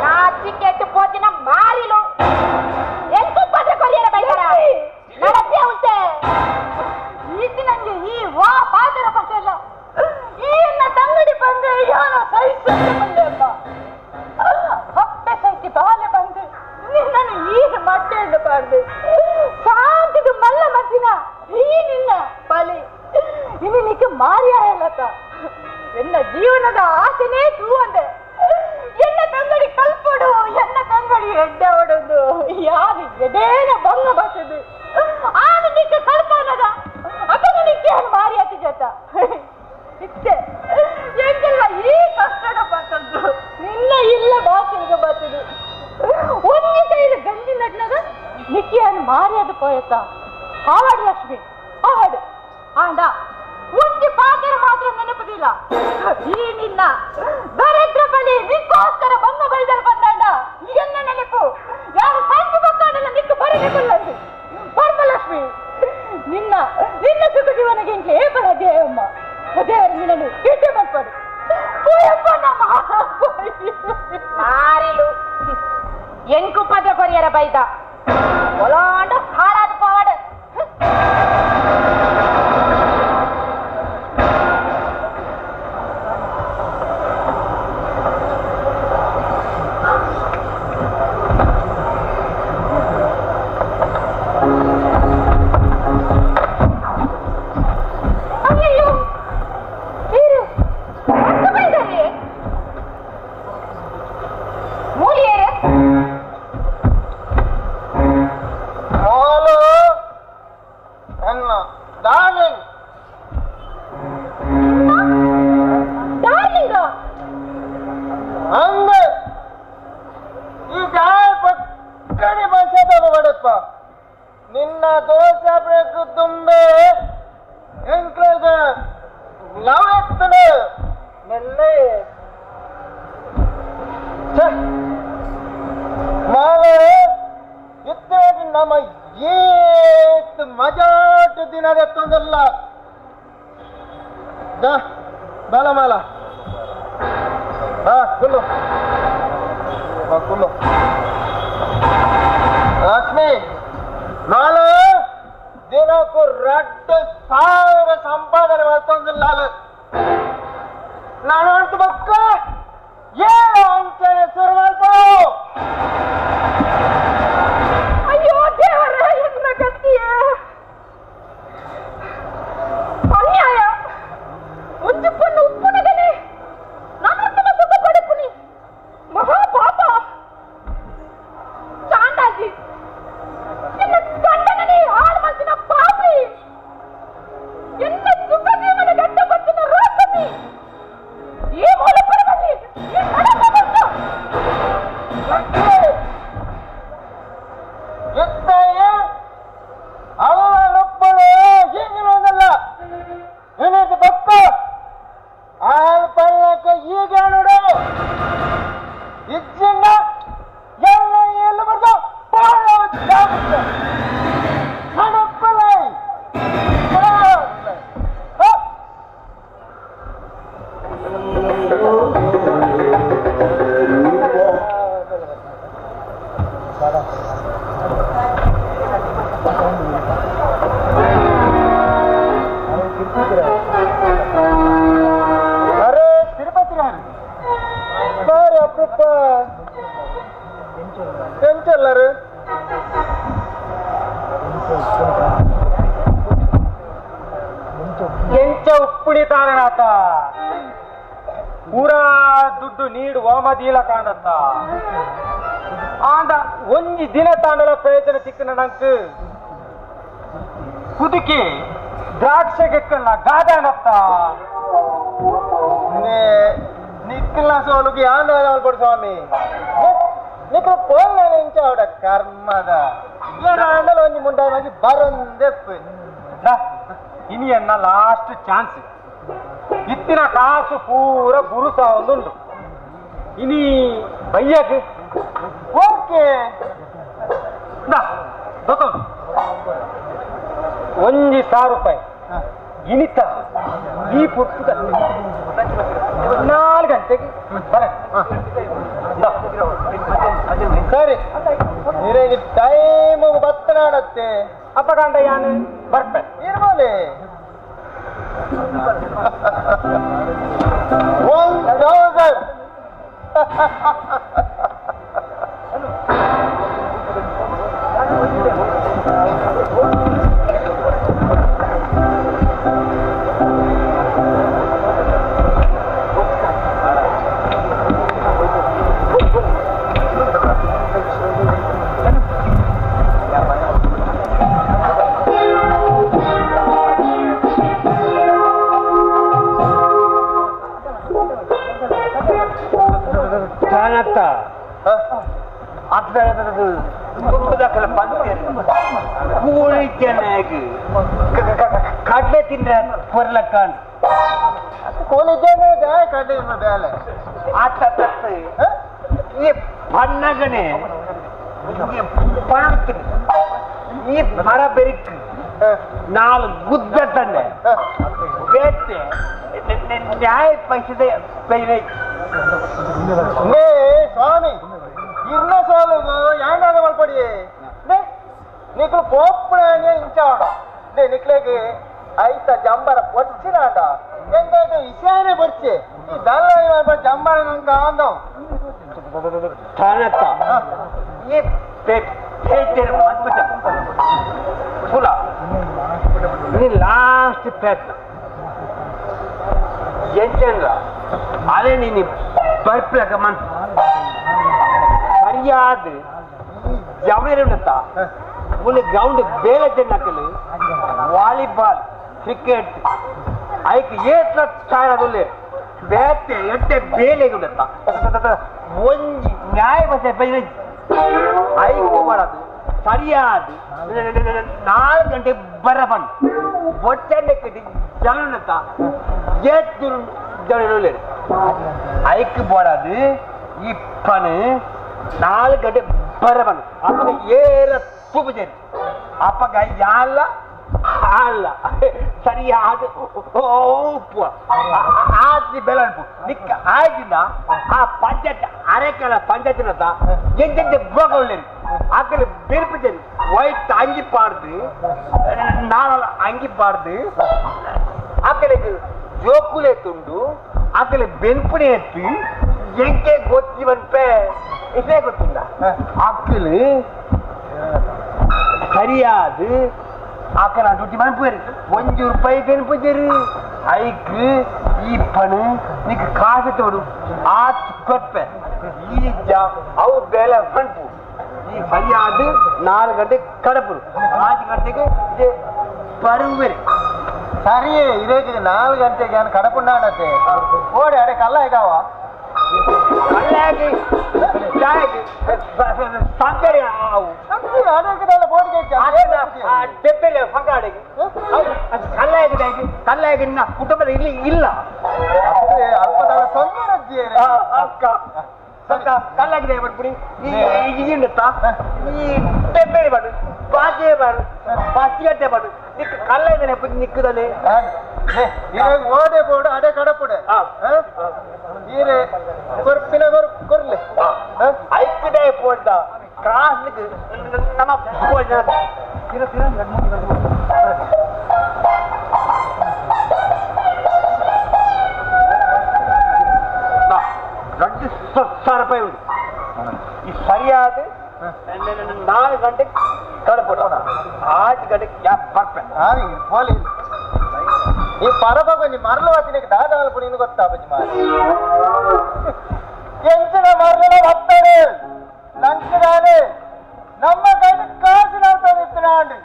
ನಾಚಿ ಕೆಟ್ಟು ಪೋತಿನ ಮಾರಿಲು ಎಂತು ಪದ್ರ ಕೊರಿಯರ ಬೈತಾರ ನಡಪೆ ಉಂಟೆ ಈತಿ ನಂಗೆ ಈ ವಾ ಪಾದರ ಪಟ್ಟೆಲ್ಲ ಈ ಎನ್ನ ತಂಗಡಿ ಬಂದೆ ಯಾನ ಸಹಿಸಲು ಬಂದೆ ಅಮ್ಮ ಅಪ್ಪೆ ಸಹಿಸಿ ಬಾಲೆ ಬಂದೆ ನಿನ್ನನ್ನು ಈಗ ಮಟ್ಟೆ ಬಾರ್ದು ಸಾಂತಿದು ಮಲ್ಲ ಮತ್ತಿನ ಈ ನಿನ್ನ ಬಲಿ ಇನ್ನು ನಿಕ್ಕೆ ಮಾರಿಯಾಯಲ್ಲತ ಎನ್ನ ಜೀವನದ ಆಸೆನೇ ತೂ ಅಂದೆ ಎನ್ನ ತಂಗಡಿ ಕಲ್ಪಡು ಎನ್ನ ತಂಗಡಿ ಎಡ್ಡೆ ಹೊಡೋದು ಯಾರು ಎಡೇನ ಬಂಗ ಬಸದು ಆನು ನಿಕ್ಕೆ ಕಲ್ಪನದ ಅತನು ನಿಕ್ಕೆ ಮಾರಿಯಾತಿ ಜೊತ ಇತ್ತೆ ಎಂಗೆಲ್ಲ ಈ ಕಷ್ಟದ ಬರ್ತದ್ದು ನಿನ್ನ ಇಲ್ಲ ಬಾಕಿಲ್ಗೆ ಬರ್ತದು ಒಂದೇ ಕೈಲಿ ಗಂಜಿ ನಡ್ನದ ನಿಕ್ಕಿಯನ್ನು ಮಾರಿಯದು ಪೋಯತ್ತ ಆವಾಡು ಲಕ್ಷ್ಮಿ ಆವಾಡು ಆಂಡ ಒಂಜಿ ಪಾತ್ರ ಮಾತ್ರ ನೆನಪದಿಲ್ಲ ಈ ನಿನ್ನ ದರಿದ್ರ ಬಲಿ ನಿಕ್ಕೋಸ್ಕರ ಬಂಗ ಬೈದಲ್ ಬಂದಾಂಡ ಎನ್ನ ನೆನಪು ಯಾರು ಸಾಂತಿ ಬಕ್ಕಾಡಲ್ಲ ನಿಕ್ಕು ಬರಲಿಕ್ಕಲ್ಲಂದು ಪರಮಲಕ್ಷ್ಮಿ ನಿನ್ನ ನಿನ್ನ ಸುಖ ಜೀವನಗೆ ಇಂಟ್ಲೆ ಏಪಡ ಅಧ್ಯಾಯಮ್ಮ ದೇವರು ನಿನ್ನನ್ನು ಕೆಟ್ಟ ಮಲ್ಪಡು ಪೋಯಪ್ಪ ನಮ್ಮ ಮಾರಿಲು ಎಂಕು ಪದ್ರ ಕೊರಿಯರ ಬೈದ ಒಲಾಂಡ ಹಾಳಾದ ಪವಾಡ ಅಯ್ಯಯ್ಯೋ ನೀರು ಮತ್ತೆ ಬೈದಾರೆ ಮೂಲಿಯೇರೆ ಮಾಲು ನನ್ನ ಡಾರ್ಲಿಂಗ್ ಡಾರ್ಲಿಂಗ್ ಅಂದ ಈ ಗಾಯ ಪಕ್ಕನೆ ಭಾಷೆದಾಗ ಮಾಡಪ್ಪ ನಿನ್ನ ದೋಷ ಬ್ರೇಕ್ ತುಂಬೆ ಎಂಕ್ಲೇಜ್ ಲವ್ ಎತ್ತಡು ಮೆಲ್ಲೆ ಛೆ, ಮಾಲೆ ಇತ್ತೆ ನಮ್ಮ ಏತ್ ಮಜಾಟ್ ದಿನದ ಎತ್ತೊಂದಲ್ಲ ದಾ ಬಾಲ ಮಾಲ ಬಾ ಕುಲ್ಲು ಬಾ ಕುಲ್ಲು ಲಕ್ಷ್ಮಿ ನಾಳೆ ದಿನಕ್ಕೂ 2000 ಸಂಪಾದನೆ ಮಾಡ್ತೊಂದಿಲ್ಲ ನಾನು ಅಂತ ಬಕ್ಕ ಏನು ಅಂಚನೆ ಶುರು ಮಾಡ್ಬೋ ಅಯ್ಯೋ ದೇವರೇ ಎನ್ನ ಗತಿಯೇ ಅನ್ಯಾಯ ಒಂಜಿ ಪೊಣ್ಣು ಉಪ್ಪುನಗನೆ ನನ್ನನ್ನು ಸುಖ ಪಡುಪುನಿ ಮಹಾಪಾಪ ಚಾಂಡಾಜಿ ಎತ್ತಾಯ ಅವನೊಬ್ಬಳು ಈಗಿನೊಂದಲ್ಲ ನಿನಗೆ ಬಕ್ಕ ಆಲ್ ಪಲ್ಲಕ್ಕ ಈಗ ನೋಡು ಇಜ್ಜಿನ ಎಲ್ಲ ಎಲ್ಲ ಬರ್ದ ಅರೆ ತಿರುಪತಿ ಬಾರಿ ಅಪ್ರೂಪ ಎಂಚಲ್ಲರು ಎಂಚ ಉಪ್ಪುಡಿ ತಾರಣಾತ ಪೂರಾ ದುಡ್ಡು ನೀಡು ಓಮದೀಲ ಕಾಣತ್ತ ಆಂಡ ಒಂಜಿ ದಿನ ತಾಂಡಲ ಪ್ರಯೋಜನ ಸಿಕ್ಕನ ನಂಕ್ ಕುದುಕಿ ದ್ರಾಕ್ಷೆ ಗೆಕ್ಕಲ್ಲ ಗಾದಾನತ್ತ ನಿಕ್ಕಲ್ಲ ಸೋಲುಗೆ ಆಂಡ ಕೊಡು ಸ್ವಾಮಿ ನಿಕ್ಕ ಪೋಲ್ ಎಂಚ ಅವಡ ಕರ್ಮದ ಆಂಡಲ ಒಂಜಿ ಮುಂಡಾಗಿ ಬರೊಂದೆಪ್ಪು ಇನಿ ಎನ್ನ ಲಾಸ್ಟ್ ಚಾನ್ಸ್ ಇತ್ತಿನ ಕಾಸು ಪೂರ ಗುರುಸ ಒಂದುಂಡು ಇನಿ ಬಯ್ಯಕ್ ಓಕೆ ಒಂಜಿ 1,000 ರೂಪಾಯಿ ಇನಿತ ಈ ಪುಟ್ಟು 4 ಗಂಟೆಗೆ ಬರ ಸರಿ ನಿನಗೆ ಟೈಮ್ ಬತ್ತನಾಡತ್ತೆ ಅಪ್ಪಗಂಡ ಯಾನು ಬರ್ಪೆ ಇರ್ಬೋಲೆ 1000 ಕಡಲೆ ತಿಂದ್ರೆ ಕೊರ್ಲಕ್ಕಾಂಡ್ ಕೋಳಿ ಕಡಲೆ ಬೇಲೆ ಆತ ಈ ಬಣ್ಣಗನೆ ಈ ಮರ ಬೆರಿಕ್ ನಾಲ್ ಗುದ್ದ ತಂದೆ ಬೇತೆ ನ್ಯಾಯ ಪೈಸದ ಸ್ವಾಮಿ ಇರ್ನ ಸೋಲುಗು ಯಾಂಡಾದ ಮಲ್ಪಡಿ ನಿಕ್ಲು ಪೋಪುಣೆ ಇಂಚಾಡ ನಿಕ್ಲೆಗೆ ಐತ ಜಂಬರ ಪೊಚ್ಚಿನಾಂಡ ಎಂತಾಯ್ತು ಇಶಾನೆ ಬೊಚ್ಚೆ ಈ ದಲ್ಲ ಜಂಬರ ನಂಗೆ ಆಂದವ್ ತಾನತ್ತ ಈ ಫುಲ ಲಾಸ್ಟ್ ಪ್ರಯತ್ನ ಎಂಚಂದ್ರ ಅದೇ ನೀನು ಬರ್ಪ್ಲಕ ಮನ್ಸು ಸರಿಯಾದ ಜವಳಿರುತ್ತ ಮುಲ್ಲಿ ಗ್ರೌಂಡ್ ಬೇಲೆ ಜನ್ನಕಲು ವಾಲಿಬಾಲ್ ಕ್ರಿಕೆಟ್ ಐಕ್ ಏಟ್ಲ ಚಾಯದಲ್ಲಿ ಬೇತೆ ಎಟ್ಟೆ ಬೇಲೆಗುಡತ್ತ ಒಂಜಿ ನ್ಯಾಯ ಬಸೆ ಬೈನ ಐಕ್ ಮಾಡೋದು ಸರಿಯಾದ 4 ಗಂಟೆ ಬರಬನ್ ಒಟ್ಟೆ ಕಟ್ಟಿ ಜನತ ಏಟ್ ಜನ ಐಕ್ போடாது இப்பனு 4 ಗಂಟೆ ಬರಬನ್ ಅಪ್ಪ ಏರ ತೂಪುಜೇರಿ ಅಪ್ಪಗ ಯಾಲ ಅಲ್ಲ ಸರಿಯಾದ ಉಪ್ಪು ಆದಿ ಬೆಳಪು ನಿಕ್ಕ ಆಗಿನ ಆ ಪಂಚಾಯತ್ ಅರೆಕಲ ಪಂಚಾಯತ್ನ ಎಂತೆಂತೆ ಗೋಗೊಳ್ಳಿ ಆಕಡೆ ಬೆರ್ಪುಜೇರಿ ವೈಟ್ ಅಂಗಿ ಪಾಡ್ದು ನಾಳ ಅಂಗಿ ಪಾಡ್ದು ಆಕಡೆಗೆ ಜೋಕುಲೆ ತುಂಡು ಆಕಡೆ ಬೆನ್ಪುಣೆ ಎತ್ತಿ ಎಂಕೆ ಗೊತ್ತಿ ಬನ್ಪೆ ಇದೇ ಗೊತ್ತಿಲ್ಲ ಆಕಲು ಸರಿಯಾದ ಆಕಲ ಡ್ಯೂಟಿ ಮನ್ಪುರಿ ಒಂಜು ರೂಪಾಯಿ ಬೆನ್ಪುಜೇರಿ ಐಕ್ ಈ ಪಣು ನಿಕ್ ಕಾಸು ತೋಡು ಆತ್ ಕೊಟ್ಪೆ ಈ ಅವು ಬೇಲೆ ಮನ್ಪು ಈ ಸರಿಯಾದ 4 ಗಂಟೆ ಕಡಪುರು 5 ಗಂಟೆಗೆ ಇದೆ ಬರುವೆರಿ ಸರಿಯೇ ಇದೇ 4 ಗಂಟೆಗೆ ನಾನು ಕಡಪುಂಡಾಣತ್ತೆ ಓಡಿ ಅಡೆ ಕಲ್ಲ ಹೇಗಾವ ಕಲ್ಲಾಗಿ ಜಾಯ್ ಸಂಕರೆ ಆವು ಆಡೋಕದಲ್ಲ ಬೋರ್ಡ್ ಡೆಬ್ಬೆಲೆ ಸಂಗಾಡಿಗೆ ಕಲ್ಲಾಗಿ ಕಲ್ಲಾಗಿ ನಿನ್ನ ಕುಟುಂಬದ ಇಲ್ಲಿ ಇಲ್ಲ ಅಲ್ಪದಾಳ ತೊಂದರೆ ರಜ್ಜಿ ಅಕ್ಕ ಕಲ್ಲಾಗಿದೆ ಬರ್ಬಿಡಿ ಈ ಈ ಡೆಬ್ಬೆಲೆ ಬಾಡು ಬಾಜೆ ಬಾಡು ಬಾಚಿಗಟ್ಟೆ ಬಾಡು ನಿಕ್ಕ ಕಲ್ಲಾಗಿದೆ ನಿಕ್ಕದಲ್ಲೇ ಓಡೆ ಬೋರ್ಡ್ ಅಡೆ ಕಡಪುಡೆ ಈರೆ ಕೊರ್ಪಿನ ಕೊರ್ಲೆ ಐಕ್ಕಿದೆ ಪೋಡ್ದ ಕಾಸ್ಲಿಕ್ಕೆ ನಮ್ಮ రెండు ಸಾವಿರ ರೂಪಾಯಿ ಉಂಟು ಈ ಸರಿಯಾದ 4 ಗಂಟೆಗೆ ಕಡಪುಡ 6 ಗಂಟೆಗೆ ಯಾಕೆ ಬರ್ಪೆ ಪೋಲಿ ಈ ಪರಬ ಕೊಂಚ ಮರಳು ವಾತಿನಕ್ಕೆ ದಾದಾಲ ಪುಡಿ ಗೊತ್ತಾ ಬಜ್ಜಿ ಮಾರಿ ಎಂಚಿನ ಮರಳ ಬತ್ತಾರೆ ನಂಚಿದಾನೆ ನಮ್ಮ ಕೈಲಿ ಕಾಸಿನ ಇತ್ತಿನಾಂಡಿ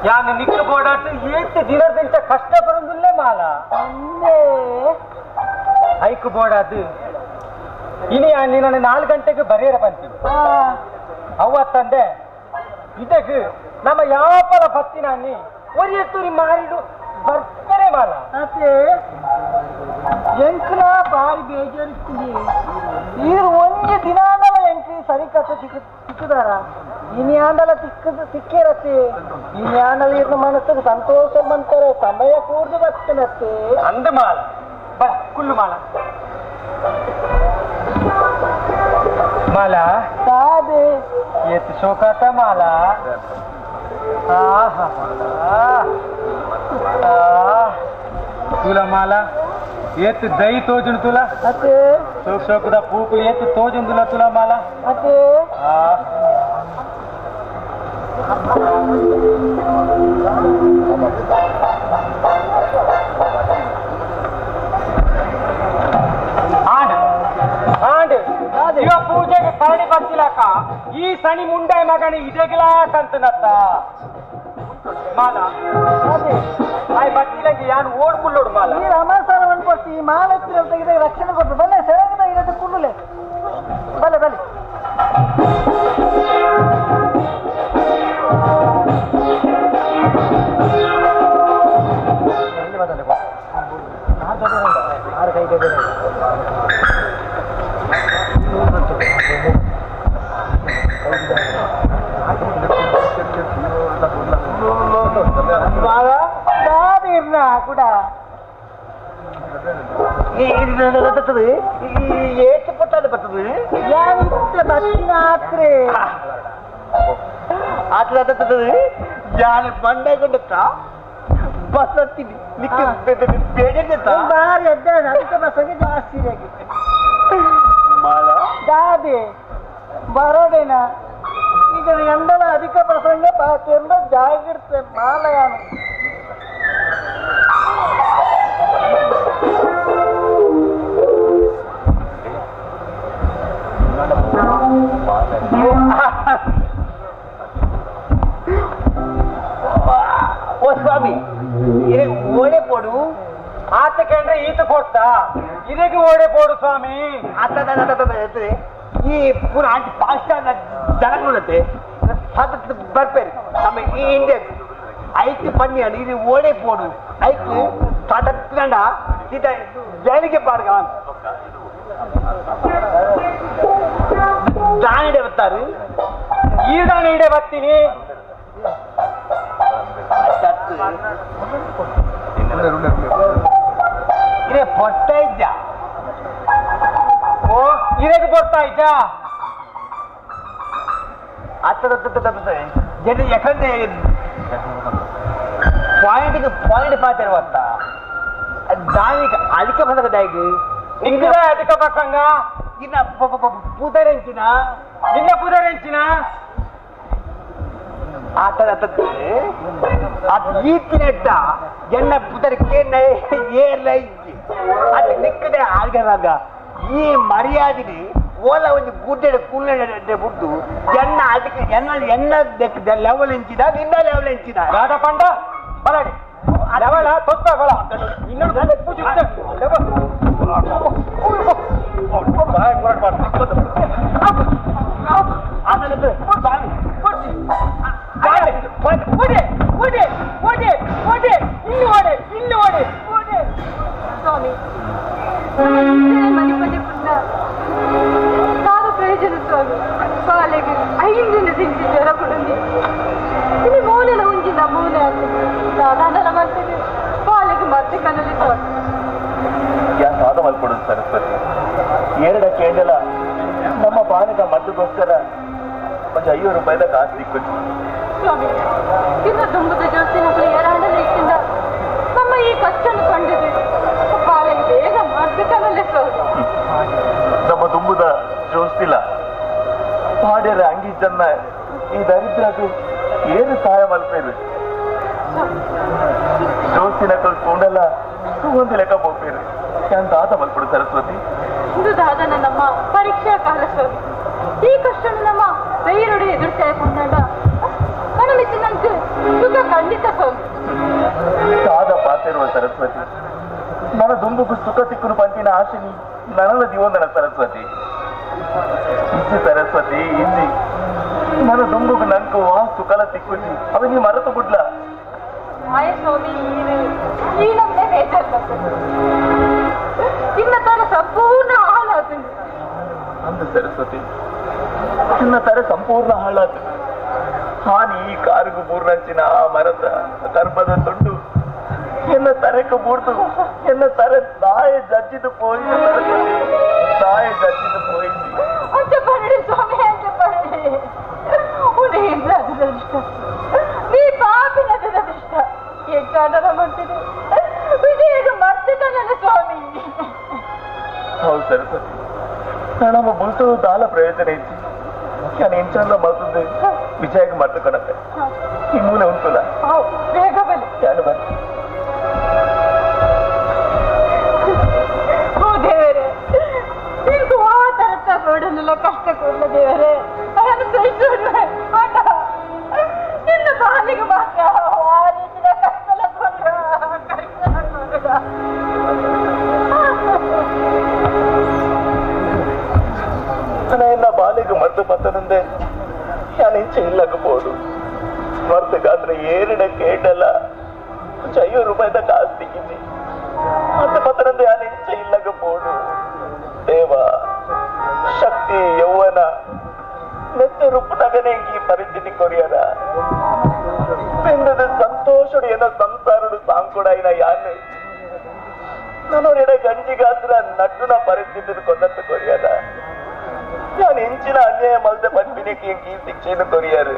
ಯಾನು ನಿಕ್ಕ ಬೋಡಾಟ ಏತ್ ದಿನದಿಂದ ಕಷ್ಟ ಬರುವುದಿಲ್ಲ ಮಾಲ ಐಕು ಬೋಡಾದು ಇನಿ ನೀನು 4 ಗಂಟೆಗೆ ಬರೆಯರ ಬಂತೀವಿ ಅವ್ವ ತಂದೆ ಇದಕ್ಕೆ ನಮ್ಮ ಯಾಪಲ ಬತ್ತಿನಾನಿ ಒರಿಯ ತುರಿ ಮಾರಿಡು ಬರ್ತಾರೆ ಮಾಲ ಎಂಕ್ಲ ಬಾರಿ ಬೇಜಾರಿಸ್ತೀವಿ ಈರು ಒಂಜಿ ದಿನಾಂಡಲ ಎಂಕ್ ಸರಿ ಕಟ್ಟ ತಿಕ್ಕುದಾರ ಇನಿ ಆಂಡಲ ತಿಕ್ಕಿರತ್ತೆ ಇನಿ ಆಂಡಲ ಇರ್ನ ಮನಸ್ಸಿಗೆ ಸಂತೋಷ ಮಂತಾರೆ ಸಮಯ ಕೂರ್ದು ಬರ್ತನತ್ತೆ ಅಂದ ಮಾಲ ಬ ಕುಲ್ಲು ಮಾಲ ಮಾಲ ಸಾದೆ ಏತ್ ಶೋಕಾತ ಮಾಲ ಆಹಾ ತುಲ ಮಾಲ ಏತ್ ದೈ ತೋಜುನ್ ತುಲ ಅತ್ತೆ ಶೋಕ್ ಶೋಕದ ಪೂಕು ಏತ್ ತೋಜುನ್ ತುಲ ತುಲ ಮಾಲ ಅತ್ತೆ ಆಂಡ್ ಆಂಡ್ ಇವ ಪೂಜೆಗೆ ಕರಡಿ ಬತ್ತಿಲಕ ಈ ಸಣಿ ಮುಂಡಾಯ ಮಗನ ಇದೆಗಿಲ ಕಂತನತ್ತ ಮಾಲ ಆಯ್ ಬತ್ತಿಲಂಗೆ ಯಾನು ಓಡ್ಕುಳ್ಳೋಡು ಮಾಲ ಈ ರಮಾಸಾರವನ್ನು ಕೊಟ್ಟು ಈ ಮಾಲ ಎತ್ತಿರ ತೆಗೆದ ರಕ್ಷಣೆ ಕೊಟ್ಟು ಬಲ್ಲೆ ಸೆರಗದ ಇರೋದು ಕುಳ್ಳುಲೆ ಬಲ್ಲೆ ಬಲ್ಲೆ ಕೂಡ ಏಟು ಪುಟ್ಟದ ಬರ್ತದೆ ಬತ್ತಿನ ಆತ್ರೆ ಆತದ ಯಾನು ಬಂಡೆ ಬಸ್ ಹತ್ತೀನಿ ನಿಕ್ಕ ಬೇಡ ಬಾರಿ ಅಡ್ಡ ಅದಕ್ಕೆ ಬಸ್ಸಿಗೆ ಜಾಸ್ತಿ ಮಾಲ ದಾದೆ ಬರೋಡೇನ ಈಗ ಎಂಡಲ ಅಧಿಕ ಪ್ರಸಂಗ ಪಾತೆಂಬ ಜಾಗಿರ್ತೆ ಮಾಲಯಾನ ಓ ಸ್ವಾಮಿ ಓಡೆ ಪೋಡು ಆತ ಕಂಡ್ರೆ ಈತ ಕೊಡ್ತಾ ಇದಕ್ಕೆ ಓಡೆ ಪೋಡು ಸ್ವಾಮಿ ಆತ ಈ ಪೂರ ಆಂಟಿ ಪಾಕಿಸ್ತಾನ ಜನಗಳಂತೆ ಸತತ ಬರ್ಪೇರು ನಮ್ಮ ಈ ಇಂಡಿಯಾ ಐಕ್ ಪನ್ನಿ ಇದು ಓಡೆ ಪೋಡು ಐಕ್ ಸತತ್ನಂಡ ಸೀತ ಜೈಲಿಗೆ ಪಾಡ್ಗ ದಾನಿಡೆ ಬರ್ತಾರೆ ಈಡಾನ ಇಡೆ ಬರ್ತೀನಿ ಇದೇ ಪೊಟ್ಟ ಇದ್ದ ಓ ಇದಕ್ಕೆ ಪೊಟ್ಟ ಇದ್ದ ಜನ ಯಾಕಂದ್ರೆ ಪಾಯಿಂಟ್ಗೆ ಪಾಯಿಂಟ್ ಪಾತಿರುವಂತ ದಾನಿಗೆ ಅಧಿಕ ಪಸಂಗ ನಿಂದ ಅಧಿಕ ಪಸಂಗ ಇನ್ನ ಪುದರೆಂಚಿನ ನಿನ್ನ ಪುದರೆಂಚಿನ ಆತದ ಅದು ಈತಿನೆಟ್ಟ ಎನ್ನ ಪುದರ್ಕೆ ಏರ್ಲ ಇಜ್ಜಿ ಅದು ನಿಕ್ಕದೆ ಆಲ್ಗವಾಗ ಈ ಮರ್ಯಾದಿನಿ ಓಲ ಒಂದು ಗುಡ್ಡೆ ಕುಲ್ಲೆ ಬಿಟ್ಟು ಎನ್ನ ಅದಕ್ಕೆ ಎನ್ನ ಎನ್ನ ಲೆವೆಲ್ ಇಂಚಿದ ನಿನ್ನ ಲೆವೆಲ್ ಇಂಚಿದ ರಾಧ ಪಂಡ ಬಲಾಡಿ ಲೆವೆಲ ತೊತ್ತ ಬಲ ಇನ್ನೊಂದು ಸ್ವಾಮಿ ಮನೆ ಪುಣ್ಯ ನಾನು ಪ್ರಯೋಜನ ಸ್ವಾಮಿ ಪಾಲೆಗೆ ಐದು ತಿಂಡಿ ಜ್ವರ ಕೊಡುಂದಿ ಇನ್ನು ಮೂಲೆನ ಉಂಜಿನ ಮೂಲೆ ಆಗ್ತದೆ ಸಾಧಾರಣ ಮಾಡ್ತೇನೆ ಪಾಲೆಗೆ ಮತ್ತೆ ಕನಲಿ ಸ್ವಾಮಿ ಯಾಕೆ ಆದ ಮಲ್ಕೊಡುದು ಸರಸ್ವತಿ ಎರಡ ಕೇಂಡಲ ನಮ್ಮ ಬಾಣದ ಮದ್ದುಗೋಸ್ಕರ ಒಂದು 500 ರೂಪಾಯಿದ ಕಾಸು ಸಿಕ್ಕುದು ಸ್ವಾಮಿ ಇನ್ನು ತುಂಬದ ಜೋಸಿನ ಏರಾಂಡಲಿಕ್ಕಿಂತ ನಮ್ಮ ಈ ಕಷ್ಟನ್ನು ಕಂಡಿದೆ ಪಾಲೆಗೆ ಬೇಗ ಮಾಡ್ಬೇಕನ್ನಲೇ ಸ್ವಾಮಿ. ನಮ್ಮ ತುಂಬುದ ಜೋಸ್ತಿಲ್ಲ ಪಾಡ್ಯರ ಅಂಗಿ ಜನ ಈ ದರಿದ್ರకు ಏನು ಸಹಾಯ ಮಲ್ಪೇರು ಜೋಸಿನ ಕಲ್ಕೊಂಡಲ್ಲ ಒಂದು ಲೆಕ್ಕ ಹೋಗ್ಬೇರು ಅಂತ ಆತ ಮಲ್ಪಡು ಸರಸ್ವತಿ. ಇಂದು ದಾದನ ನಮ್ಮ ಪರೀಕ್ಷಾ ಕಾಲ ಸ್ವಾಮಿ. ಈ ಕಷ್ಟನು ನಮ್ಮ ಧೈರ್ಯಡು ಎದುರಿಸಾಕೊಂಡಾಗ ಮನಮಿಚ್ಚಿನಂತೆ ಸುಖ ಖಂಡಿತ ಸ್ವಾಮಿ. ಸಾದ ಪಾತಿರುವ ಸರಸ್ವತಿ ನನ್ನ ದುಂಬುಕು ಸುಖ ತಿಕ್ಕುನು ಪಂತಿನ ಆಶಿನಿ ನನನ ದಿವಂದನ ಸರಸ್ವತಿ ಇಜ್ಜಿ ಸರಸ್ವತಿ ಇಜ್ಜಿ ನನ್ನ ದುಂಬುಕು ನಂಕು ವಾ ಸುಖಲ ತಿಕ್ಕುಜಿ ಅವ ನೀ ಮರೆತು ಬಿಡ್ಲ ಆಯ ಸ್ವಾಮಿ. ಈ ನಮ್ಮನೆ ಬೇಜಾರು ಬರ್ತದೆ ಇನ್ನ ತರ ಸಂಪೂರ್ಣ ಹಾಳಾತು ಅಂದ ಸರಸ್ವತಿ ನಿನ್ನ ತರ ಸಂಪೂರ್ಣ ಹಾಳಾತು. ಹಾನಿ ಈ ಕಾರಿಗೂ ಮೂರ್ನಂಚಿನ ಆ ಮರದ ಗರ್ಭದ ತೊಂಡು ಎನ್ನ ತರಕ್ಕೆ ಮೂರ್ತು ಎನ್ನ ತರ ತಾಯಿ ಜಜ್ಜಿದು ಪೋಯಿತು ಸರಸ್ವತಿ ತಾಯಿ ಜಜ್ಜಿದು ಪೋಯಿತು. ಅಂಚೆ ಪರಡಿ ಸ್ವಾಮಿ ಅಂಚೆ ಪರಡಿ ಉದಯ ಅದೃಷ್ಟ ನೀ ಪಾಪಿನ ದುರದೃಷ್ಟ ಎಕ್ಕಾಡರ ಮಾಡ್ತಿದೆ ವಿಜಯಗ ಮರ್ತಿದ್ದಾನಲ್ಲ ಸ್ವಾಮಿ. ಹೌದು ಸರಸ್ವತಿ ನಮ್ಮ ಬುಲ್ಸೋದು ದಾಲ ಪ್ರಯೋಜನ ಇತ್ತು ನಾನು ಎಂಚಲ್ಲ ಮರ್ತದೆ ವಿಜಯಗೆ ಮರ್ತು ಕಣತ್ತೆ ಈ ಮೂಲೆ ಉಂಟುಲ್ಲ ಬೇಗ ಬಲಿ ಯಾರು ಬರ್ತೀನಿ. ಓ ದೇವರೇ ನಿಮ್ಗೆ ಆ ತರತ್ತ ನೋಡಲಿಲ್ಲ ಕಷ್ಟ ಕೊಡಲ ದೇವರೇ ಅದನ್ನು ಸಹಿಸೋಣ ಆಟ ನಿನ್ನ ಬಾಲಿಗೆ ಮಾತ್ರ ಆ ರೀತಿಯ ಕಷ್ಟಲ ಕೊಡ ಕಷ್ಟಲ ಕೊಡ. ನನ್ನ ಬಾಲಿಗೆ ಮರ್ತು ಪತ್ತನಂದೆ ನಾನು ಇಂಚೆ ಇಲ್ಲకపోಡು ಮರ್ತಗಾದ್ರೆ ಏರಿನ ಕೇಟಲ್ಲ 500 ರೂಪಾಯಿದ ಕಾಸು ತಿಕ್ಕಿದ್ದಿ ಮರ್ತು ಪತ್ತನಂದೆ ನಾನು ಇಂಚೆ ಇಲ್ಲకపోಡು. ದೇವ ಶಕ್ತಿ ಯೌವನ ನೆತ್ತ ರೂಪನಾಗನೇ ಈ ಪರಿಸ್ಥಿತಿ ಕೊರಿಯರ ಬೆಂದದ ಸಂತೋಷಡು ಏನ ಸಂಸಾರಡು ಸಾಂಕುಡಾಯಿನ ಯಾನು ನನ್ನೋರೆಡ ಗಂಜಿಗಾತ್ರ ನಟ್ಟುನ ಪರಿಸ್ಥಿತಿ ಕೊನ್ನತ್ತು ಕೊರಿಯರ ನಾನು ಇಂಚಿನ ಅನ್ಯಾಯ ಮಲ್ದೆ ಪತ್ನಿಗೆ ಈ ಶಿಕ್ಷೆಯನ್ನು ಕೊರಿಯಾರು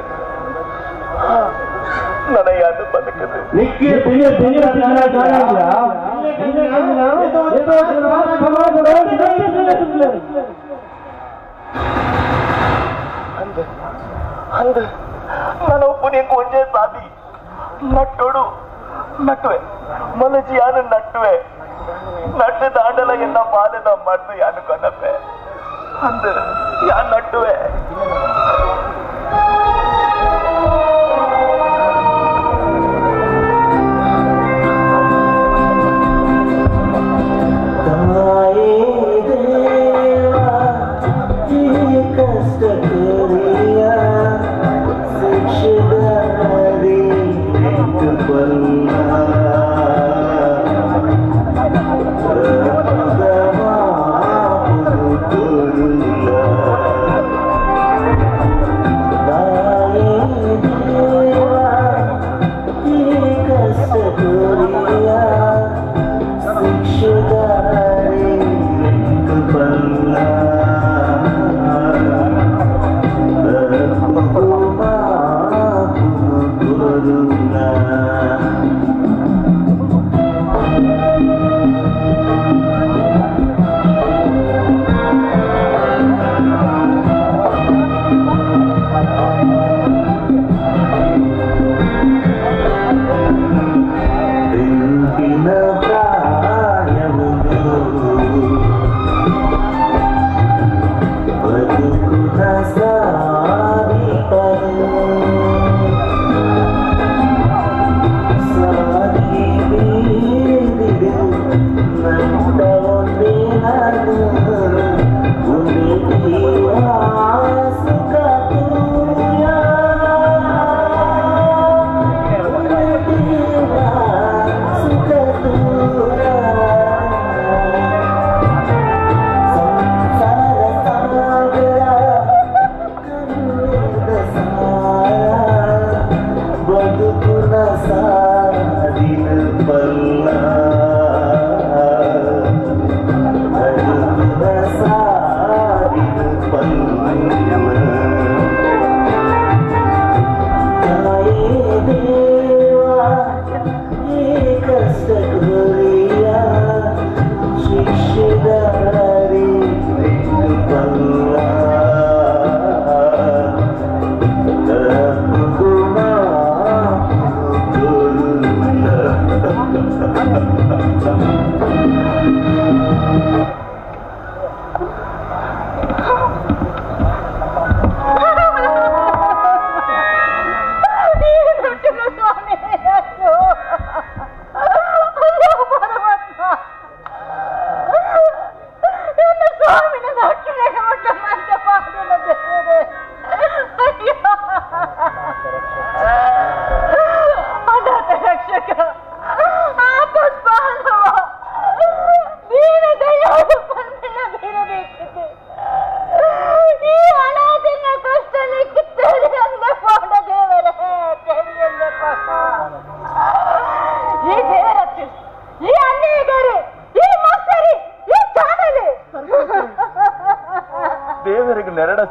ನನ್ನ ಯಾರು ಬದುಕದು. ಅಂದ ಅಂದ ನನ್ನ ಒಪ್ಪನಿಗೆ ಒಂದೇ ಸಾಧಿ ನಟ್ಟೋಡು ನಟ್ಟುವೆ ಮನಜಿ ಯಾನು ನಟ್ಟುವೆ ನಟ್ಟು ದಾಂಡಲ ಎನ್ನ ಬಾಲದ ಮರ್ದು ಯಾನು ಕೊನಪ್ಪೆ ಅಂದ ಯಾನ್ ನಟ್ಟುವೆ.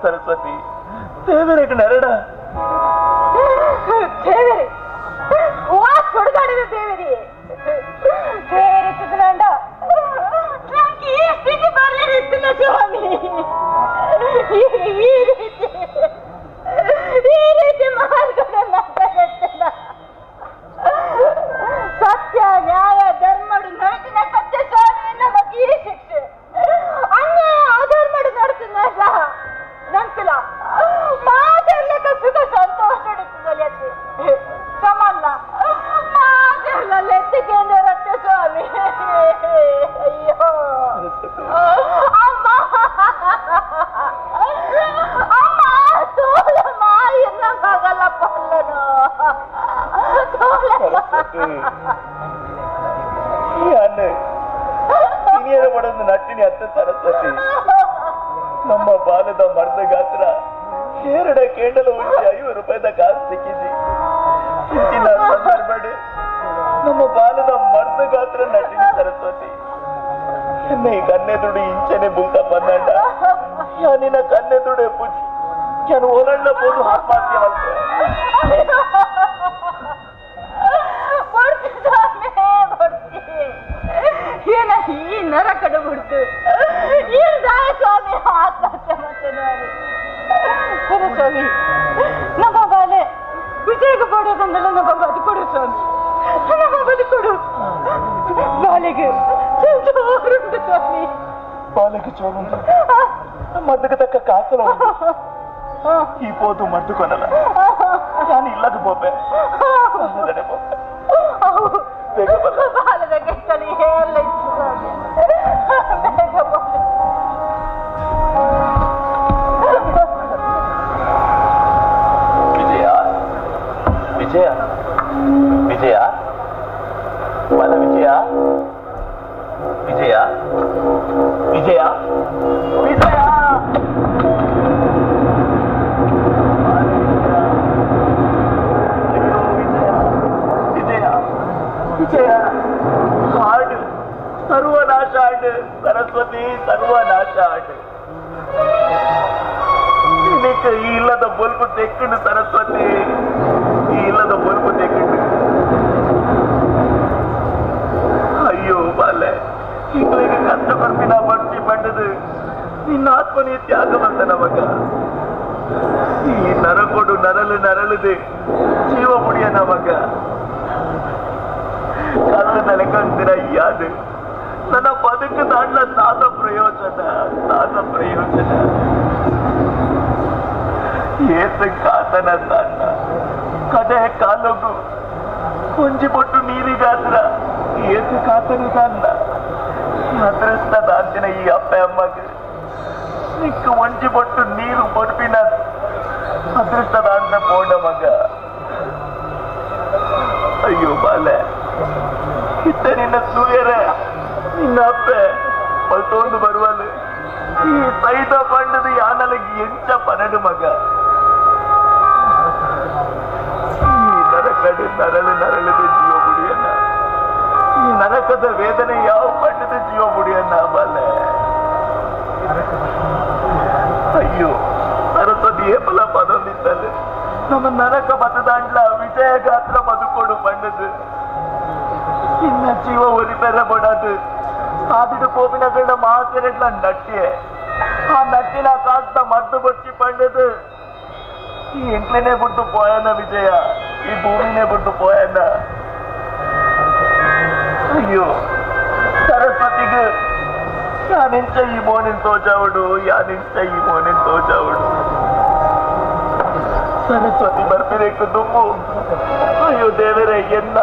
ಸರಸ್ವತಿ, ದೇವರಿಗೆ ನರಡ. ದೇವರೇ, ವಾ ಸುಡುಗಾಡಿದ ದೇವರೇ, ದೇವರೇ ಚಿತ್ರಾಂಡ, ನಮ್ಗೆ ಈ ಸ್ಥಿತಿ ಬರಲಿಲ್ಲ ಸ್ವಾಮಿ. ಈ ರೀತಿ ಈ ರೀತಿ ಮಾರ್ಗದ ಸತ್ಯ ನ್ಯಾಯ ಧರ್ಮಡು ನಡೆಸಿನ ಸತ್ಯ ಸ್ವಾಮಿ ನಮಗೆ ಈ ಶಿಕ್ಷೆ. ಅನ್ಯಾಯ ಅಧರ್ಮಡು ನಡೆಸಿನ ನಂತಿಲ್ಲ ಮಾತೆಲ್ಲಕ್ಕ ಸುಖ ಸಂತೋಷ ಸಮಲ್ಲ ಮಾತೆಲ್ಲ ಲೆತ್ತಿಕೆಂದಿರತ್ತೆ ಸ್ವಾಮಿ. ಅಯ್ಯೋ ಅಮ್ಮ ಅಮ್ಮ ತೋಳಮ್ಮ ಎನ್ನ ಮಗಲ ಪಲ್ಲನು ನಟ್ಟಿನಿ ಅತ್ತ ಸರಸ್ವತಿ, ನಮ್ಮ ಬಾಲದ ಮರ್ದ ಗಾತ್ರ ಎರಡ ಕೇಂಡಲ ಉಂಟು 50 ರೂಪಾಯಿದ ಕಾಸು ಸಿಕ್ಕಿದ್ದಿ. ಇಂಚಿನ ಸಂದರ್ಭ ನಮ್ಮ ಬಾಲದ ಮರ್ದ ಗಾತ್ರ ನಟ್ಟಿನಿ ಸರಸ್ವತಿ. ಎನ್ನ ಈ ಕನ್ನೆದುಡು ಇಂಚನೆ ಬುಲ್ಕ ಬಂದಂಡ ಯಾನಿನ ಕನ್ನೆದುಡೆ ಪೂಜಿ ನಾನು ಓಲಣ್ಣ ಬೋದು ಆತ್ಮಹತ್ಯೆ ಮಾಡ್ತೇನೆ. ಏನ ಈ ನರಕಡು ಬಿಡ್ತು ಸ್ವಾಮಿ ಆತ್ಮಹತ್ಯೆ ಮಾಡ್ತೇನೆ ಸ್ವಾಮಿ. ನಮ್ಮ ಬಾಲೆ ವಿಜಯಗೆ ಕೊಡೋದಂದಲ್ಲ, ನಮ್ಮ ಬದುಕೊಡು ಸ್ವಾಮಿ, ನಮ್ಮ ಬದುಕೊಡು. ಬಾಲೆಗೆ ಜೋರುಂಟು ಸ್ವಾಮಿ, ಬಾಲೆಗೆ ಜೋರುಂಟು. ಮದ್ದುಗೆ ತಕ್ಕ ಕಾಸಲ ಈ ಪೋದು ಮದ್ದು ಕೊನಲ್ಲ. ನಾನು ಇಲ್ಲದ ಬೋಪೆ ಬೋಪೆ ಬೇಗ ಬಲ್ಲ. ಬಾಲದ ಕೆಟ್ಟಲಿ ಎಲ್ಲ ಇತ್ತು ಸ್ವಾಮಿ, ಬೇಗ ಬೋಪೆ. ವಿಜಯ ವಿಜಯ ವಿಜಯ ಬಾಲ ವಿಜಯ ವಿಜಯ ವಿಜಯ ವಿಜಯ ವಿಜಯ ವಿಜಯ ಹಾಡು ಸರ್ವನಾಶ ಆಡು ಸರಸ್ವತಿ, ಸರ್ವನಾಶ ಆಡು. ನಿನಕ್ಕೆ ಈ ಇಲ್ಲದ ಬೊಲ್ಪು ತೆಕ್ಕಂಡು ಸರಸ್ವತಿ, ಈ ಇಲ್ಲದ ಬೊಲ್ಪು ತೆಕ್ಕಂಡು. ಅಯ್ಯೋ ಬಾಲೆ, ಇಂಗಳಿಗೆ ಕಷ್ಟ ಬರ್ಪಿನ ಬಡ್ಸಿ ಪಂಡದು ನಿನ್ನ ಆತ್ಮನೇ ತ್ಯಾಗ ಬಂದ ನಮಗ. ಈ ನರಕೊಡು ನರಳು ನರಳುದೆ ಜೀವ ಮುಡಿಯ ನಮಗ. ಕಲ್ಲದ ಕಂದಿರ ಯಾದು ನನ್ನ ಬದುಕು ದಾಂಡ್ಲ ತಾತ ಪ್ರಯೋಜನ, ತಾತ ಪ್ರಯೋಜನ. ಏತ ಕಾತನ ತಾನ ಕಡೆ ಕಾಲಗು ಕೊಂಜಿ ಪೊಟ್ಟು ನೀರಿಗಾದ್ರ ಏತ ಕಾತನ ತಾನ ಅದೃಷ್ಟ ದಾಂತಿನ ಈ ಅಪ್ಪ ಅಮ್ಮಗ ನಿಕ್ಕ ಒಂಜಿ ಪೊಟ್ಟು ನೀರು ಪೊಡ್ಪಿನ ಅದೃಷ್ಟ ದಾಂತ ಪೋಡ ಮಗ. ಅಯ್ಯೋ ಬಾಲೆ, ಇತ್ತ ನಿನ್ನ ತೂಯರೆ ನಿನ್ನ ಅಪ್ಪೆ ಪಲ್ತೊಂದು ಬರುವಲು ಈ ಸೈದ ಪಂಡದು ಯಾನಲಗಿ ಎಂಚ ಪನಡು ಮಗ. ಈ ನರಕಡು ನರಳು ನರಳದ ಜೀವ ಬುಡಿಯನ್ನ, ಈ ನರಕದ ವೇದನೆ ಯಾವ ಪಂಡದ ಜೀವ ಬುಡಿಯನ್ನ ಬಾಲೆ. ಅಯ್ಯೋ ಸರಸ್ವತಿ ಏಪಲ ಪದೊಂದಿತ್ತಲ್ಲ ನಮ್ಮ ನರಕ ಬತದಾಂಡ್ಲ ವಿಜಯ ಗಾತ್ರ ಬದುಕೊಡು ಪಂಡದು. ಇನ್ನ ಜೀವ ಒಲಿಪೆರ ಬಡದು ಆದಿಡು ಕೋಪಿನ ಗಂಡ ಮಾತೆರಡ್ಲ ನಟ್ಟಿಯೆ ಆ ನಟ್ಟಿನ ಕಾಸ್ತ ಮದ್ದು ಬಡ್ಚಿ ಪಂಡದು. ಈ ಎಂಟ್ಲೇನೆ ಬಿಟ್ಟು ಪೋಯನ ವಿಜಯ, ಈ ಭೂಮಿನೇ ಬಿಟ್ಟು ಪೋಯನ. ಅಯ್ಯೋ ಸರಸ್ವತಿಗೆ ಯಾನಿಂಚ ಈ ಮೋನಿನ ತೋಜಾವಡು, ಯಾನಿಂಚ ಈ ಮೋನಿನ ತೋಜಾವಡು. ಸರಸ್ವತಿ ಬರ್ಪಿಬೇಕು ದುಮ್ಮು. ಅಯ್ಯೋ ದೇವರೇ, ಎನ್ನ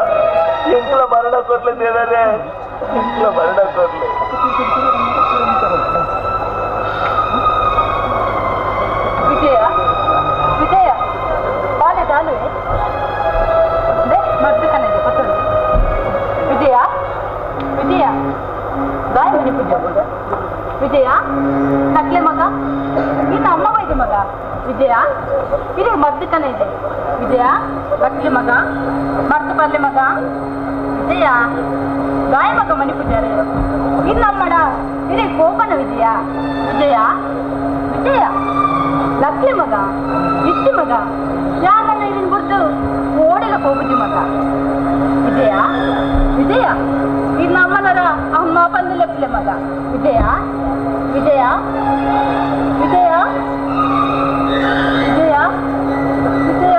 ಎಂಕ್ಲ ಮರಣ ಕೊರ್ಲೆ ದೇವರೇ, ಎಂಕ್ಲ ಮರಣ ಕೊರ್ಲೆ. ವಿಜಯ ವಿಜಯ ಬಾಲೆ ದಾಲುವೆ ಮದ್ದು ಕನೆಗೆ ಪತ್ತೊಂದು. ವಿಜಯ ವಿಜಯ ಗಾಯ ಮನೆ ಪೂಜೆ. ವಿಜಯ ಕಟ್ಲೆ ಮಗ, ನಿನ್ನ ಅಮ್ಮ ಬೈದೆ ಮಗ. ವಿಜಯ ಇದು ಮದ್ದು ಕನೆ ಇದೆ. ವಿಜಯ ಕಟ್ಲೆ ಮಗ, ಮರ್ತು ಪಲ್ಲೆ ಮಗ. ವಿಜಯ ಗಾಯ ಮಗ ಮನೆ ಪೂಜಾರಿ ಇನ್ನಮ್ಮಡ ಇದೇ ಕೋಪನ. ವಿಜಯ ವಿಜಯ ವಿಜಯ ಕಟ್ಲೆ ಮಗ ಇತ್ತಿ ಮಗ ಯಾರನ್ನ ಇದನ್ ಬಿಡ್ದು ಓಡೆಲ್ಲ ಹೋಗುದಿ ಮಗ ಇದೆಯಾ ಇದೆಯಾ ಇದು ನಮ್ಮನರ ಅಮ್ಮ ಬಂದು ಲೆಪ್ಪಲೆ ಮಗ ಇದೆಯಾ ವಿಜಯ ವಿಜಯ ವಿಜಯ ವಿಜಯ ವಿಜಯ.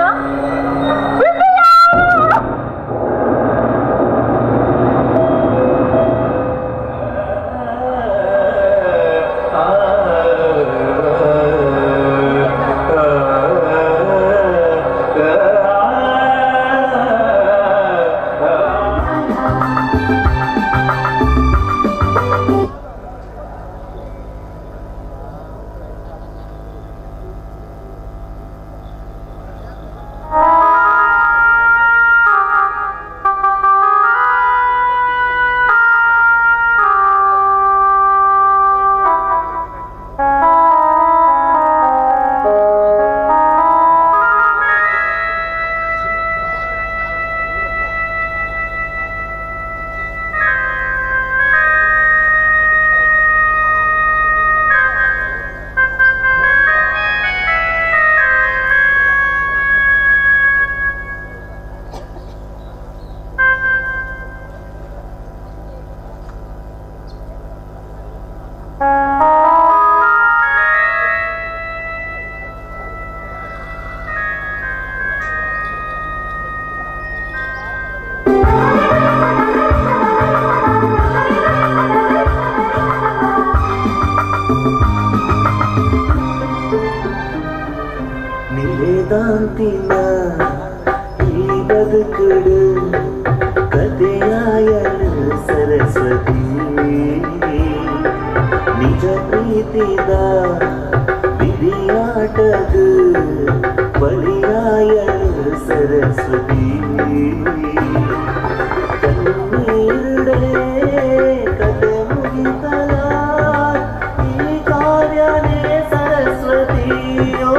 ನಿಲೇದಾಂತಿನ ಈ ಬದುಕುಡು ಕಥೆಯಾಯನು ಸರಸ್ವತಿ ನಿಜ ಪ್ರೀತಿದ ವಿಧಿಯಾಟದ ಬಲಿಯಾಯನು ಸರಸ್ವತಿ ಕಣ್ಣೀರುಡೇ ಕತೆ ಮುಗಿತಲ ಈ ಕಾರ್ಯನೇ ಸರಸ್ವತಿಯೋ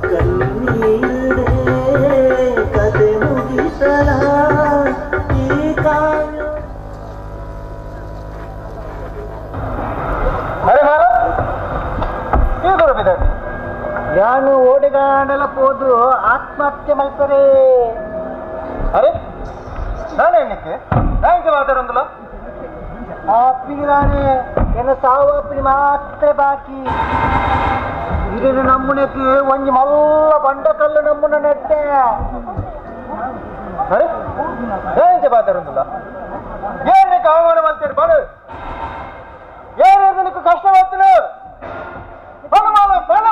ಕಣ್ಣೀರುಡೇ ಕತೆ ಮುಗಿತಲ ಈ ಕಾರ್ಯ. ಅರೆ ಮಾಲ ಈ ದೊರಬಿದೆ ಯಾನು ಓಡಿಗಾಂಡಲ ಪೋದು ಆತ್ಮಹತ್ಯೆ ಮಲ್ಪರೆ. ಅರೆ ನಾನೇ ಎಣ್ಣಿಕ್ಕೆ ನಾಯಿಗೆ ಮಾತಾಡೊಂದಲ್ಲ ಅಪ್ಪಿಗೆ ಎನ್ನ ಸಾವು ಅಪ್ಪಿನ ಮಾತ್ರ ಬಾಕಿ. ಇದನ್ನು ನಮ್ಮನೆಗೆ ಒಂಜಿ ಮಲ್ಲ ಬಂಡಕಲ್ಲು ನಮ್ಮನ್ನ ನೆಟ್ಟೆ. ಅರೆ ನಾಯಿಗೆ ಮಾತಾಡೊಂದಲ್ಲ ಏನಕ್ಕೆ ಅವಮಾನ ಮಾಡ್ತೀರಿ ಬಾಳು ಏನೇನು ಕಷ್ಟ ಮಾಡ್ತೀನಿ ಬಲ ಮಾಲ ಬಲ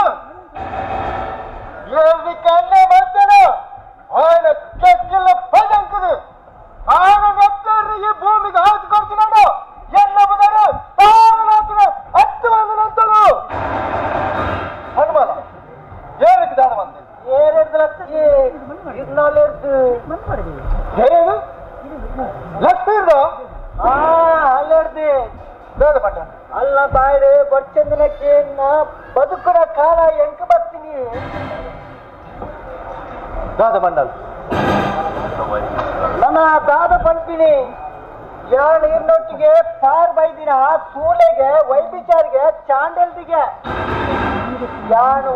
ಏನಿಕ್ಕೆ ಅನ್ಯಾಯ ಮಾಡ್ತೇನೆ ఆయన ಕೆಕ್ಕಿಲ್ಲ ಪಜಂಕದು ఆయన ನೆತ್ತರು ಈ ಭೂಮಿಗೆ ಹಾಕಿಕೊಡ್తున్నాడు ಎನ್ನಬುದರು ತಾರನಾಥನ ಹತ್ತು ಮಂದಿನಂತನು ಹನುಮಾನ ಏನಕ್ಕೆ ದಾನ ಬಂದೆ ಏನು ಲಕ್ಷ್ಮೀ ಅಲ್ಲೆಡ್ದು ಬೇಡ ಪಟ್ಟ ಅಲ್ಲ ಬಾಯ್ಡೆ ಬೊಚ್ಚಂದನಕ್ಕೆ ಬದುಕುನ ಕಾಲ ಎಂಕ ಬರ್ತೀನಿ ದಾದ ಮಂಡಲ್ ನನ್ನ ದಾದ ಪಂಪಿನಿ ಎರಡು ನೀರಿನೊಟ್ಟಿಗೆ ಪಾರ್ ಬೈದಿನ ಸೂಲೆಗೆ ವೈಬಿಚಾರಿಗೆ ಚಾಂಡಲ್ದಿಗೆ ಯಾನು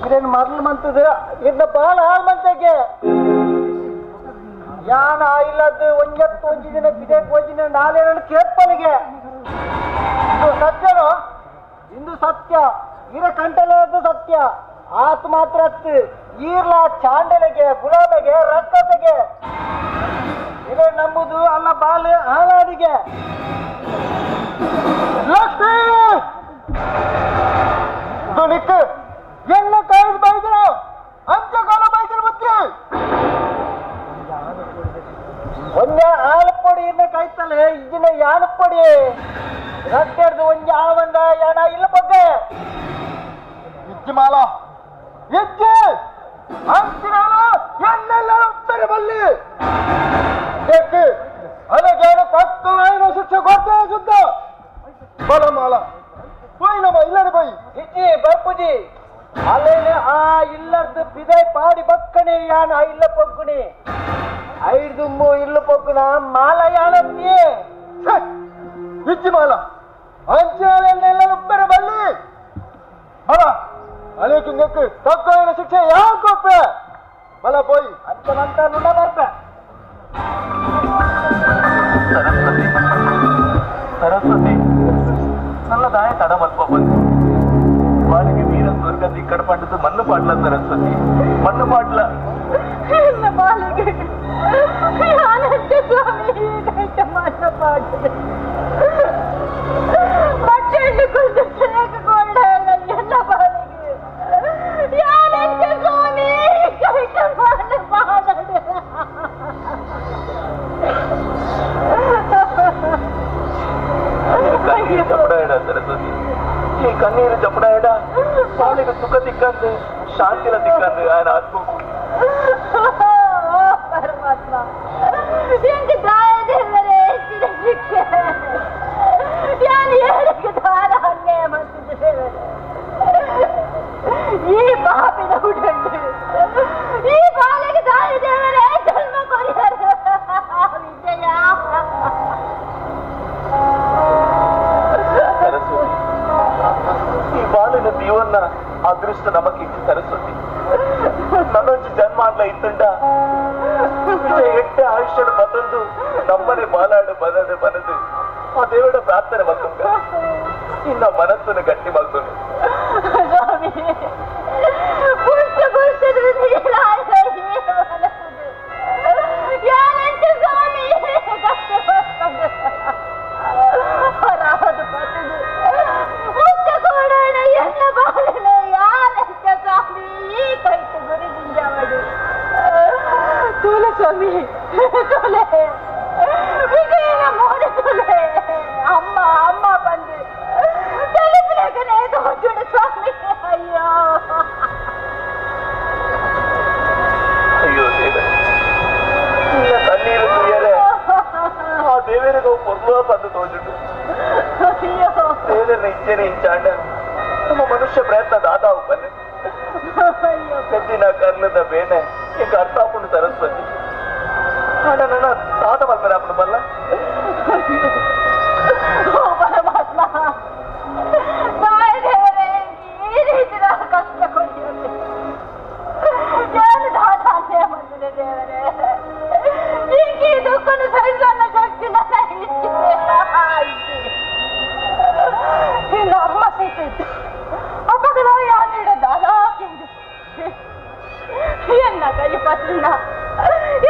ಇದನ್ನು ಮರಳು ಮಂತದ ಇದನ್ನ ಬಾಳ ಹಾಳು ಮಂತಗೆ ಯಾನ ಇಲ್ಲದ್ದು ಒಂಜತ್ತು ಒಂಜಿ ದಿನ ಬಿದೇಕ್ ಒಂಜಿನ ನಾಲೇನನ್ನು ಕೇಳ್ಪಲಿಗೆ. ಇದು ಸತ್ಯನೋ? ಇಂದು ಸತ್ಯ ಇರ ಕಂಟಲದ್ದು ಸತ್ಯ ಆತ ಮಾತ್ರ ಅತ್ತು ಈರ್ಲ ಚಾಂಡಲಿಗೆ ಗುಲಾಬೆಗೆ ರಕ್ಕತೆಗೆ ಇದೇ ನಂಬುದು ಅಲ್ಲ ಬಾಲ ಹಾಲಾಡಿಗೆ. ಲಕ್ಷ್ಮೀ ನಿಕ್ಕು ಎಣ್ಣ ಕಾಯ್ದು ಬೈದಿರ ಅಂತ್ಯಕಾಲ ಬೈದಿರ ಬುದ್ಧಿ ಒಂದೇ ಆಲಪೊಡಿ ಇನ್ನ ಕಾಯ್ತಲೆ ಇದಿನ ಯಾಣಪೊಡಿ ರಟ್ಟೆಡ್ದು ಒಂಜಿ ಆವಂದ ಯಾಣ ಇಲ್ಲ ಬಗ್ಗೆ ಇಜ್ಜಿ ಮಾಲ ಇಜ್ಜಿ ಅಂತಿನಾಲ ಎನ್ನೆಲ್ಲ ಉತ್ತರ ಬಲ್ಲಿ ಅದಕ್ಕೇನು ತಕ್ಕ ಏನು ಶಿಕ್ಷೆ ಕೊಡ್ತೇ ಶುದ್ಧ ಬಲ ಮಾಲ போய் இல்லடு போய் ಇಜ್ಜಿ ಬರ್ಪುಜಿ ಅಲ್ಲೇನೆ ಆ ಇಲ್ಲರ್ದು ಬಿದೆ ಪಾಡಿ ಬಕ್ಕಣೆ ಯಾನ ಇಲ್ಲ ಪೊಗ್ಗುಣಿ ಐದುಮ್ಮು ಇಲ್ಲ ಪೊಗ್ಗುಣ ಮಾಲ ಯಾಳತ್ತಿ ಇಜ್ಜಿ ಮಾಲ ಅಂಚಿನಾಲೆಲ್ಲ ಉಪ್ಪರ ಬಲ್ಲಿ ಮಲ ಅಲೇಕಿಂದಕ್ಕೆ ತಕ್ಕಾಯಿನ ಶಿಕ್ಷೆ ಯಾಕೊಪ್ಪೆ ಮಲ ಪೋಯಿ ಅಂತ ನುಣ ಬರ್ಪ. ಸರಸ್ವತಿ ಸರಸ್ವತಿ ನನ್ನ ದಾಯ ತಡ ಮಲ್ಪ ಬಂದು ಬಾಳಿಗೆ ವೀರ ಸ್ವರ್ಗ ತಿಕ್ಕಡ ಪಂಡದು ಮಣ್ಣು ಪಾಡ್ಲ ಸರಸ್ವತಿ ಮಣ್ಣು ಪಾಡ್ಲ. ಬಾಳಿಗೆ ಸ್ವಾಮಿ ಪಾಡ್ಲ ಕಣ್ಣೀರು ಚಪಡಾಯಡ ಸರಸ್ವತಿ, ಈ ಕಣ್ಣೀರು ಚಪಡಾಯಡ ಬಾಳಿಗೆ ಸುಖ ತಿಕ್ಕಂದು ಶಾಂತಿನ ತಿಕ್ಕಂದು ఆయన ಆತ್ಮ. ಪರಮಾತ್ಮ ಎಂಗೆ ದಾಯ ದೇವರೇ ಶಿಕ್ಷೆ ಯಾನು ಏಳಕ್ಕೆ ದಾರ ಅನ್ಯಾಯ ಮಾಡ್ತಿದ್ದೆ ದೇವರೇ. ಈ ಪಾಪಿನ ಉಡಂಡು ಈ ಬಾಲೆಗೆ ದಾಯ ದೇವರೇ ಜನ್ಮ ಕೊರಿಯರು ವಿಜಯ. ಸರಸ್ವತಿ ಈ ಬಾಲಿನ ಜೀವನ ಅದೃಷ್ಟ ನಮಗಿತ್ತು ಸರಸ್ವತಿ. ನನ್ನೊಂಜಿ ಜನ್ಮ ಅಲ್ಲ ಇತ್ತುಂಡ ವಿಜಯ ಎಟ್ಟೆ ಆಯುಷ್ಯನ ಬದಲು ನಮ್ಮನೆ ಬಾಲಾಡು ಬದಲು ಬನದು ಆ ದೇವರ ಪ್ರಾರ್ಥನೆ ಮತ್ತೊಂಗ ಇನ್ನ ಮನಸ್ಸನ್ನು ಗಟ್ಟಿ ಮಾಡ್ತಾನೆ. ಸ್ವಾಮಿ ತೋಲೆ ವಿಜಯನ ಮೋಡ ತೋಲೆ ಅಮ್ಮ ಅಮ್ಮ ಬಂದು ತಲುಪಲೇಕನೇ ತೋಚುಡು ಸ್ವಾಮಿ. ಅಯ್ಯೋ ಅಯ್ಯೋ ದೇವರೇ, ನಿನ್ನ ಕಣ್ಣೀರು ತುಯ್ಯರೆ ಆ ದೇವರಿಗೆ ಪೊರ್ಲೋ ಬಂದು ತೋಚುಡು. ದೇವರನ್ನ ಇಚ್ಛೆನೆ ಇಚ್ಚಾಂಡ ನಮ್ಮ ಮನುಷ್ಯ ಪ್ರಯತ್ನ ದಾದಾ ಬನ್ನಿ ಪೆದ್ದಿನ ಕರ್ಣದ ಬೇನೆ ಈಗ ಅರ್ಥ ಆಪುಂಡು ಸರಸ್ವತಿ. ನನ್ನ ತಾತ ಮಲ್ಪನೆ ಆಪುಂಡು ಬಲ್ಲ. ಪರಮಾತ್ಮ ದೇವರೇ ಈ ರೀತಿ ಕಷ್ಟ ಕೊಟ್ಟಿರುತ್ತೆ ಏನು ದಾದ ಅನ್ಯಾಯ ಮಾಡ್ತಿದೆ ದೇವರೇ. ಈಗ ಈ ದುಃಖನು ಸಹಿಸೋಣ ಶಕ್ತಿ ನನ್ನ ಇಲ್ಲ. ಅಮ್ಮ ಸಹಿತ ಇತ್ತು ಅಪ್ಪಗಳ ಯಾರು ದಾದಾಕಿಂದು ಎನ್ನ ಕೈ ಪತ್ರನ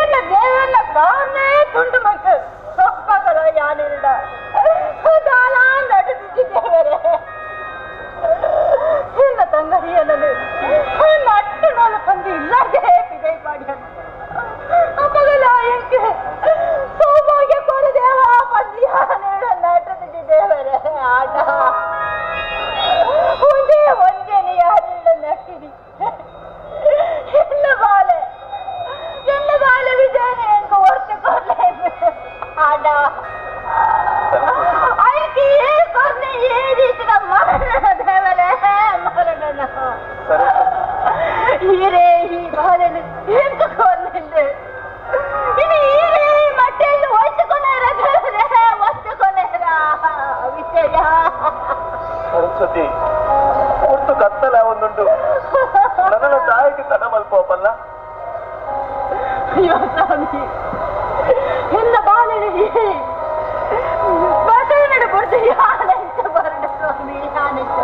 ಎನ್ನ ದೇವನ ಕಾರೇ ತುಂಡು ಮಕ್ಕಳು ಅಪ್ಪಗಳ ಯಾನಿಲ್ಲ ದಾಲ ನಡೆದಿದ್ದಿ ದೇವರೇ. ಎನ್ನ ತಂಗಡಿಯನನು ಅಟ್ಟು ನೋಲು ಬಂದು ಇಲ್ಲದೆ ಪಿದೈ ಪಾಡ್ಯ ಅಪ್ಪಗಳ ಎಂಕೆ ಸೌಭಾಗ್ಯ ಕೊಡು ದೇವ ಬಂದು ಯಾನಿಲ್ಲ ನಡೆದಿದ್ದಿ ದೇವರೇ. ಆಟ ಒಂದೇ ಒಂದೇನೆ ಯಾರಿಲ್ಲ ನಟ್ಟಿದಿ ಎಲ್ಲ ಬಾಲೆ ಎಲ್ಲ ಬಾಲೆ ವಿಜಯನ ಎಂಕ ಒರ್ತು ಕೊರ್ಲೆ ಆಡ ಐಕಿ ಏ ಕೊರ್ನೆ ಏ ರೀತಿದ ಮರಣ ದೇವರೇ ಮರಣ ಹೀರೇ ಈ ಬಾಲೆನು ಎಂಕ ಕೊರ್ನಿಲ್ಲ ಇನ್ನು ಹೀರೇ ಮಟ್ಟೆಯಲ್ಲಿ ಒತ್ತುಕೊನೇರ ದೇವರೇ ಒತ್ತುಕೊನೇರ ವಿಜಯ. ಸರಸ್ವತಿ ಒಟ್ಟು ಕತ್ತಲ ಒಂದುಂಟು ನನ್ನ ತಾಯಿಗೆ ತಡ ಮಲ್ಪಲ್ಲ. ಅಯ್ಯೋ ಸ್ವಾಮಿ ಎಲ್ಲ ಬಾಲನಿಗೆ ಬಸವನಡು ಬುರ್ದು ಯಾನೆಂತ ಬರಡ ಸ್ವಾಮಿ ಯಾನೆಂತ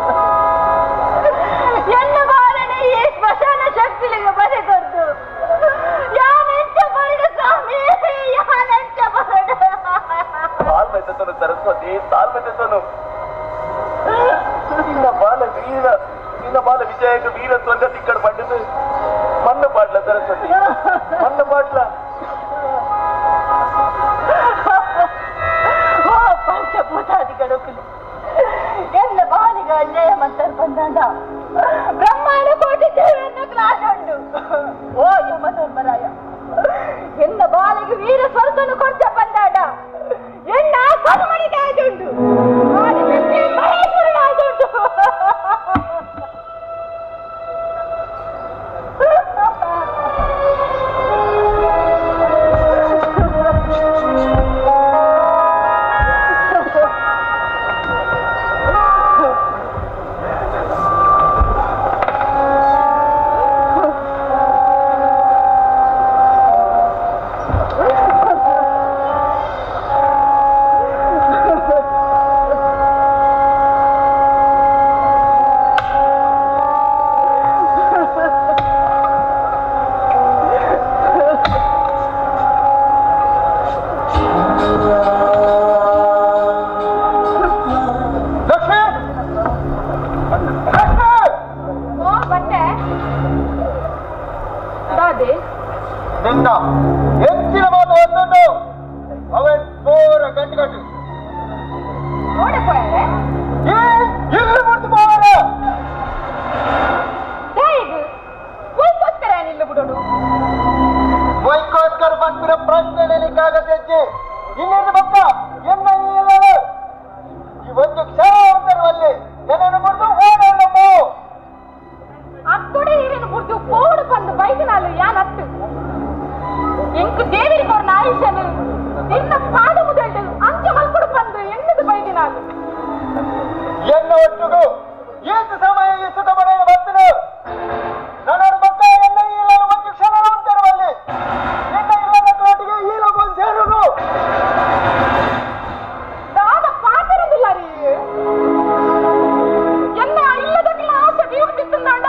ಎಲ್ಲ ಬಾಲನೆ ಈ ಸ್ಮಶಾನ ಶಕ್ತಿಲಿಗೆ ಬರೆ ಕೊರ್ದು ಯಾನೆಂತ ಬರಡ ಸ್ವಾಮಿ ಯಾನೆಂತ ಬರಡ. ತಾಳ್ಮೆ ತನು ಸರಸ್ವತಿ ತಾಳ್ಮೆ ತನು. ನಿನ್ನ ಬಾಲ ವೀರ ನಿನ್ನ ಬಾಲ ವಿಜಯಕ್ಕೆ ವೀರ ಸ್ವರ್ಗ ತಿಕ್ಕಡ ಪಂಡದು ಮಣ್ಣು ಪಾಡ್ಲ ಸರಸ್ವತಿ ಮಣ್ಣು ಪಾಡ್ಲ. ಓ ಪಂಚಭೂತಾದಿಗಳು ಎಲ್ಲ ಬಾಲಿಗ ಅನ್ಯಾಯ ಮಂತರ್ ಬಂದಾಂಡ ಬ್ರಹ್ಮಾಂಡ ಕೋಟಿ ದೇವರನ್ನ ಕ್ಲಾಸ್ ಉಂಟು. ಓ ಯಮಧರ್ಮರಾಯ ಎನ್ನ ಬಾಲಿಗೆ ವೀರ ಸ್ವರ್ಗನು ಕೊಡ್ತ ಬಂದಾಡ ಎನ್ನ ಕರುಮಣಿಗಾದುಂಟು ಮಹೇಶ್ವರನಾದುಂಟು. ಎನ್ನ ಹೆಚ್ಚಿನ ಮಾತು ಒಂದುಂಟು ಅವನ್ ಪೂರ ಗಂಟು ಕಟ್ಟು ಇಲ್ಲಿ ಬಿಡ್ತು ಪೋವರ ವೈಕೋಸ್ಕರ ಬಂದಿರೋ ಪ್ರಶ್ನೆ ನೆನಕಾಗತ್ತೆ ಇನ್ನೇನು ಪಕ್ಕ ಎನ್ನ ಇಲ್ಲ ಈ ಒಂದು ಕ್ಷಣ ಅಂತಾರವಲ್ಲಿ ಏನನ್ನು ಬಿಡ್ತು ಓಡೋಣಮ್ಮ ಅತ್ತೊಡೆ ನೀರೇನು ಬಿಡ್ತು ಕೋಡು ಬಂದು ಬೈದಿನಾಲು ಯಾನತ್ತು ಎಂಕು ದೇವರಿಗೆ ಅವ್ರ ಆಯುಷನು ನಿನ್ನ ಪಾದ ಮುದಲ್ಡು ಅಂಚೆ ಮಲ್ಕೊಡು ಬಂದು ಎನ್ನದು ಬೈದಿನಾಲು ಎನ್ನ ಒಟ್ಟುಗು ಏತು ಸಮಯ ಈ ಸುಖ ಪಡೆಯಲು ಬರ್ತನು ನನ್ನ ಮಕ್ಕ ಎಲ್ಲ ಇಲ್ಲ ಒಂದು ಕ್ಷಣ ಅಂತಾರವಲ್ಲಿ ನಿನ್ನ ಇಲ್ಲ ಒಟ್ಟಿಗೆ ಈ ಲೋಕ ಸೇರುನು ದಾದ ಪಾತಿರುದಿಲ್ಲ ರೀ ಎಲ್ಲ ಇಲ್ಲದಕ್ಕೆಲ್ಲ ಆಸೆ ಜೀವತಿತ್ತಂದಾಂಡ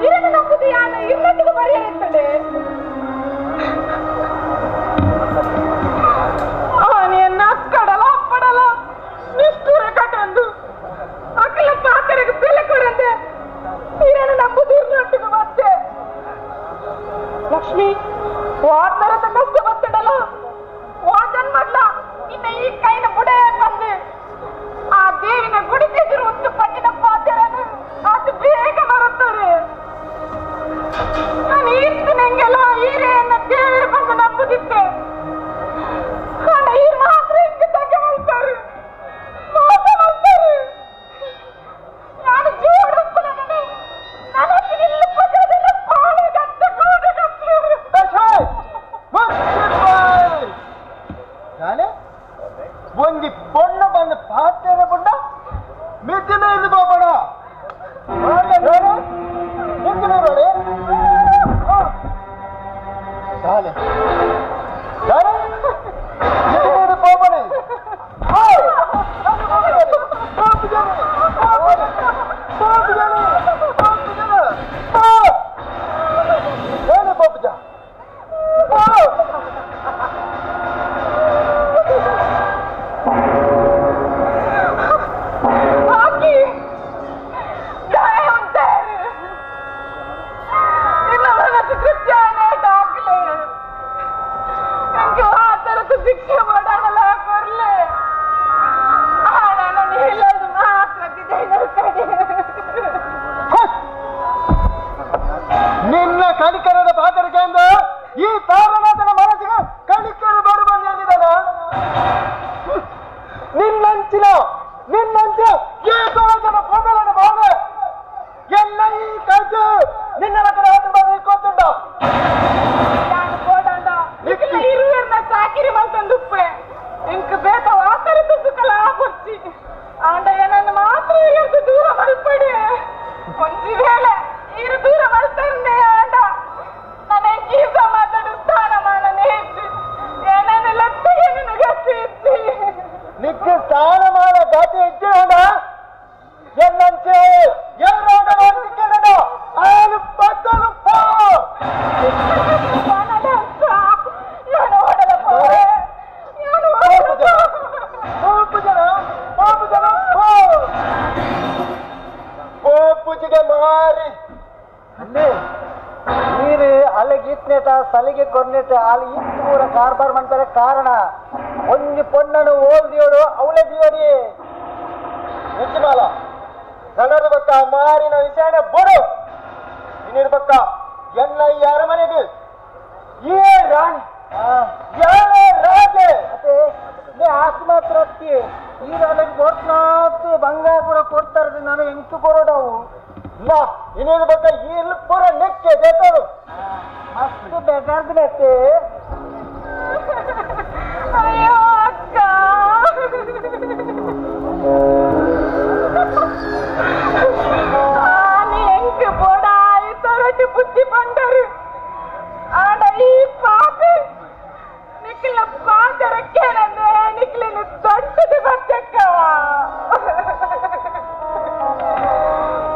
ಇರನ್ನು ನಂಬುದು ಯಾನು ಇನ್ನೊಟ್ಟಿಗೆ ಬರೆಯಿರ್ತದೆ ಆನೆಯನ್ನ ಕಡಲ ಪಡಲ ನಿಷ್ಠೂರ ಕಟಂದು ಅಕಲ ಪಾತ್ರೆಗೆ ಬೆಲೆ ಕೊಡಂತೆ ಇರನ್ನು ನಂಬುದು ಇರ್ನೊಟ್ಟಿಗೆ ಮತ್ತೆ ಲಕ್ಷ್ಮಿ ವಾತರದ ಕಷ್ಟ ಬರ್ತಡಲ್ಲ ವಾದನ್ ಮಾಡ್ಲ ಇನ್ನ ಈ ಕೈನ ಬುಡೇ ಬಂದು ಆ ದೇವಿನ ಗುಡಿಸೆದುರು ಒಂದು ಪಟ್ಟಿನ ಪಾತ್ರೆಯನ್ನು ಅದು ಬೇಗ ಬರುತ್ತಾರೆ. ನಾನು ಈರ್ತಿನಂಗೆಲ್ಲ ಈರೆಯನ್ನ ದೇವರು ಬಂದು ನಂಬುದಿದ್ದೆ. ಆಡ ಈರ್ ಮಾತ್ರ ಹಿಂಗೆ ತಗೆ ಮಾಡ್ತಾರೆ, ಮೋಸ ಮಾಡ್ತಾರೆ. ನಾನು ಜೋಡುಪ್ಪಲನೆ ನನಗೆ ನಿಲ್ಲ ಪಕ್ಕದಲ್ಲ ಪಾಳೆಗತ್ತ ಗೂಡುಗತ್ತ. ನಾನೇ ಒಂಜಿ ಪೊಣ್ಣು ಬಂದು ಪಾತ್ರೆ ಪುಂಡ ಮಿತಿನ ಇದು ಬೋಪಣ ಶಾಲೆ ಬೋಪಣೆ ಬಾಪುಜ ಹಾಕಿ ದಾಯ ಉಂಟಾರು ಇನ್ನು ಕೃತ್ಯಾನೆ ಹಾಕ್ಲೆ ನಂಗೆ ಆ ಥರದ ಶಿಕ್ಷೆ ಮಾಡಲ್ಲ ಕೊರ್ಲೆ. ನಾನು ಹೇಳೋದು ಮಾತ್ರ ಕಡೆ ನಿನ್ನ ಕಣಿಕರದ ಪಾತ್ರಕ್ಕೆ ಈ ತಾರನಾಥನ ಮನಸ್ಸಿಗೆ ಕಣಿಕರು ಬರು ಬಂದು ಹೇಳಿದಾನ. ನಿನ್ನಂಚಿನ ನಿನ್ನಂಚಿನ ಏಕೋ ಜನ ಪೊಗಲನ ಭಾವ ಎಲ್ಲ ಈ ಕಜ್ಜು ನಿನ್ನ ಹತ್ರ ಹತ್ರ ಬಂದು ಗೊತ್ತುಂಟ. ಇರುವೆರ್ನ ಚಾಕಿರಿ ಮಲ್ತಂದುಪ್ಪೆ ಇಂಕ್ ಬೇತ ವಾತರದ ಸುಖಲ ಕೊಚ್ಚಿ ಆಂಡ ಏನನ್ನು ಮಾತ್ರ ಇರ್ದು ದೂರ ಮಲ್ಪಡೆ. ಒಂಜಿ ವೇಳೆ ಇರು ದೂರ ಮಲ್ತಂದೆ ಆಂಡ ನನಗೆ ಈ ಸಮಾಜದ ಸ್ಥಾನಮಾನ ನೇಚಿ ಏನನ್ನು ಲತ್ತಿಗೆ ಗತಿ ಇಚ್ಚಿ ನಿಕ್ಕ ಸ್ಥಾನಮಾನ ಗತಿ ಇಚ್ಚಿಡ ಎನ್ನಂಚೆ ಎಲ್ಲೋಡ ಸಿಕ್ಕಿಡ ಆನು ಪತ್ತನು ಪೋ. ಪೂಜೆಗೆ ಮಾರಿ ಅಲ್ಲೇ ನೀರು ಅಲೆಗಿತ್ನೇಟ ಸಲಿಗೆ ಕೊರ್ನೇಟ ಅಲ್ಲಿ ಇತ್ತು ಪೂರ ಕಾರ್ಬಾರ್ ಮಾಡ್ತಾರೆ. ಕಾರಣ ಒಂಜಿ ಪೊಣ್ಣನು ಓಲ್ದಿಯೋಡು ಅವಳೆ ದಿಯೋಡಿ ನಿಜಮಾಲ ನನರ ಬಕ್ಕ ಮಾರಿನ ವಿಷಯನ ಬಡು ಇನ್ನಿರ್ಬಕ್ಕ ಎಲ್ಲ ಈ ಅರಮನೆಗೆ ಏ ರಾಣಿ ಯಾರೇ ರಾಜೆ ಅದೇ ಲೇ ಆಸ್ತಿ ಮಾತ್ರ ಅತ್ತಿ ಈ ರಾಜಗೆ ಕೊಡ್ನಾತು ಬಂಗಾರ ಕೊಡ್ತಾರೆ ನಾನು ಎಂಟು ಕೊರೋಡವು ನಾ ಇನ್ನಿರ್ಬಕ್ಕ ಇಲ್ಲಿ ಪೂರ ನೆಕ್ಕೆ ಜೇತರು ಮಸ್ತ್ ಬೇಕಾರ್ದಿನತ್ತೆ. ಅಯ್ಯೋ ಅಕ್ಕ ಎಂಕ್ ಬೋಡಾಯಿ ತೊರಟಿ ಬುದ್ಧಿ ಬಂದರು ಆಡ ಈ ಪಾಪಿ ನಿಕ್ಕಿನ ಪಾತರಕ್ಕೇನಂದ್ರೆ ನಿಕ್ಲಿನ ದೊಡ್ಡದು ಬರ್ತಕ್ಕ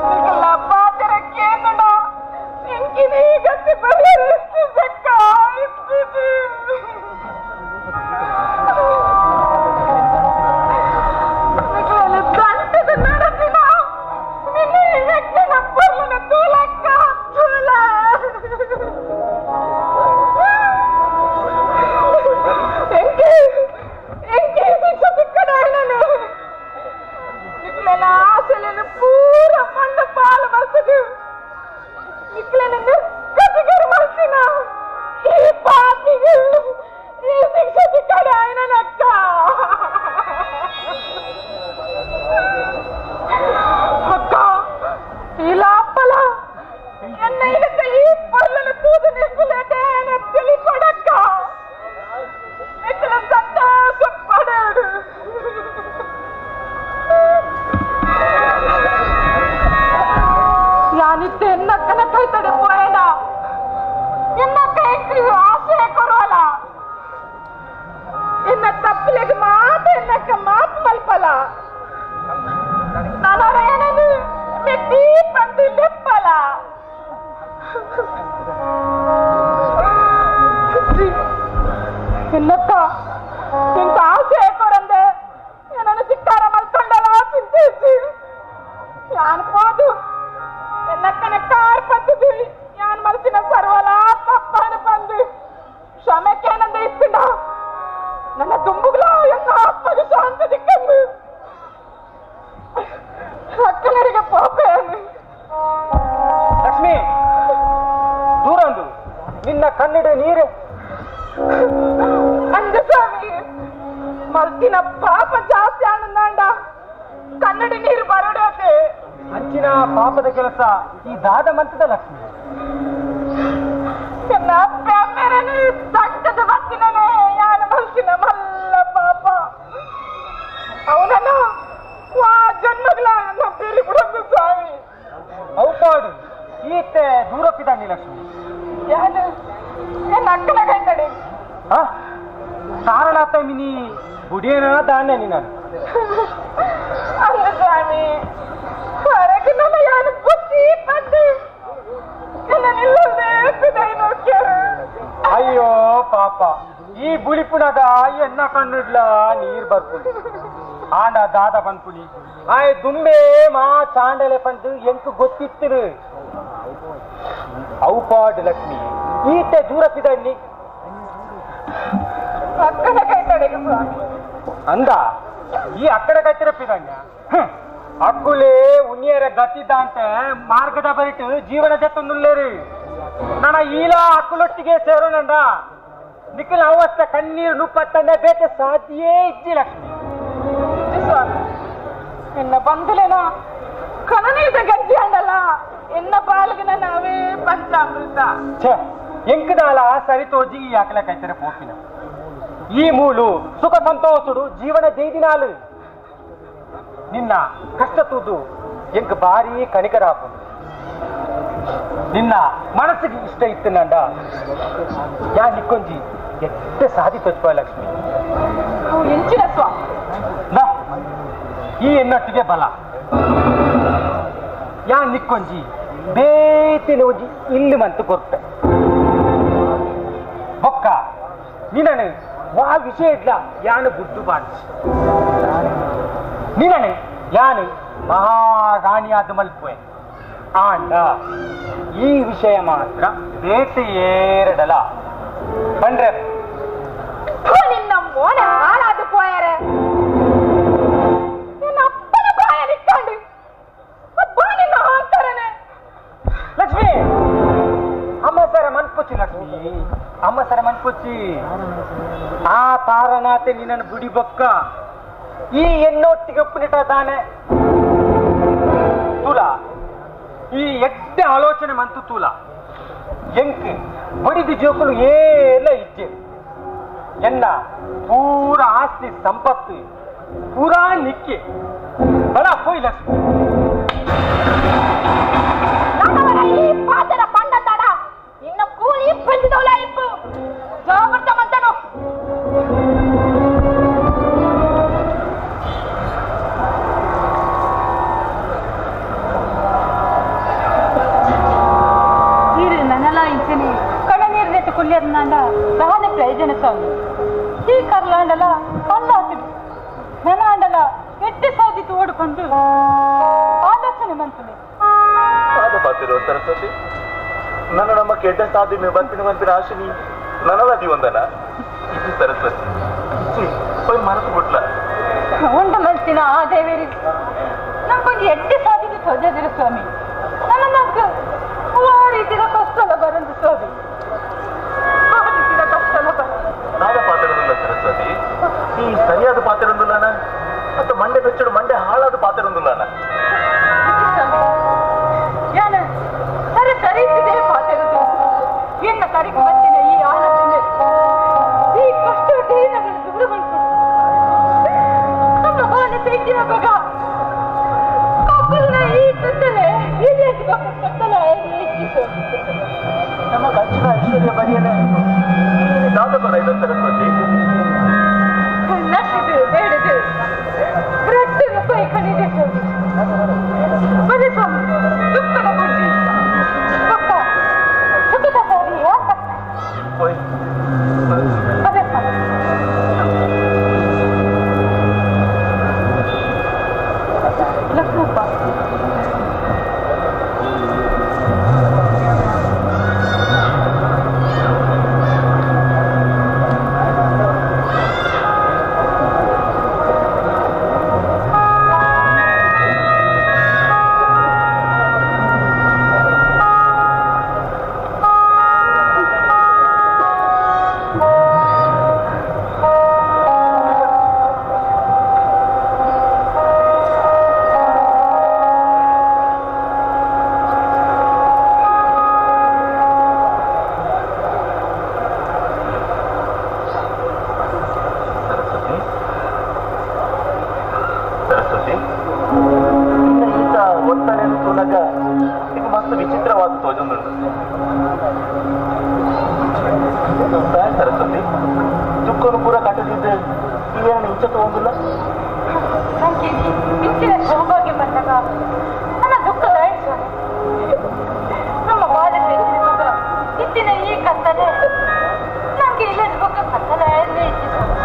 ನಿಕ್ಕಿನ ಪಾತರಕ್ಕೇನೋ ಎಂಕಿನ ಗತಿ ಬರೀ ಇಷ್ಟು ಸಕ್ಕ ಇಷ್ಟು. ಎನ್ನ ಇಲ್ಲದ ಈ ಪೊರ್ಲನ ತೂದು ನಿಕ್ಕುಲೇಟೇನ ತಿಳಿಕೊಡಕ್ಕ ನಿಕ್ಕಲ ಸಂತೋಷ ಪಡೋಡು ಯಾನಿತ್ತೆ ಎನ್ನಕ್ಕನ ಕೈ ತಡೆ ಪೋಯಡ ಎನ್ನ ಕೈ ಆಸೆ ಕೊರೋಲ ಎನ್ನ ತಪ್ಪಲೆಗೆ ಮಾತು ಎನ್ನಕ್ಕ ಮಾತು ಮಲ್ಪಲ ನಾನು ಏನನು ಮೆಟ್ಟಿ ಬಂದು ಲೆಪ್ಪಲ ಎನ್ನಕ್ಕ ಎಂತ ಆಸೆ ಕೊರಂದೆ ಏನನ್ನು ಸಿಕ್ಕಾರ ಮಲ್ಕೊಂಡಲ್ಲ ಚಿಂತಿಸಿ ಯಾನ್ ಹೋದು ಎನ್ನಕ್ಕನ ಕಾರ್ ಪತ್ತದು ಯಾನ್ ಮಲ್ಸಿನ ಸರ್ವಲ ತಪ್ಪನ ಬಂದು ಕ್ಷಮಕ್ಕೇನಂದ ಇತ್ತಿಂಡ ನನ್ನ ದುಂಬುಗ್ಲ ಎನ್ನ ಆತ್ಮಗೆ ಶಾಂತಿ ದಿಕ್ಕಂದು ಅಕ್ಕನರಿಗೆ ಪಾಪೇನು ಲಕ್ಷ್ಮಿ ದೂರಂದು ನಿನ್ನ ಕಣ್ಣಿಡು ನೀರು ಅಂದ ಸ್ವಾಮಿ ಮಲ್ತಿನ ಪಾಪ ಜಾಸ್ತಿ ಆನಂದಾಂಡ ಕನ್ನಡಿ ನೀರು ಬರೋಡತೆ ಅಂಚಿನ ಪಾಪದ ಕೆಲಸ ಈ ದಾದ ಮಂತದ ಲಕ್ಷ್ಮಿ ನನ್ನ ಅಪ್ಪ ಅಮ್ಮೆರನು ತಕ್ಕದ ಬತ್ತಿನನೇ ಯಾನು ಮಲ್ತಿನ ಮಲ್ಲ ಪಾಪ ಅವನನ್ನ ವಾ ಜನ್ಮಗಳ ನನ್ನ ಬೇಲಿ ಬಿಡೋದು ಸ್ವಾಮಿ ಅವುಪಾಡು ಈತೆ ದೂರಪ್ಪಿದ್ದಾನೆ ಲಕ್ಷ್ಮಿ ಯಾನು ನನ್ನ ಅಕ್ಕನ ಕೈತಡೆ ಕಾರಣಾತ ಮಿನಿ ಗುಡಿಯೇನ ದಾನೆ ನೀನು ಅಲ್ಲ ಸ್ವಾಮಿ ಹೊರಗೆ ನನ್ನ ಯಾನು ಬುದ್ಧಿ ಬಂದು ಅಯ್ಯೋ ಪಾಪ ಈ ಬುಳಿಪುಣಗ ಎನ್ನ ಕಣ್ಣಿಡ್ಲ ನೀರ್ ಬರ್ಪುಂಡು ಆಂಡ ದಾದ ಬಂದ್ಪುಣಿ ಆಯ್ ದುಂಬೆ ಮಾ ಚಾಂಡಲೆ ಪಂದು ಎಂಕು ಗೊತ್ತಿತ್ತಿರು ಅವುಪಾಡು ಲಕ್ಷ್ಮಿ ಈತೆ ದೂರ ಪಿದಣ್ಣಿ ಅಕ್ಕನ ಕೈ ತಡೆಗೆ ಸ್ವಾಮಿ ಅಂದ ಈ ಅಕ್ಕಡ ಕೈತಿರ ಪಿದಣ್ಣ ಅಕ್ಕುಲೇ ಉಣ್ಣಿಯರ ಗತಿದ್ದಂತೆ ಮಾರ್ಗದ ಬರಿಟು ಜೀವನ ಜೊತ್ತೊಂದುಲ್ಲೇರಿ ನನ್ನ ಈಲ ಅಕ್ಕುಲೊಟ್ಟಿಗೆ ಸೇರೋಣಂಡ ನಿಖಿಲ ಅವಸ್ಥೆ ಕಣ್ಣೀರು ನುಪ್ಪತ್ತಂದೆ ಬೇತೆ ಸಾಧ್ಯೇ ಇಜ್ಜಿ ಲಕ್ಷ್ಮಿ ಸ್ವಾಮಿ ಎನ್ನ ಬಂಧುಲೇನ ಕನನೀದ ಗಜ್ಜಿ ಅಂಡಲ್ಲ ಎನ್ನ ಬಾಲ್ಗಿನ ನಾವೇ ಪಂಚಾಮೃತ ಛೇ ಎಂಕದಾಲ ಸರಿ ತೋಜಿ ಈ ಅಕಲ ಕೈತರೆ ಪೋಪಿನ ಈ ಮೂಲು ಸುಖ ಸಂತೋಷಡು ಜೀವನ ಜೈದಿನಾಲು ನಿನ್ನ ಕಷ್ಟ ತೂದು ಎಂಕ್ ಭಾರಿ ಕಣಿಕರಾಪು ನಿನ್ನ ಮನಸ್ಸಿಗೆ ಇಷ್ಟ ಇತ್ತು ನಂಡ ಯಾ ನಿಕ್ಕೊಂಜಿ ಎಟ್ಟ ಸಾಧಿ ತೊಚ್ಪ ಲಕ್ಷ್ಮಿ ಎಂಚಿನ ಸ್ವಾಮಿ ನಾ ಈ ಎನ್ನೊಟ್ಟಿಗೆ ಬಲ ಯಾ ನಿಕ್ಕೊಂಜಿ ಬೇತಿನ ಒಂಜಿ ಇಲ್ಲಿ ಮಂತು ಕೊರ್ಪೆ ಬೊಕ್ಕ ನಿನ್ನನು ವಾ ವಿಷಯ ಇಡ್ಲ ಯಾನು ಬುಡ್ಡು ಬಾಡ್ಸಿ ನಿನ್ನನು ಯಾನು ಮಹಾರಾಣಿಯಾದ ಮಲ್ಪುವೆ ಆಂಡ ಈ ವಿಷಯ ಮಾತ್ರ ಬೇಟೆ ಏರಡಲ ಬಂದ್ರೆ ನಿನ್ನ ಮೋನೆ ಹಾಳಾದ ಪೋಯರೆ ನಿನ್ನ ಅಪ್ಪನ ಬಾಯ ನಿಕ್ಕೊಂಡು ಅಬ್ಬ ನಿನ್ನ ಹಾಕ್ತಾರನೆ ಲಕ್ಷ್ಮಿ ಅಮ್ಮ ಸರ ಮನ್ಪುಚ್ಚಿ ಲಕ್ಷ್ಮಿ ಅಮ್ಮ ಸರ ಮನ್ಪುಚ್ಚಿ ಆ ತಾರನಾತೆ ನಿನ್ನನ್ನು ಬಿಡಿ ಬೊಕ್ಕ ಈ ಎನ್ನೊಟ್ಟಿಗೆ ಒಪ್ಪನಿಟ ತಾನೆ ತುಲ ಈ ಎಡ್ಡೆ ಆಲೋಚನೆ ಮಂತು ತೂಲ ಎಂಕ್ ಬಡಿದು ಜೋಕುಲು ಏಲ ಇಜ್ಜೆ ಎನ್ನ ಪೂರ ಆಸ್ತಿ ಸಂಪತ್ತು ಪೂರಾ ನಿಕ್ಕಿ ಬಲ ಪೋಯ್ ಲಕ್ಷ್ಮಿ ಈ ಪಾತ್ರ ಪಂಡ ತಡ ಇನ್ನ ಕೂಲಿ ಪಂಚದೌಲ ಇಪ್ಪು ಜಾಗ್ರತ ಮಂತನು ನೀರು ನನ್ನಲ ಇಂಚನೆ ಕಣ ನೀರು ನೆಟ್ಟು ಕುಳ್ಳಿಯರ್ನಾಂಡ ದಾನೆ ಪ್ರಯೋಜನ ಸ್ವಾಮಿ ಈ ಕರ್ಲಾಂಡಲ ಕಲ್ಲಾತಿಡು ನನ್ನ ಆಂಡಲ ಎಟ್ಟೆ ಸಾಧಿತು ಓಡ್ಕೊಂಡು ಆಲೋಚನೆ ಮಂತುಲೆ ಪಾದ ಸರಸ್ವತಿ ನನ್ನ ನಮ್ಮ ಕೆಟ್ಟ ಸಾಧಿ ಬರ್ಪಿನ ಬರ್ಪಿನ ಆಶಿನಿ ನನಲ ದಿವಂದನ ಇದು ಸರಸ್ವತಿ ಪೋಯ್ ಮರತು ಬಿಟ್ಲ ಉಂಡು ಮಲ್ತಿನ ಆ ದೇವೇರಿ ನಮ್ಗೊಂದು ಎಡ್ಡೆ ಸಾಧಿತು ತೊಜದಿರು ಸ್ವಾಮಿ ನನ್ನ ನಮ್ಗೆ ಆ ರೀತಿಯ ಕಷ್ಟಲ ಬರಂದು ಸ್ವಾಮಿ ಆ ರೀತಿಯ ಕಷ್ಟಲ ಬರಂದು ನಾದ ಪಾತ್ರದಲ್ಲ ಸರಸ್ವತಿ ಈ ಸರಿಯಾದ ಪಾತ್ರದಲ್ಲ ಮತ್ತು ಮಂಡೆ ಬೆಚ್ಚಡು ಮಂಡೆ ಹಾಳಾದ ಪಾತ್ರದಲ್ಲ ಯಾನ ಸರಿ ಸರಿ ಕಡೆಗೆ ಬರ್ತೀನಿ ಈ ಆಲೋಚನೆ ಈ ಕಷ್ಟ ನನ್ನನ್ನು ದೂರ ಮಾಡ್ಕೊಂಡು ನಮ್ಮ ಬಾಲ ತೆಗ್ದಿನ ಮಗ ಕಬ್ಬಲ್ನ ಈ ಕತ್ತಲೆ ಇದೇನು ಕತ್ತಲೆ ಹೆಚ್ಚಿಸು ನಮ್ಮ ಕಂಚಿನ ಐಶ್ವರ್ಯ ಬರೆಯಲೇ ದಾದ ಕೊಡ ಸರಸ್ವತಿ ನಟ್ಟಿದ್ದು ಬೇಡದು ರಟ್ಟು ರೂಪಾಯಿ ಕಣಿದೆ ಸ್ವಾಮಿ ಬನ್ನಿ ಸ್ವಾಮಿ ದುಃಖದ ಬುದ್ಧಿ ಪಕ್ಕ ಸುಖದ ಸಾರಿ ಬನ್ನಿ ಸ್ವಾಮಿ. ಲಕ್ಷ್ಮಪ್ಪ ಸರಸ್ವತಿ ನಿನ್ನ ಈತ ಒತ್ತಡ ತೋನಾಗ ಇದು ಮಸ್ತ್ ವಿಚಿತ್ರವಾದ ತೋಜೊಂದುಂಟು ಸರಸ್ವತಿ ದುಃಖನು ಪೂರ ಕಟ್ಟದಿದ್ದ ನೀವೇನ ಇಂಚ ತಗೊಂಡಿಲ್ಲ. ನನಗೆ ಮಿಂಚಿನ ಸೌಭಾಗ್ಯ ಬಂದಾಗ ನನ್ನ ದುಃಖದ ಸ್ವಾಮಿ. ನಮ್ಮ ಬಾಲ ಮಗ ಇತ್ತಿನ ಈ ಕತ್ತಲೆ ನನಗೆ ಇಲ್ಲದ ಮಗ ಕತ್ತಲೆ ಇತ್ತು ಸ್ವಾಮಿ.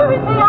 ವಿಜಯ.